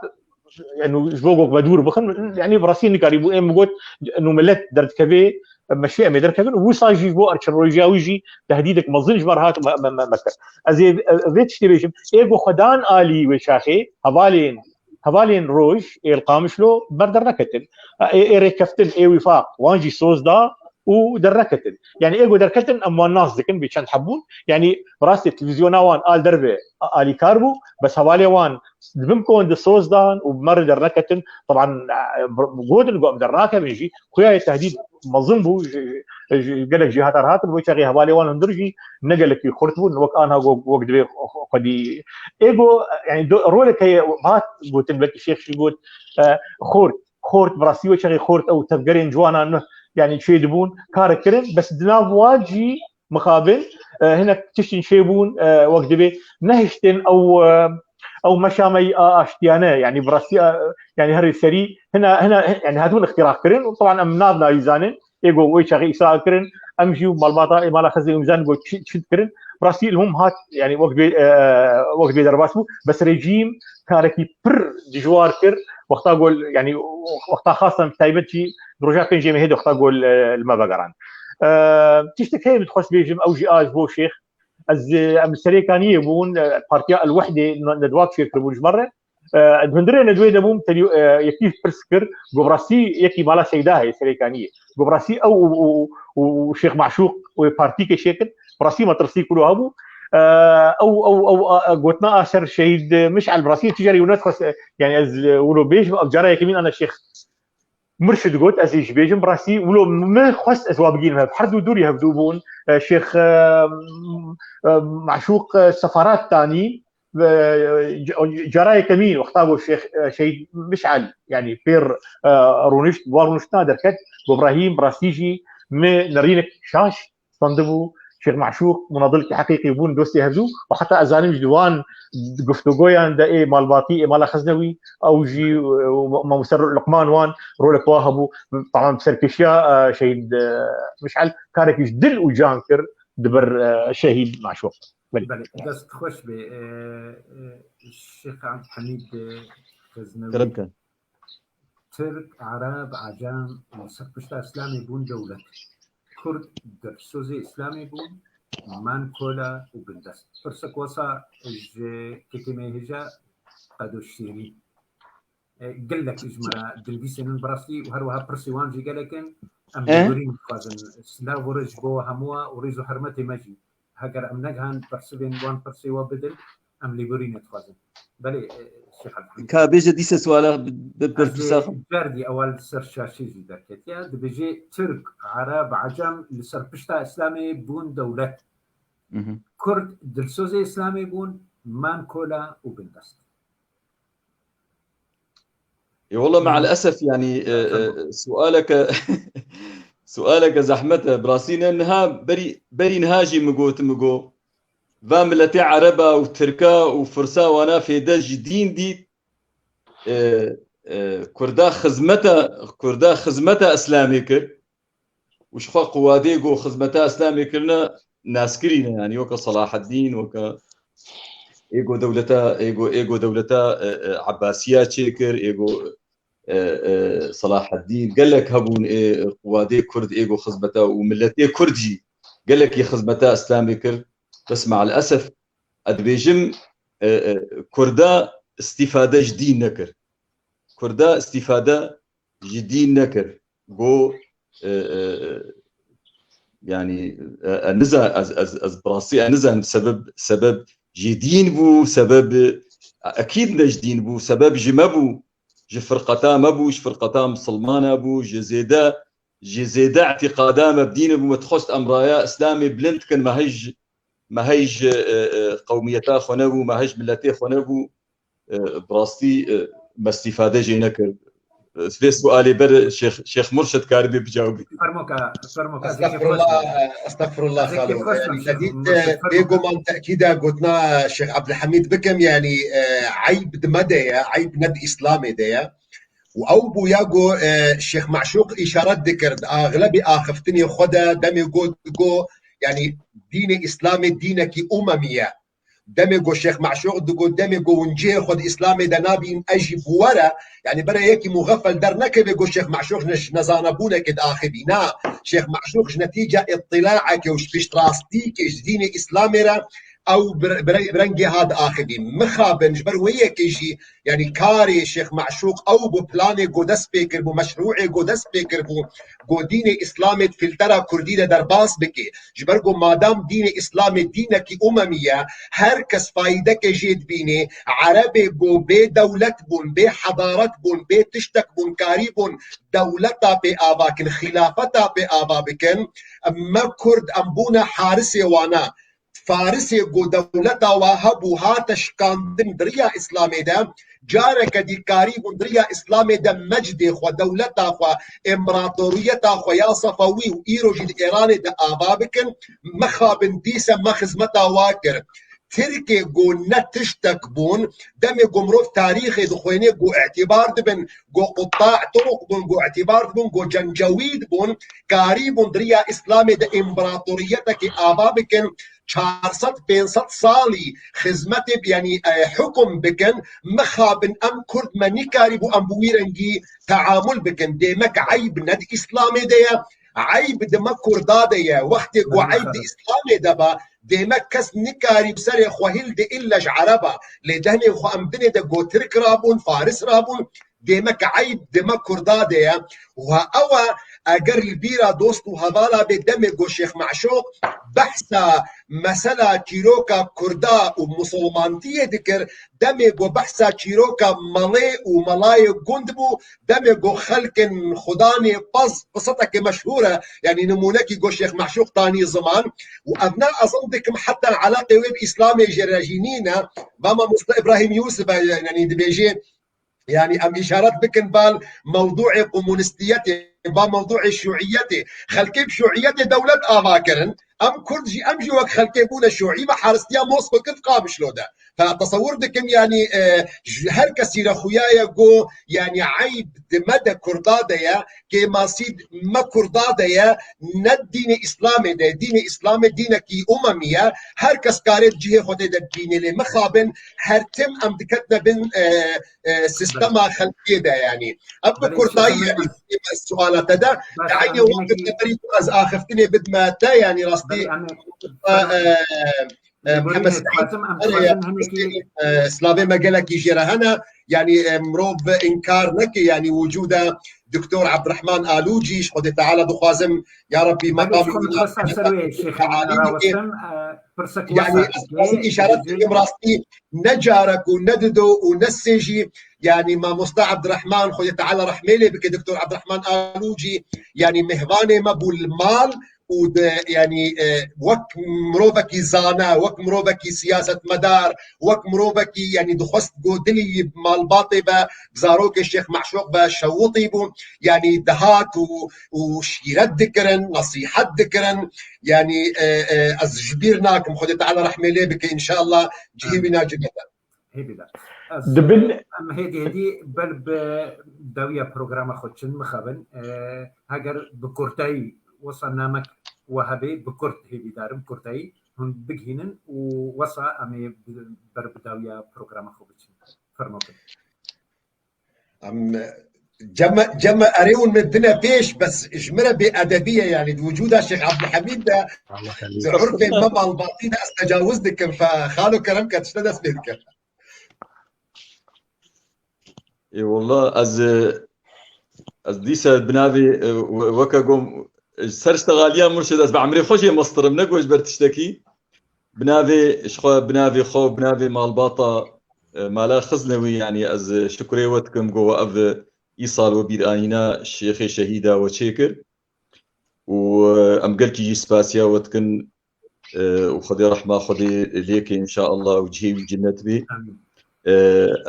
yanî ji bo gok me dûr bixin, yanî bi rastî nikarî bû, ê min got, û millet derdikevê, me şê em ê derkevin, û wisa jî ji bo erçin rojiya wî jî tehdîdek mezin ji me re hat, me, me, me, me kir. Ez ê, e, vê tiştê bêjim, ê go xwedan alî wê çaxê, hevalên, hevalên roj, ê li Qamişlo ber derneketin. Ê, ê rêkeftin, ê wîfaq, wan jî soz da, û derneketin. Yanî ê ku derketin em wan nas dikin, bê çend heb bûn. Yanî bi rastî televîzyona wan a li derve a-, alîkar bû, bes hevalê wan di bin kon de soz dan û bi me re derneketin. Teban, e, gotin ku em dernakevin jî. Xuya yê tehdîd mezin bû, ji, ji, ji gelek cihata re hatin, wê çaxê hevalê wan hundir jî ne gelekî xurt bûn, wek anha go-, wek divê xwe-, xwedî. Ê go, yanî do-, rolek heye, hat gotin, belkî Şêx jî got, e, xort. Xort, bi rastî wê çaxê xort ew tevgerên ciwanan yani çêdibûn, kar kirin, bes di nav wa jî mixabin, e, hinek tiştên çêbûn, e, wek dibê nehiştin ew, e, ew meşamey a aştiyane, yani bi rastî, e, yani herî serî hina, hina, yani hatibûn îxtîra kirin û teban em nav nayî zanin, ê go wê çaxê îsra kirin, em jî û malbata ê mala Xezinê û em zanin go çi, çi dikirin. Bi rastî li hûn hat, yani wek dibê, e, wek dibê derbas bû, bes rejîm karekî pir dijwar kir, wexta go, yani wexta xastan taybet jî di roja pêncê mehê de wexta go, e, li me vegerand. E, tiştek heye min dixwest bêjim, ew jî a ji bo Şêx. Ez, e, em li Serêkaniyê bûn, e, Partiya El Wehdê ne-, nedwa çêkiribûn ji me re. E, di hundirê nedwê de bûm, telî-, e, yekî pirs kir, got, bi rastî yekî mala Seyda heye Serêkaniyê. Got, bi rastî ew û, û, û, û Şêx Maşûq wê partîkê çêkin, bi rastî metirsî kuro hebû. E, ew, ew, ew, a, a, gotina a ser Şehîd Mişal, bi rastî tu carî wilo nedixwest, e, yani ez, e, wilo bêjim, ev cara yekemîn ana Şêx Murşid got, ez ê jî bêjim, bi rastî wilo min xwest ez wa bigînim hev. Her du dûrî hevdû bûn. E, Şêx, e, e, Maşûq, e, sefarat danî, e, c-, cara yekemîn wexta got Şêx, e, Şehîd Mişal, yani pêr, e, rûnişt, wa rûniştina derket, got, Brahîm, bi rastî jî me nerînek şaş standibû, Şêx Maşûq munadilekî heqîqî bûn, dostê hevdû û heta ez zanim ji wan guftûgoyan de ê malbatî, ê mala Xeznewî, ew jî, e, mamoste Luqman wan rolek wa hebû, tamam serkêşiya, e, Şehîd, e, Mişal karekî ji dil û can kir di ber, e, Şehîd Maşûq. Belê. Belê, dest xweş bê, e, e, Şêx Abdulhamîd, e, Xeznewî. Kerem ke. Tirk, Ereb, Ecem li ser pişta Îslamê bûn dewlet. Kurd dilsozê Îslamê bûn, man kola û bindest. Pirsek wesa ji kekê me hêja qedo şêrîn. E, gelek ji me re dilvîsên min bi rastî û her wiha pirsê wan jî gelek in. Em Eh? lêborîn dixwazin. Silav û rêz ji bo we hemû û rêz û hurmetê me jî. Heger em negihan bersivên wan pirsê we bidin, em lêborînê dixwazin. Belê, e, Şêx Abdulhamîd. Ka bêje dîse suala bi, bi Ez pirsa ê xwe. Car dî ewal li ser şaşê jî derketiye. Dibêje Tirk, Ereb, Ecem li ser pişta Îslamê bûn dewlet. Mhm. Kurd dilsozê Îslamê bûn, man kola û bindest. Ê wele, me'el esef, yani, e, e, sualeke, sualeke zehmet e. Bi rastî ne niha, berî, berî niha jî min got, min got, va miletê Ereba û Tirka û Firsa wana fêde ji dîn dît, e, e, Kurda xizmeta, Kurda xizmeta Îslamê kir. Û ji xwe qiwadê ku xizmeta Îslamê kirine naskirî ne, yanî weke Selaheddîn, weke ê ku dewleta, ê ku, ê ku dewleta, e, e, Ebbasiya çêkir, ê ku, e, e, Selaheddîn, gelek hebûn ê qiwadê Kurd ê ku xizmeta û miletê Kurd jî gelekî xizmeta Îslamê kir. Bes me'el esef, ez dibêjim, e, e, Kurda îstîfade ji dîn nekir. Kurda îstîfade ji dîn nekir. Got, e, e, e, yani, e, e, niza-, ez, ez, ez bi rastî, e, nizanim sebeb, sebeb ji dîn bû, sebeb, e, ekîd ne ji dîn bû, sebeb ji me bû, ji firqeta me bû, ji firqeta misilmana bû, ji zêde, ji zêde îtîqada me bi dîn bû, me dixwest em raya Îslamê bilind dikin, me hej, me hej, e, e, qewmiyeta xwe nebû, me hej miletê xwe nebû. E, bi rastî, e, me îstîfade jê nekir. E, vê sualê ber Şêx, Şêx Murşid karibê bicawibî. Fermoka, fermoka, zikê xweş Estexfirullah, be. Estexfirullah, Zikê xalo. xweş be, Yani, Şêx te dît, Murşid, e, fermoka. Bêguman tekîda gotina Şêx Abdulhamîd bikim, yani, e, eyb di me de ye, eyb ne di Îslamê de ye. Û ew bûya ku, e, Şêx Maşûq îşaret dikir, axlebî axiftinê xwe de demê ku digo, yani, dînê Îslamê dînekî umemî ye. Demê ku Şêx Meşûq digot, demê ku hûn cihê xwe di Îslamê de nabîn, ez jî bi we re, yanî bere yekî muxefel dernekeve ku Şêx Meşûq ji ne-, ji nezanebûnekê diaxivî. Na, Şêx Meşûq ji netîca îtîlaekê û ji piştrastîkê ji dînê Îslamê re ew bi re-, bi re-, bi rengê ha diaxivî. Mixabin ji ber wê yekê jî, yanî karê Şêx Meşûq ew bû, planê ku dest pê kiribû, meşrûê ku dest pê kiribû, ku dînê Îslamê di filtera kurdî de derbas bike. Ji ber ku madam dînê Îslamê dînekî umemî ye, her kes fayîdeke jê dibîne, Erebê ku bê dewlet bûn, bê hedaret bûn, bê tiştek bûn, karî bûn dewleta pê ava kin, xîlafeta pê ava bikin, me Kurd em bûne harisê wana. Farisê ku dewleta wa hebû hate şikandin di riya Îslamê de, careke dî karîbûn di riya Îslamê de mecdê xwe, dewleta xwe, împaratoriyeta xwe ya Sefewî û îro jî di Îranê de ava bikin, mixabin dîse me xizmeta wa kir. Tirkê ku ne tiştek bûn, demê ku mirov tarîxê dixwêne ku îtîbar dibin, ku qutta turuq bûn, ku îtîbar dibûn, ku cencewîd bûn, karîbûn di riya Îslamê de împaratoriyetekê ava bikin, çar sed pênc sed salî xizmetê, yanî, e, hukum bikin, mixabin em Kurd me nîkarîbû em bi wî rengî teamul bikin. Dêmek eyb ne di Îslamê de ye, eyb di me Kurda de ye. Wextê ku eyb di Îslamê de ba, dêmek kes nikarî bi serê xwe hil de ille ji Ereba. Lê dehnê xwe em dinê de ku Tirk rabûn, Faris rabûn, dêmek eyb di me Kurda de ye. Wa ew e, eger li bîra dost û hevala bê demê ku Şêx Meşûq behsa mesela çîroka Kurda û misilmantiyê dikir, demê ku behsa çîroka melê û melayê gund bû, demê ku xelkin xudanê pez qiseteke meşhûr e, yanî nimûnekî ku Şêx Meşûq tanî ziman û ev ne ez him dikim heta eleqê wê bi Îslamê jê re jî nîne, va mamoste Îbrahîm Yûsif e, yanî dibêje, yanî em îşaret bikin bal mewdûê komunîstiyetê, ba mewdûê şûîyetê. Xelkê bi şûîyetê dewlet ava kirin. Em Kurd jî, em jî wek xelkê bûne şûî, me haristiya Mosko kir Qamişlo de. Fe tesewur dikim, yanî, e, ji her kesî re xuya ye ku, yanî eyb di me de Kurda de ye, kêmasî me Kurda de ye, ne dînê Îslamê de. Dînê Îslamê dînekî umemî ye. Her kes kare cihê xwe tê de bibîne, lê mixabin her tim em diketine bin, e, e, sistema xelkiyê de, yanî. Ev bi kurtayî, yanî, suala te de. Di eynî wextê de berî ku ez axiftinê bidime te, yanî rastî, e, e, Mihemed Seîd, e, slavê me gelekî jê re hene, yanî, e, mirov înkar neke, yanî, wicûda Doktor Ebdirehman Alûcî, ji Xwedê Teala dixwazim, ya Rebbî, meqamî wî alî bike. Pirsek wisa dike. Yanî, ez dixwazim îşaret bikim rastî, ne carek û ne dido û ne sê jî, yanî mamoste Ebdirehman, Xwedê Teala rehmê lê bike, Doktor Ebdirehman Alûcî, yanî mêhvanê me bû li mal û de, yanî, e, wek mirovekî zana, wek mirovekî siyasetmedar, wek mirovekî, yanî dixwest ku dilî malbatê be, bi zarokê Şêx Meşûq be şewitî bû, yanî dihat û, û şîret dikirin, nesîhet dikirin, yanî, e, e, ez ji bîr nakim, Xwedê Teala rehmê lê bike, înşallah cihê wî ne cennet e. Hêvî de. Ez, Dibin em hêdî hêdî ber bi dawiya programa xwe çin mixabin. E, heger bi kurtayî wisa namek we hebe, bi kurt hêvî darim, kurtayî hûn bigihînin û wisa em ê bi, ber bi dawiya programa xwe biçin. Fermo kin. Em ceme, ceme erê hûn min dine pêş, bes ji min re bêedebî ye, yanî di wicûda Şêx Ebdulhemîd de, di urfê me malbatî de ez tecawuz dikim, fe xalo kerem ke tişte dest pê dikim. Ê walla ez, e, ez dîsa bi navê, e, we-, weke gom, e, ser ştexaliya Murşid ez bi emrê xwe jê mestir im, ne ku ji ber tiştekî. Bi navê ji xwe, bi navê xwe, bi navê malbata, e, mala xizne wî, yanî ez, e, şukurê we dikim ku we ev, e, îsal we bîranîna şêxê şehîda we çêkir. Û, e, em gelkî jî spasiya we dikin, e, û Xwedê rehma Xwedê lê ke înşaallah û cihê wî cennet bê. Amîn. E,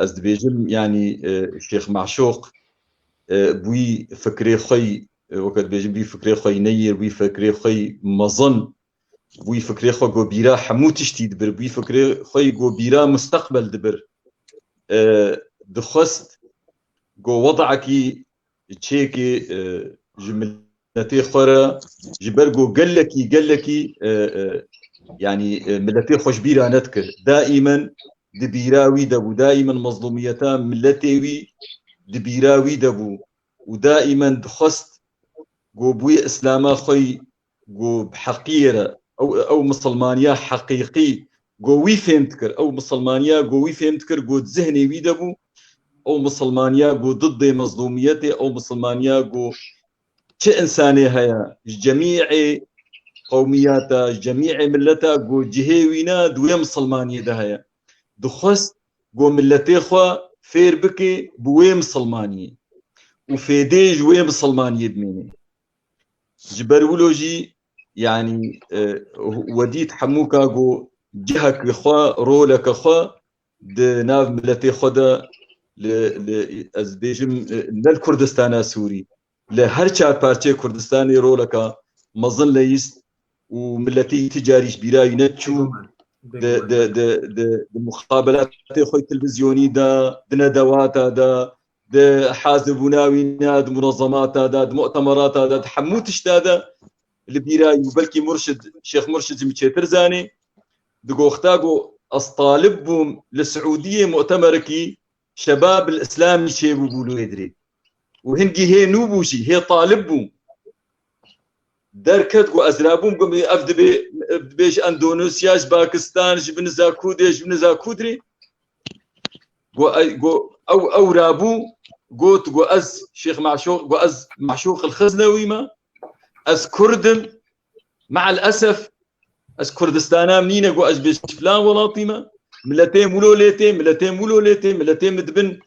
ez dibêjim, yanî, e, Şêx Meşûq, e, bi wî fikrê xwe yî, e, weke dibêjim, bi wî fikrê xwe yî neyê, bi wî fikrê xwe yî mezin, bi wî fikrê xwe ku bîra hemû tiştî dibir, bi wî fikrê xwe yî ku bîra musteqbel dibir. E, dixwest ku wedekî çêkê, e, ji miletê xwe re, ji ber ku gelekî, gelekî, e, e, yanî, e, miletê xwe ji bîra nedikir. Daîmen di bîra wî de bû, daîmen mezlûmiyeta miletê wî di bîra wî de bû û daîmen dixwest ku bi wê Îslama xwe yî ku bi heqiyê re, ew, ew misilmaniya heqîqî ku wî fêm dikir, ew misilmaniya ku wî fêm dikir ku di zihnê wî de bû, ew misilmaniya ku diddê mezlûmiyetê, ew misilmaniya ku çi însanê heye, ji cemîê qewmiyata, ji cemîê mileta ku cihê wî ne di wê misilmaniyê de heye. Dixwest ku miletê xwe fêr bike bi wê misilmaniyê û fêdê ji wê misilmaniyê bimîne. Ji ber wilo jî yanî, e, we dît hemûka ku ciheke xwe, roleke xwe di nav miletê xwe de li, li, ez dibêjim, e, ne li Kurdistana Sûrî, li her çar parçeyê Kurdistanê roleka mezin leyîst û miletê wî ti carî ji bîra wî neçû. Di, di, di, di, di muxabelatê xwe yê televîzyonî de, di nedewata de, di hazirbûna wî ne, di munezemata de, di mu'temerata de, di hemû tişta de li bîra wî û belkî Murşid, Şêx Murşid jî min çêtir zanê, digot, wexta ku ez talib bûm li Siûdiyê mu'temerekî Şebab el Îslamî çêbûbû li wê dirê. Û hingî hê nû bû jî, hê talib bû. Derket ku ez rabûm, got, ev dibê, ev dibê ji Endonesiya, ji Pakistan, ji bin za Kurdê, ji bin za Kurdrê. Got, ey, got, ew, ew rabû, got, got, ez Şêx Maşûq, got, ez Maşûq el Xiznewî me, ez Kurd im, me'el esef, ez Kurdistana min nîne, got, ez bêj filan welatî me, miletê min wilo lê tê, miletê min wilo lê tê, miletê min dibin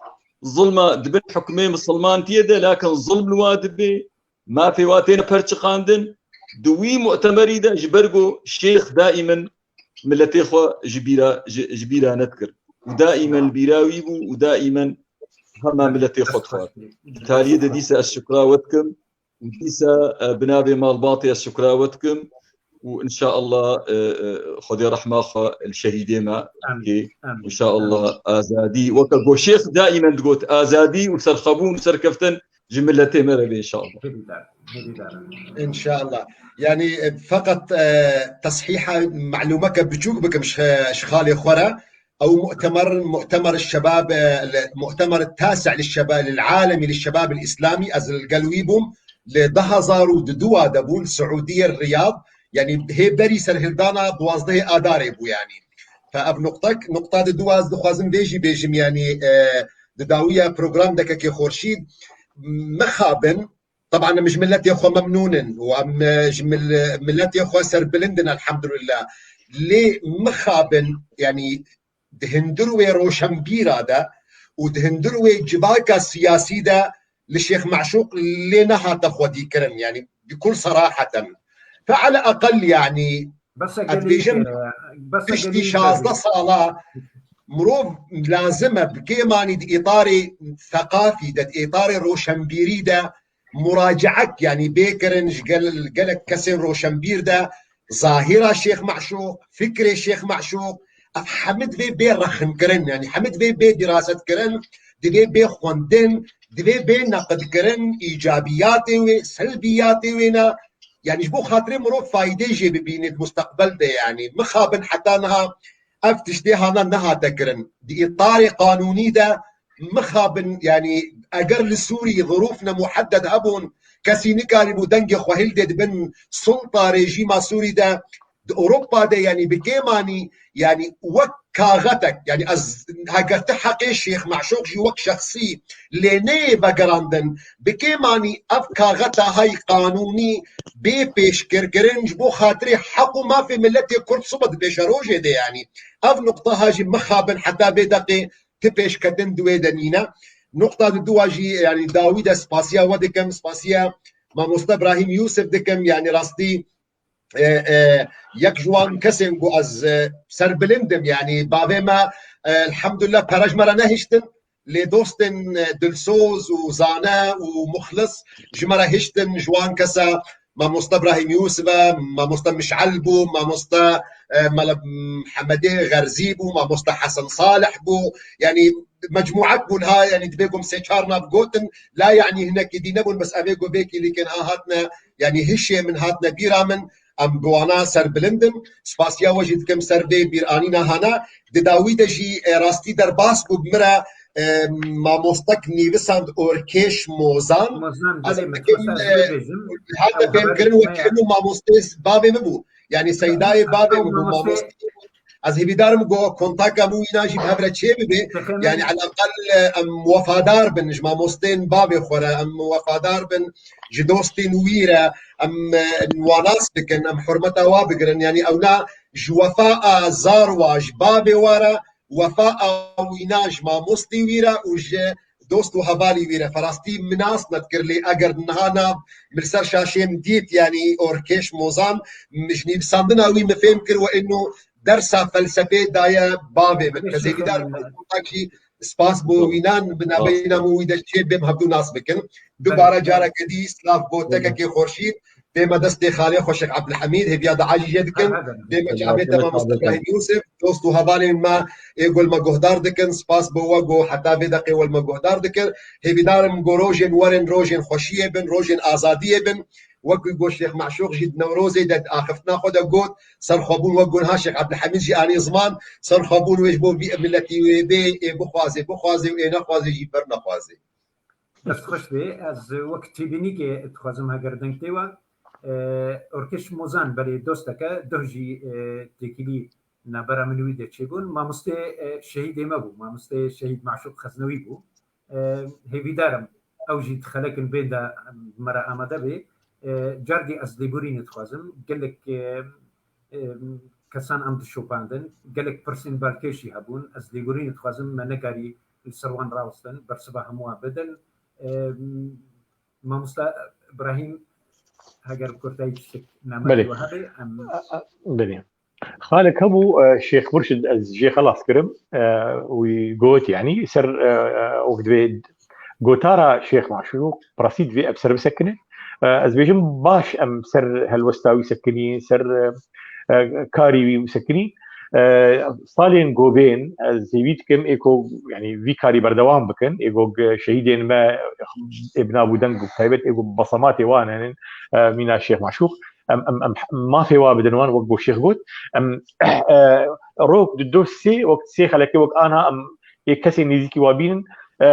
zilma, dibin hukmê misilmantiyê de, lakin zilm li wa dibê, mafê wa têne perçiqandin. Di wî mu'temerî de ji ber ku Şêx daîmen miletê xwe ji bîra, ji, ji bîra nedikir. Û daîmen li bîra wî bû û daîmen hema miletê xwe dixwar. Di tariyê de dîsa ez şukra we dikim û dîsa, e, bi navê malbatê ez şukra we dikim û înşaallah, e, e, Xwedê rehma xwe li şehîdê me bike. Înşaallah azadî, weke ku Şêx daîmen digot, azadî û serxwebûn û serkeftin ji miletê me re be înşallah. Hêvîdar, hêvîdar. Înşallah. Yanî, e, feqet, e, teshiha, melûmeke biçûk bikim ji, ji xalê xwe re. Ew mu'temer, mu'temer şebab, e, li, mu'temer tasi' li şeba-, lil alemi li şebab el îslamî, ez li gel wî bûm, li du hazar û dû de bû, li Siûdiyê Riyad, yanî hê berî serhildana duwazdehê Adarê bû yanî. Fe ev nuqtek, nuqta di dû ez dixwazim vê jî bêjim, yanî, e, di dawiya program dekekê Xorşîd, mixabin, teban em ji miletê xwe memnûn in û em, e, ji mil-, miletê xwe serbilind in, elhamdulillah. Lê mixabin, yanî di hundir wê roşenbîra de û di hundir wê civaka siyasî de li Şêx Meşûq lê nehate xwedîkirin, yanî bi kul seraheten. Fe ele eqel, yanî, ez dibêjim, piştî şazdeh sala mirov lazim e bi kêmanî di îtarê seqafî de, di îtarê roşenbîrî de muraciek, yanî bê kirin ji gel-, gelek kesên roşenbîr de zahîra Şêx Meşûq, fikrê Şêx Meşûq, ev hemî divê bê rexnkirin, yanî hemî divê bê dirasetkirin, divê bê xwendin, divê bê neqidkirin, îcabiyatê wê, selbiyatê wê ne. Yanî ji bo xatirê mirov faydê jê bibîne di musteqbel de, yanî mixabin heta niha ev tiştê hana nehate kirin. Di îtarê qanûnî de mixabin, yanî eger li Sûrî zirûf ne muhedded hebûn, kesî nikarîbû dengê xwe hildê di bin sulta rejîma Sûrî de, di Ewropa de, yanî bi kêmanî, yanî wek kaxetek, yanî ez heger ti heqê Şêx Meşûq jî wek şexsî lê neyê vegerandin, bi kêmanî ev kaxeta hay qanûnî bê pêşkirkirin ji bo xatirê heq û mafê miletê Kurd sibe di pêşerojê de, yanî ev nuqta ha jî mixabin heta vê deqê ti pêşketin di wê de nîne. Nuqta di dû jî, yanî dawî de spasiya we dikim, spasiya mamoste Brahîm Yûsif dikim, yanî rastî, e, e, yek ji wan kesên ku ez, e, serbilind im, yanî bavê me, e, elhamdulillah pere ji me re nehiştin, lê dostên, e, dilsoz û zane û muxlis ji me re hiştin, ji wan kesa mamoste Brahîm Yûsif e, mamoste Mişel bû, mamoste, e, Mele Mihemedê Xerzî bû, mamoste Hesen Salih bû, yanî mecmûek bûn ha, yanî dibê ku em sê çar nav gotin, la yanî hinekî dî nebûn, bes evê ku vê kîlîkên ha hatine, yanî hişê min hatine bîra min, em bi wana serbilind in. Spasiya we jî dikim ser vê bîranîna hana. Di dawî de jî, e, rastî derbas bû bi min re, e, mamostek nivîsand Orkêş Mozan. Mozan, ez belê, min dikim, xwest ez e, bibêjim, hate ew fêmkirin xeberê wekî me ino mamostê bavê min bû. Yanî seydayê bavê min bû, mamoste. Ez hêvîdar im ku kontaka min û wîna jî bi hev re çê bibe. Yanî eleqel, e, em wefadar bin ji mamosteyên bavê xwe re, em wefadar bin ji dostên wî re, em, e, wan nas bikin, em hurmeta wa bigirin. Yanî ewna ji wefa a zar wa ji bavê wa re, wefa a wîna ji mamostê wî re û ji dost û hevalî wî re. Ferastî min nas nedikir, lê eger niha nav min li ser şaşê min dît, yanî Orkeş Mozan, min ji nivîsandina wî min fêm kir we ino dersa felsefê daye bavê min. Ez hêvîdar im, jî spas bo wînan bi navbeyna min wî de çê bêm hevdû nas bikin. Dubare careke dî silav bo tekekê Xurşîd. Dême destê xalê xwe Şêx Ebdilhemîd, hêviya dua jî jê dikin. Dême çavê te Mamoste Îbrahîm Yûsif, dost û hevalên me ê ku li me guhdar dikin. Spas bo we ku heta vê deqê we li me guhdar dikin. Hêvîdar im ku rojên werin rojên xweşiyê bin, rojên azadiyê bin. Wekî ku Şêx Meşûq jî di Newrozê de di axiftina xwe de got, serxwebûn wek ku niha Şêx Ebdilhemîd jî anî ziman, serxwebûn wê ji bo vî miletî wê bê, ê bixwaze, bixwaze û ê nexwaze jî bernexwaze. Dest xweş bê. Ez wek têbînîkê dixwazim heger deng tê we. E, Orkeş Mozan belê dosteke, doh jî, e, têkilî navbera min û wî de çêbûn. Mamostê, e, şehîdê me bû. Mamostê Şehîd Meşûq Xeznewî bû. E, hêvîdar im ew jî di xelekin bên de me re amade bê. E, carkê ez lêborînê dixwazim. Gelek, e, e, kesan em dişopandin. Gelek pirsên balkêş jî hebûn. Ez lêborînê dixwazim me nekarî li ser wan rawestin. Bersiva hemû wan bidin. E, Mamosta Îbrahîm, heger bi kurtayî tiştek nameyê we hebe, em Belê. Xalek hebû, e, Şêx Murşid ez jê xelas kirim, e, wî got, yanî ser, e, e, wek divê gotara Şêx Maşûq, bi rastî divê em ser bisekinin. E, ez bêjim baş em ser helwesta wî sekinîn, ser, e, e, karî wî sekinîn. E, salên ku bên, ez hêvî dikim ê ku, yanî vî karî berdewam bikin, ê ku şehîdên me ê bi nav û deng û taybet ê ku besematê wan henin, e, mîna Şêx Maşûq. Em, em, em mafê wa bidin wan, wek bo Şêx got. Em, e, rok di doh sê, wek sê xelekê wek anha em ê kesên nêzîkî wa bînin, e,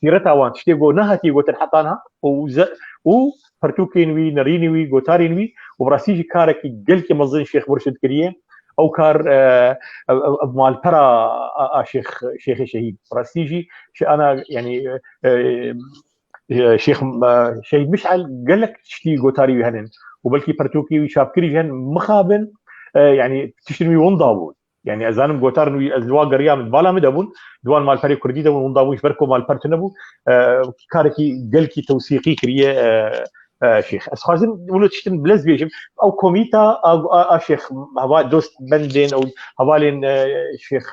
sîreta wan, tiştê ku nehatiye gotin heta niha û ze-, û pertûkên wî, nerînê wî, gotarên wî û bi rastî jî karekî gelkî mezin Şêx Murşid kiriye. Ew kar, e, ev, ev, ev malpera a, a Şêx, Şêxê Şehîd. Bi rastî jî şi ana, yanî, e, e, Şêx, e, Şehîd Mişel gelek tiştî gotarî wî henin û belkî pertûkê wî çapkirî jî henin mixabin, e, yanî tiştên wî winda bûn. Yanî ez zanim gotarên wî ez li wa geriyam, di bala min de bûn, di wan malperê kurdî de bûn, winda bûn, ji ber ku malper tune bû, e, karekî gelkî tewsîqî kiriye, e, e, Şêx. Ez xwazim wilo tiştin bilez bêjim. Ew komîta a, a, a Şêx heva dost bendên ew hevalên, e, Şêx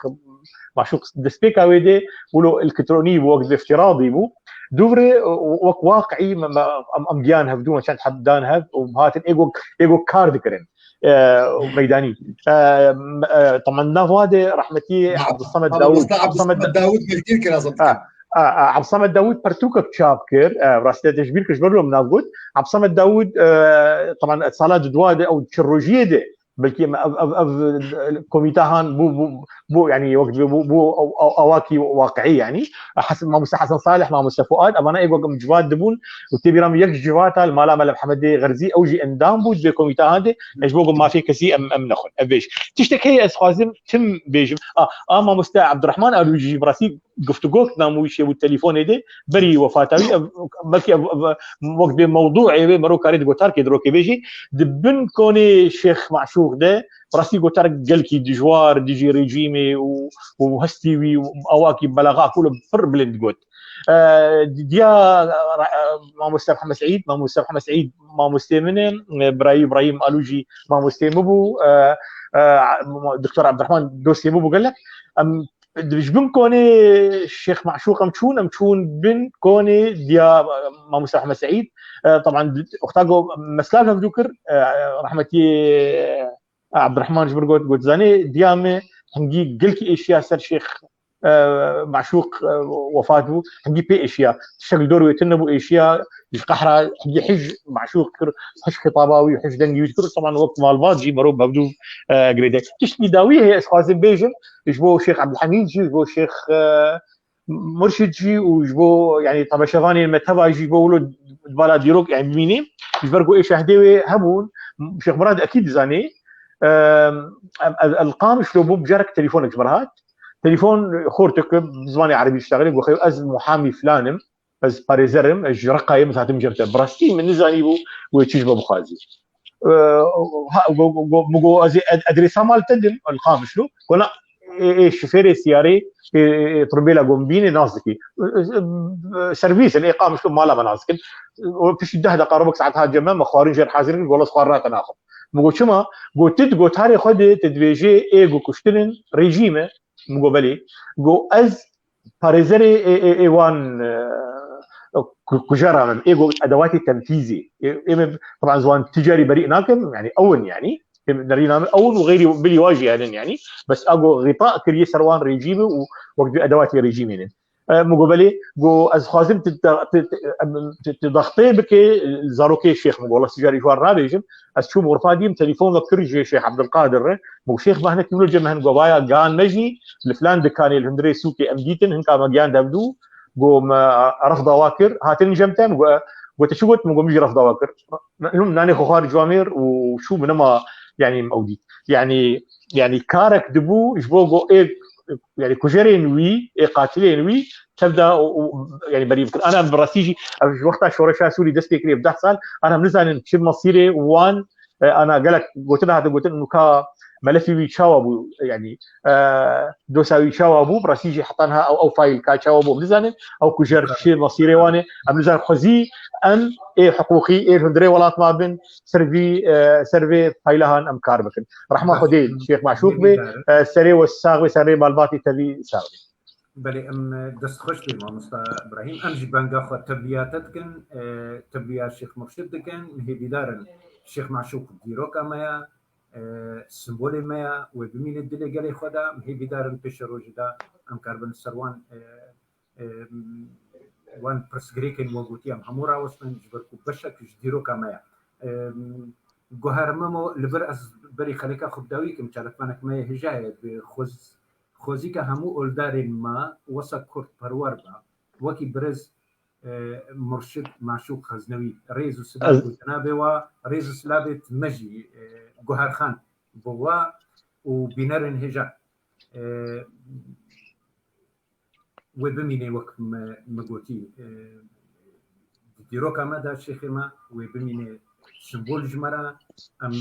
Maşûq destpêka wê de wilo elektronî bû, wek iftiradî bû. Dûvre, e, wek waqiî me, me, em, em giyan hevdû, me çend heb dan hev û hatin êgo, êgo kar dikirin. E, meydanî. E, e, temen nav wa de rehmetî Abdulsamed Dawud. Abdulsamed Dawud belkî kir ez Ha, ha, ha, Abdulsamed Dawud pertûkek çap kir. E, rastî te ji bîr kir, ji ber min nav got. Abdulsamed Dawud, e, temen sala di dua de ew çi rojiyê de belkî em ev, ev, ev komîta han bû, bû, bû, yanî wek bû, bû, bû aw-, aw-, awakî waqiî yanî. Hasan, Mamoste Hasan Salih, Mamoste Fuad, evana êgo em civat dibûn û tê bîra min yek civata li mala Mele Mihemedê Xerzî, ew jî endam bû di vê komîta han de. Ez ji bo ku mafê kesî em, em nexwin. Ev bêj. Tiştek heye ez xwazim tim bêjim. A, a Mamoste Abdurrahman Alûcî jî bi rastî guftugok nam û wî çêbû telefonê de berî wefata wî. Ev, belkî ev, ev, wek bê mewdûê wê mero karê di gotarkê di rokê bêjî. Di bin konê Şêx Maşûq de bi rastî gotarek gelkî dijwar dijî rejîmê û, û hestî wî û awakî belaxa ku pir bilind got. E, diya, e, Mamoste Mihemed Seîd, Mamoste Mihemed Seîd mamostê min e, e, birayî Îbrahîm Alû jî mamostê min bû, e, e, Doktor Abdurrahman dostê min bû gelek. Em, ji bin konê Şêx Maşûq em çûn, em çûn bin konê diya, e, Mamoste Mihemed Seîd. E, teban, wexta ku me silav hevdû kir, e, rehmetî, e, Abdurrahman ji min got, got, zanê, diya me hingî gelkî êşiya ser Şêx, e, Maşûq, e, wefat bû, hingî pê êşiya. Tiştek li dor wê tune bû, êşiya, ji qehra hingî hij Maşûq kir, hij xitaba wî, hij dengî wî dikir. Teban wek malbat jî merov mevdû, e, girêdayî. Tiştekî dawî heye, ez xwazim bêjim, ji bo Şêx Ebdulhemîd jî, ji bo Şêx, e, Murşid jî û ji bo, yanî, temaşevanên me teva jî bo wilo di bala dîrok, yanî, bimînî. Ji ber ku ê şehdê wê hebûn, Şêx Murad ekî dizanî, em, em, el, el Qamişlo bû, bi carek telefonek ji me re hat. Telefon xortek bi zimanê erebî diştexilê, got, "Ez muhamî filan im, ez parêzer im, ez ji Reqayê, min hatim cem te." Bi rastî min nizanîbû wê çi ji me bixwazî. E, ha, go, go, go, min got, "Ez ê ad-, adrêsa mal te dim, el Qamişlo." Got, "Na, ê, ê şifêrê siyarê, ê, ê, ê, tirbêla gombînê nas dikî. Ê, ê, ê, servîs in, ê qamiş mala me nas dikin. Û piştî deh deqa, rubek saet hat cem me, me xwarin jêr hazir kir, golas xwarin rate naxim. Min got, "Çima?" Got, "Ti di gotarê xwe de, tu dibêjê ê ku kuştin in, rejîm e." Min got, "Belê." Got, "Ez parêzerê ê, ê, ê wan, e, ku-, kujera me, ê ku edewatê tenfîzê. Ê, ê me, taban, ziwan ticarî berî nakim, yani ew in, yani. Ê nerîna min ew in û xeyrî bilî wa jî henin, yani. Bes a ku xîta kiriye ser wan rejîmê û wek bi edewatê rejîmê ne." E, min got, "Belê." Got, "Ez xwazim tu, tu, tu, em, tu, tu dextê bike, zarokê şêx." Min got, "Allah ticarî ji wan rabêjim." Ez çûm xurfa dîm, telefon ve kir ji Şêx Abdulkadir re. Min got, "Şêx, me hinek kîvlo cem hen." Got, "Vaya gan me jî li filan dikanê li hundirê sûkê em dîtin, hinka me giyan devdû." Got, "Me refda wa kir, hatin cem te?" Min got, "E." Got, "Te çi got?" Min got, "Min jî refda wa kir." Min nanê xwe xwar civamêr û çû, min nema, yani, ew dît. Yani, yani karek dibû ji bo go ê, yani kujerên wî, ê qatilên wî tevda û, û, yani berî bikin. Ana bi rastî jî ev ji wexta şoreşa Sûrî dest pê kiriye bi deh sal, ana em nizanin çi mesîrê wan, e, ana gelek gotin hate gotin, nûka melefî wî çawa bû, yani, e, dosa wî çawa bû, bi rastî jî heta niha ew, ew fayl ka çawa bû, em nizanin, ew kujer çi mesîrê wan e, em nizanin xwezî em ê hiqûqî, ê hundirê welat ma bin, ser vî, e, ser vê faylahan em kar bikin. Rehma Xwedê Şêx Maşûq bê, e, serê we sax bê, serê malbatê te vî sax bê. Belê, em, e, dest xweş bê, mamosta Ibrahîm. Em jî benga xwe tevliya te dikin, e, tevliya Şêx Murşid dikin. Hêvîdar in Şêx Maşûq dîroka me ya, e, simbolê me ya, wê bimîne dilê gelê xwe de. Em hêvîdar in pêşerojê de em karibin ser wan, e, e, wan pirsgirêkên we gotiye em hemû rawestin, ji ber ku beşek ji dîroka me ye. E, Guher Memo, li vir ez berî xeleka xwe bi dawî kim, çalakvanek me yê hêja ye, bi xwez-, xwezîka hemû oldarên me wesa kurdperwer be, wekî birêz, e, Murşid Maşûq Xeznewî. Rêz û silav Ez- bo cenabê wa, rêz û silavê me jî, e, Guher Xan bo wa û bînerên hêja. E, Wê bimîne wek me, me gotî, e, di dîroka me de şêxê me, wê bimîne simbol ji me re. Em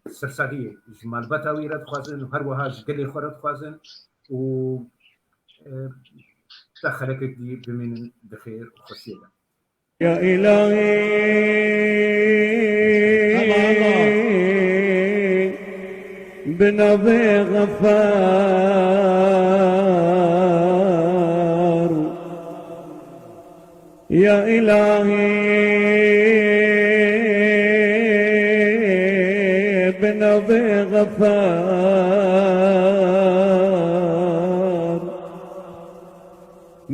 sersaxiyê ji malbata wî re dixwazin û her wiha ji gelê xwe re dixwazin û, e, ta xelekek dî bimînin di xêr û xweşiyê de. يا إلهي، بنبي غفار. يا إلهي، بنبي غفار.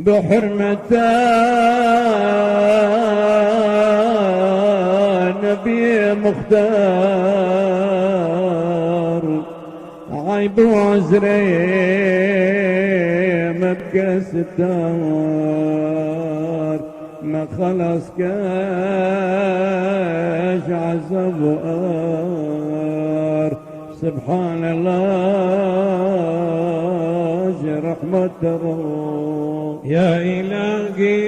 بحرمة النبي مختار، عيب وعذري ما بقى ستار، ما خلص كاش عذاب وقار. سبحان الله، رحمة الله. يا إلهي،